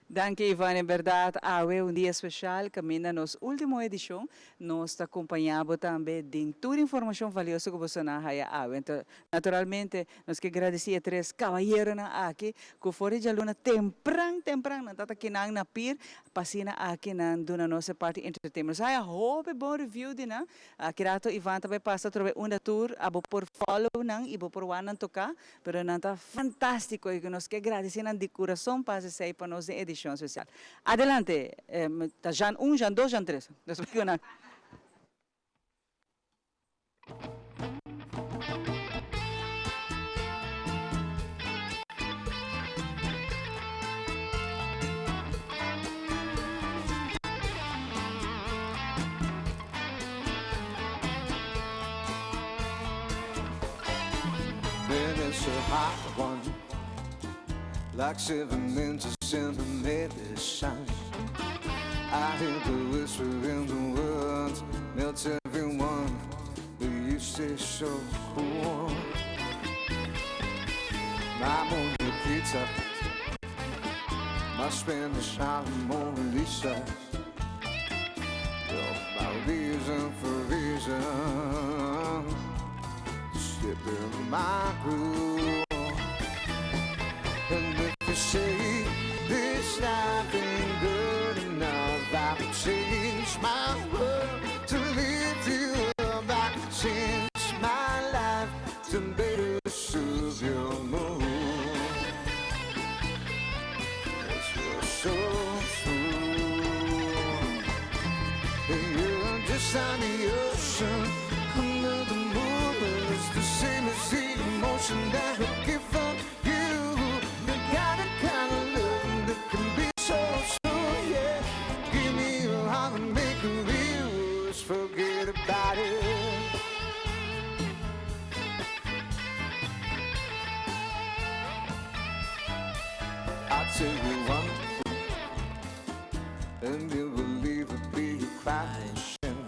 Danki Ivan, en berdad awe un dia special caminda nos ultimo edicion, nos ta compaña bo tambe den tur informacion valioso cu boso nan haya awe. Enton naturalmente Nos ke gradisí e tres kabayeronan aki ku for di djaluna tempran tempran nan tata kinan na pir pa asina aki nan duna nos e parti entertainment. Nos haya hopi bon review di nan. Aki rato Ivan ta bai pasa atrobe unda tur abo por follow nan i bo por wak nan toka pero nan ta fantástiko i nos ke gradisí nan di kurason pa hasi esei pa nos den edishon spesial. Adelante ta Jan un, Jan dos, Jan tres. Nos bai ku nan. It's a hot one, like 7 inches in the medicine. I hear the whisper in the words, melts everyone, but you stay so cool. My Mona my Spanish I'm Mona Lisa. You're my reason for reason. Step in my groove. And if you say this life ain't good enough, I would change my world to lift you up. I could change my life to better serve your mood. 'Cause you're so smooth. You're just like the ocean under the moon. It's the same as the emotion that I get from you. You got a kind of love that can be so smooth, yeah. Give me your heart and make it real. Let's forget about it. I'll tell you one thing, and you believe it be a crying shame.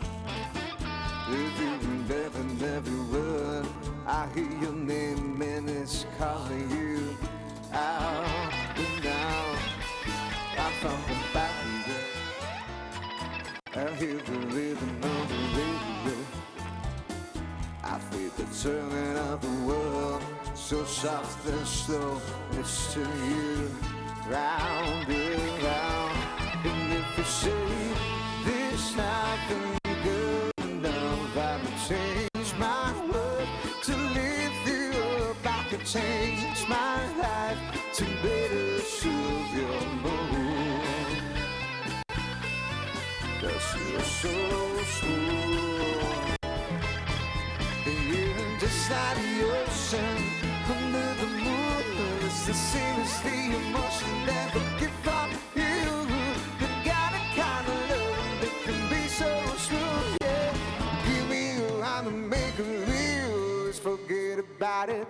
If you never, never would, I hear your name and it's calling you out. And now I found the barrier. I hear the rhythm of the radio. I feel the turning of the world so soft and slow. It's to you, round and round. And if you say this life ain't good enough, I would change my world to lift you up. I could change my life to better serve your mood. 'Cause you're so smooth. You're just like the ocean under the moon. It's the same as the emotion that I get from you. You got a kind of love that can be so smooth, yeah. Give me your hand and make it real. Let's forget about it.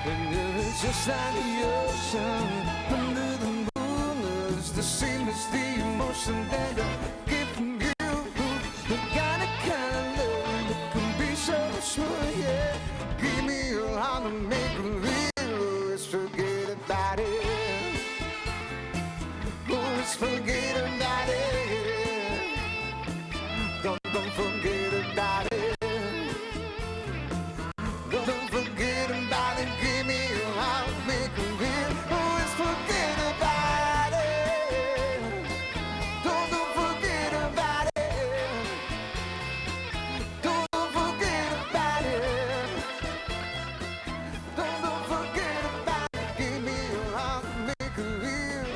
And it's just like the ocean under the moon. It's the same as the emotion that I get from you. You got a kind of love that can be so smooth, yeah. Give me your heart and make it real. Let's forget about it. Oh, let's forget about it. Don't forget about it. Don't forget about it. Give me your heart, make it real. Oh, let's forget about it. Don't forget about it. Don't forget about it. Don't forget about it. Give me your heart, make it real.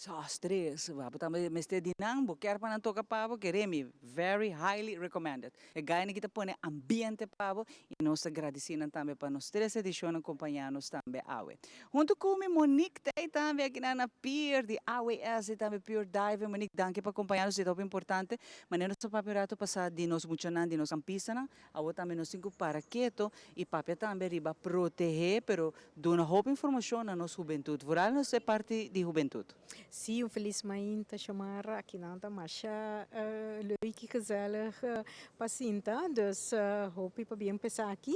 Sostres, bo tambe mester di nan, bo kier pa nan toca pa bo, kere mi, very highly recommended. E guynan aki ta pone ambiente pa bo y nos ta gradici nan tambe pa nos tres edicionnan compaña nos tambe awe. Hunto cu mi Monique ta tambe aki nan na pier di AWS y tambe Pure Diving. Monique, danki pa compaña nos, e ta hopi importante. Manera nos a papia un rato pasa di nos muchanan, di nos campistanan, awo tambe nos tin cu para keto y papia tambe riba protege, pero Duna hopi informacion na nos hubentud, vooral nos e parti di hubentud. Sí, un felis mainta, Xiomara. Akinan ta masha leuk i gezellig pa sinta, dus hopi pa bien p'esaki.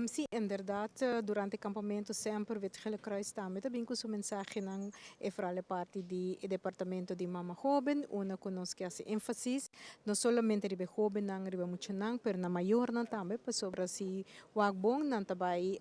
Sí, inderdaad, durante e campamento semper Wit Gele Kruis tambe ta bin cu su mensahenan, e vooral e parti di e departamento di mama hoben, unda cu nos ke haci enfasis no solamente riba e hobennan, riba muchanan, pero na mayornan tambe, pasobra si Wak bon nan ta bai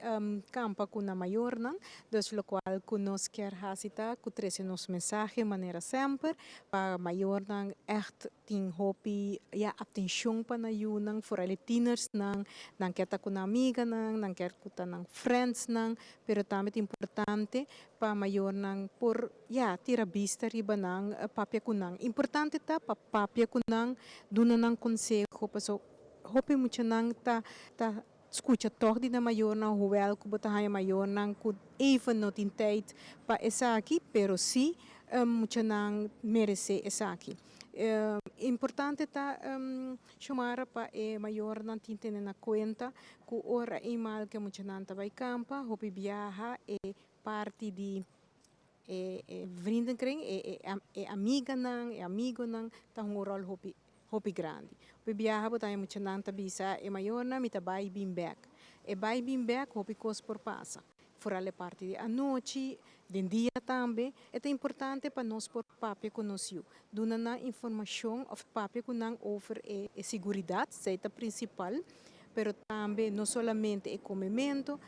kampa ku nan mayornan, dus lokual ku nos kier hasi ta ku trese nos mensahe manera semper pa mayornan ègt tin hopi ya atenshon pa nan yunan, foral e tienersnan, nan kier ta ku nan amiganan, nan kier ku ta nan friendsnan, pero tambe ta importante pa mayornan por ya tira bista riba nan, papia ku nan. Importante ta pa papia ku nan, duna nan konseho paso. Hopi muchanan ta ta skucha tòg di nan mayornan, hoewel ku bo ta haña mayornan ku even no tin tijd pa esaki, pero sí muchanan meresé esaki. Importante ta Xiomara pa e mayornan tin tene na kuenta ku ora eenmaal ku e muchanan ta bai kampa, hopi biaha e parti di e vriendenkring, e amiganan, e amigonan ta hunga un ròl hopi hopi grandi. Hopi biaha bo ta haña muchanan ta bisa e mayornan mi ta bai bin bek. E bai bin bek hopi kos por pasa. Foral e parti di anochi, den dia tambe. E ta importante pa nos por papia ku nos yu. Duna nan informashon òf papia ku nan over e siguridat, esei ta prinsipal. Pero tambe no solamente e comemento,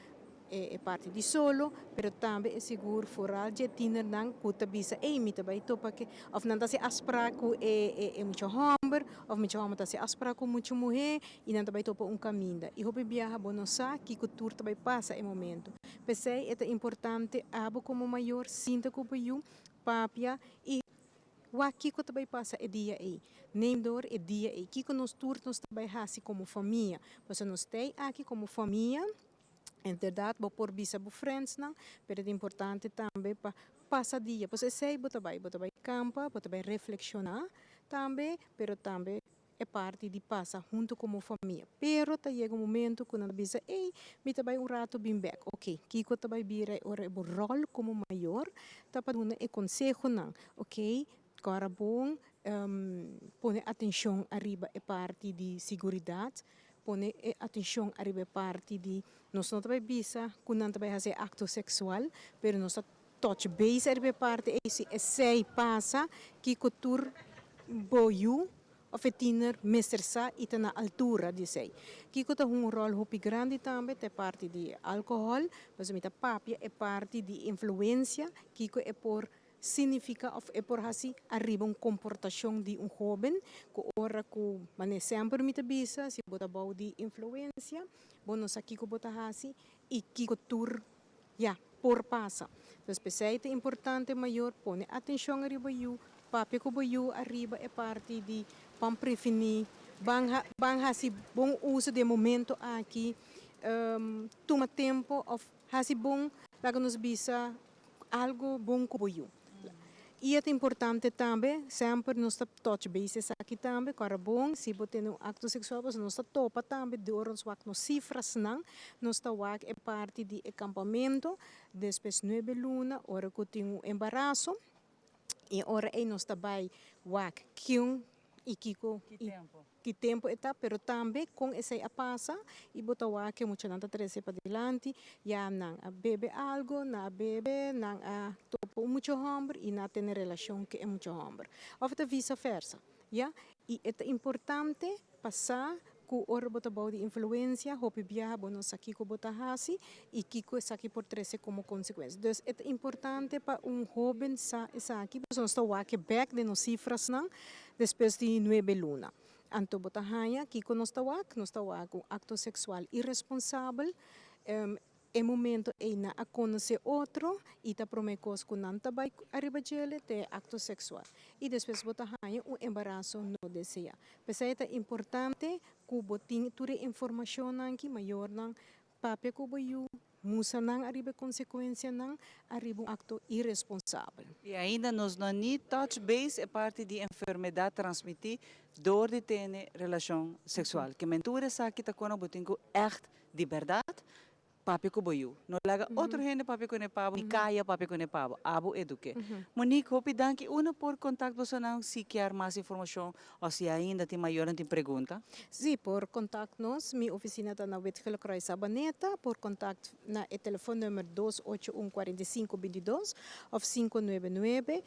e parti di solo, pero tambe e sigur foral dje tienernan cu ta bisa ey mi ta bay topa ke of nan ta haci afspraak cu e e mucha homber of mucha homber ta haci afspraak cu mucha muhe y nan ta bay topa un caminda y hopi biaha bo no sa kico tur ta bay pasa e momento. P'esey e ta importante abo como mayor sinta cu bo yu papia y Wak kiko ta bai pasa e dia ei. Neem door e dia ei. Kiko nos tur nos ta bai hasi komo famia. Pasobra nos ta aki komo famia. Inderdaad bo por bisa bo friendsnan, pero ta importante tambe pa pasa dia. Pasobra esei bo ta bai. Bo ta bai kampa, bo ta bai reflekshoná tambe, pero tambe e parti di pasa hunto komo famia. Pero ta yega un momento ku nan ta bisa, ey, mi ta bai un rato bin bek. Oke, kiko ta bai bira e ora e bo ròl komo mayor ta pa duna e konsehonan. Oke, kòrda bon pone atenshon ariba e parti di siguridat, pone e atenshon ariba e parti di nos no ta bai bisa ku nan ta bai hasi e akto seksual, pero nos ta touch base ariba e parti ei, si esei pasa, kiko tur bo yu of e tiener mester sa i ta na altura di esei. Kiko ta hunga un ròl hopi grandi tambe ta e parti di alkohòl, pasobra mi ta papia e parti di influensia, kiko e por significa of e por haci ariba un comportacion di un hoben, cu ora cu manera semper mi ta bisa, si bo ta bou di influencia, bo no sa kiko bo ta haci i kiko tur Ya, por pasa. Entonces p'esei ta importante mayor pone atencion ariba yu, papia cu bo yu ariba e parti di ban preveni, ban ban haci bon uso di e momento aki, tuma tempo of haci bon, laga nos bisa algo bon cu bo yu. I e ta importante tambe, semper nos ta touch base esaki tambe, ku ora bon si bo tene un akto seksual pasobra nos ta topa tambe dor nos wak nos sifrasnan, nos ta wak e parti di e kampamento, despues nuebe luna ora ku tin un embaraso i e ora ei nos ta bai wak kiun i kiko i ki tempu e ta, pero tambe kon esei a pasa i bo ta wak ke muchanan ta trese padilanti, ya nan a bebe algo, nan a bebe, nan a topa un mucha hòmber i nan a tene relashon ku e mucha hòmber. Òf ta visa versa, ya. I e ta importante pa sa ku ora bo ta bou di influensia, hopi biaha bo no sa kiko bo ta hasi i kiko esaki por trese komo konsekuensia. Dus e ta importante pa un hóben sa esaki, pasobra nos ta wak bèk den nos sifrasnan Despues di nuebe luna. Anto bo ta haña kiko nos ta wak? Nos ta wak un akto seksual iresponsabel. E momento ei nan a konosé otro i ta promé kos ku nan ta bai ariba djele ta e akto seksual. I despues bo ta haña un embaraso no deseá. P'esei ta importante ku bo tin tur e informashonnan ki mayornan papia ku bo yu, musa nan ariba e konsekuensianan ariba un akto iresponsabel. I ainda nos no ni touch base e parti di enfermedat transmití dor di tene relashon seksual. Ke men tur esaki ta kono bo tin ku ègt Di bèrdat, papia ku bo yu. No laga otro hende papia kuné pa bo, ni kaya papia kuné pa bo. Abo eduk'é. Monique, hopi danki. Unda por kontakt bosonan si kier mas informashon òf si ainda tin mayornan tin pregunta? Sí, por kontakt nos. Mi ofisina ta na Witgele-Kruis Sabaneta. Por kontakt na e telefonnummer dos ocho un 45 22 òf 599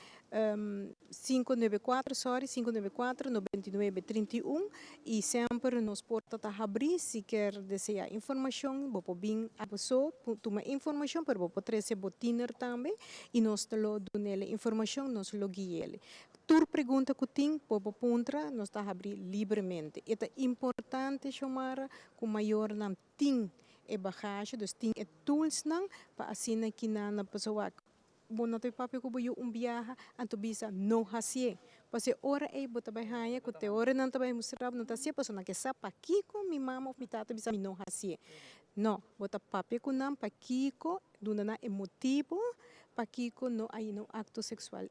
594 sorry, 594 99 31 y semper nos porta ta habri si kier desea informacion bo por bin abo so tuma informacion pero bo por trece bo tiener tambe y nos ta lo dunele informacion nos lo guiele. Tur pregunta cu tin bo por puntra nos ta habri libremente. E ta importante Xiomara cu mayornan tin e bagage dus tin e toolsnan pa asina kinan na pasobra Bo no ta papia ku bo yu un biaha, anto bisa, No hasié. Pasobra e ora ei bo ta bai haña ku te ora nan ta bai mustra bo no ta hasié, pasobra nan ke sa pakiko mi mama òf mi tata bisa mi no hasié. No, bo ta papia ku nan pakiko, duna nan e motibu pakiko no a hina un akto seksual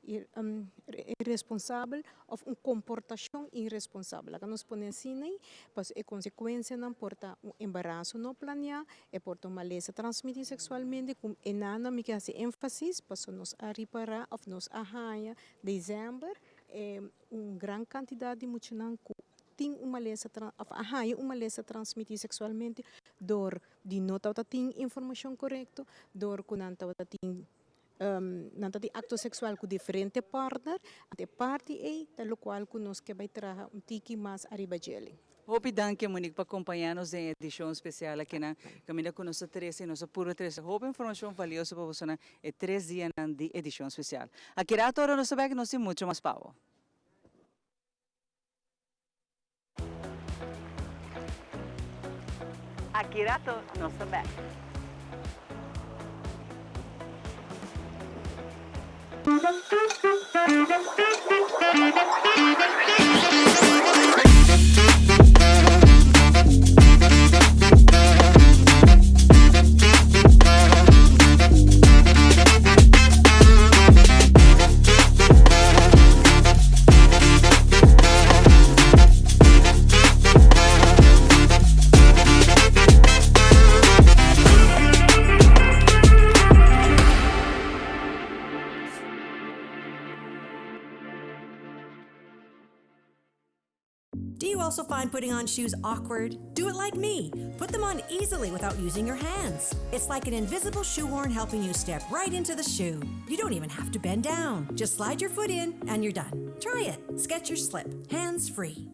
iresponsabel òf un komportashon iresponsabel. Laga nos pone asina ei, pasobra e konsekuensianan por ta un embaraso no planeá, E por ta un malesa transmití seksualmente ku e nana mi ke hasi énfasis paso nos a ripará òf nos a haña desèmber un gran kantidat di muchanan ku tin un malesa òf a haña un malesa transmití seksualmente dor di no tabata tin informashon korekto, dor ku nan tabata tin nan ta tin akto seksual ku diferente partner, anto e parti ei ta lokual ku nos ke bai traha un tiki mas ariba djele. Hopi danki Monique pa kompañá nos den e edishon spesial akinan kaminda ku nos ta trese i nos a purba trese hopi informashon valioso pa bosonan e tres dianan di edishon spesial. Aki rato ora nos ta bek nos tin mucho mas pa bo. Aki rato nos ta bek. Do you also find putting on shoes awkward? Do it like me. Put them on easily without using your hands. It's like an invisible shoehorn helping you step right into the shoe. You don't even have to bend down. Just slide your foot in and you're done. Try it. Skechers Slip. Hands free.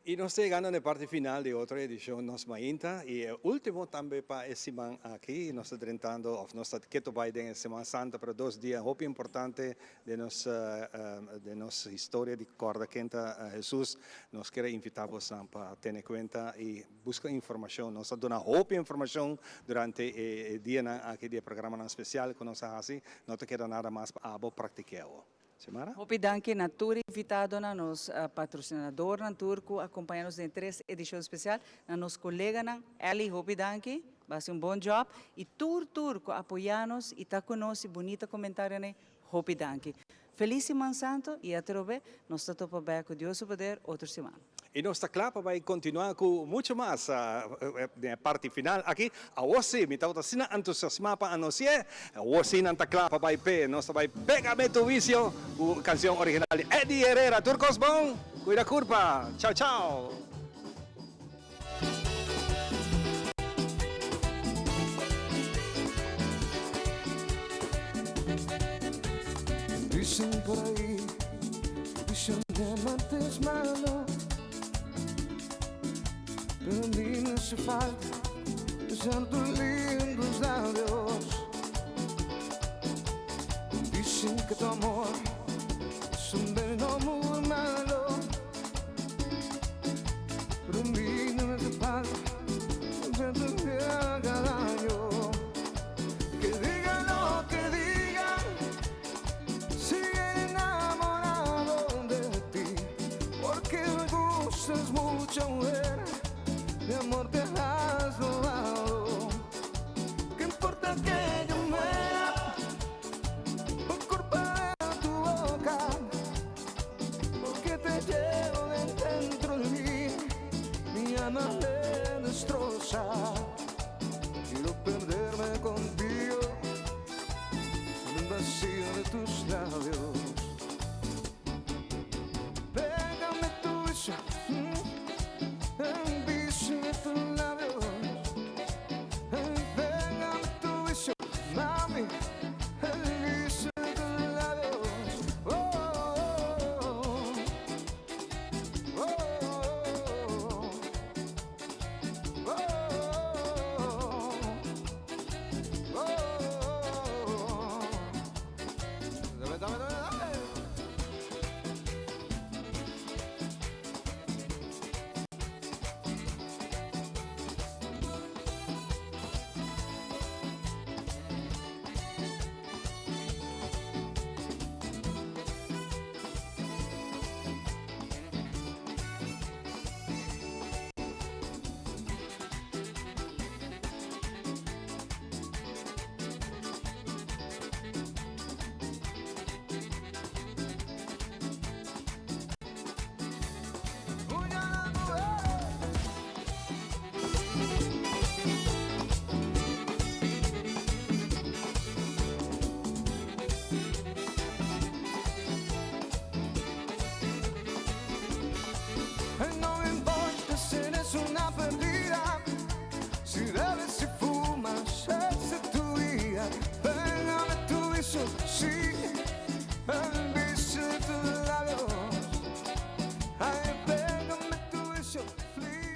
Y nos ta yegando na e parti final di otro edicion Nos Mainta y e ultimo tambe pa e siman aki. Nos ta drentando of nos ta keto bay den e Siman Santa pero dos dia hopi importante den nos den nos historia di corda ken ta Jesus. Nos kier a invita bosnan pa tene cuenta y busca informacion. Nos a duna hopi informacion durante e dianan aki di e programanan special cu nos a haci. No ta keda nada mas pa abo practica awo. Xiomara? Hopi danki na tur invitadonan, nos patrocinadornan tur cu a compaña nos den tres edicion special, na nos coleganan, Elly hopi danki, bo a haci un bon job, y tur tur cu a apoya nos y ta cu nos y bunita comentarionan, hopi danki. Feliz Siman Santo y atrobe nos ta topa bek cu Dios su poder otro siman. Y nos ta cla pa bay continua cu mucho mas den e parti final aki. Awor si, mi tabata asina entusiasma pa anunci'e. Awor si nan ta cla pa bay p'e. Nos ta bay Pégame tu vicio cu cancion original di Eddie Herrera. Tur cos bon, cuida curpa. Chao chao. Dicen por ahí que visión de amarte es malo, pero a mí me hace falta besar tus lindos labios. Dicen que tu amor es un veneno muy malo, pero a mí no me hace falta que te haga daño. Que digan lo que digan, sigue enamorado de ti, porque me gustas mucho, mujer, mi amor te has robado. ¿Qué importa que yo muera por culpa de tu boca? Porque te llevo dentro de mí, mi alma me destroza. Quiero perderme contigo en el vacío de tus labios. Pégame tu vicio, el vicio de tus labios. Pégame tu vicio, mami, el vicio de tus labios. Oh, oh, oh, oh, oh, oh. Dame, dame, dame, dame.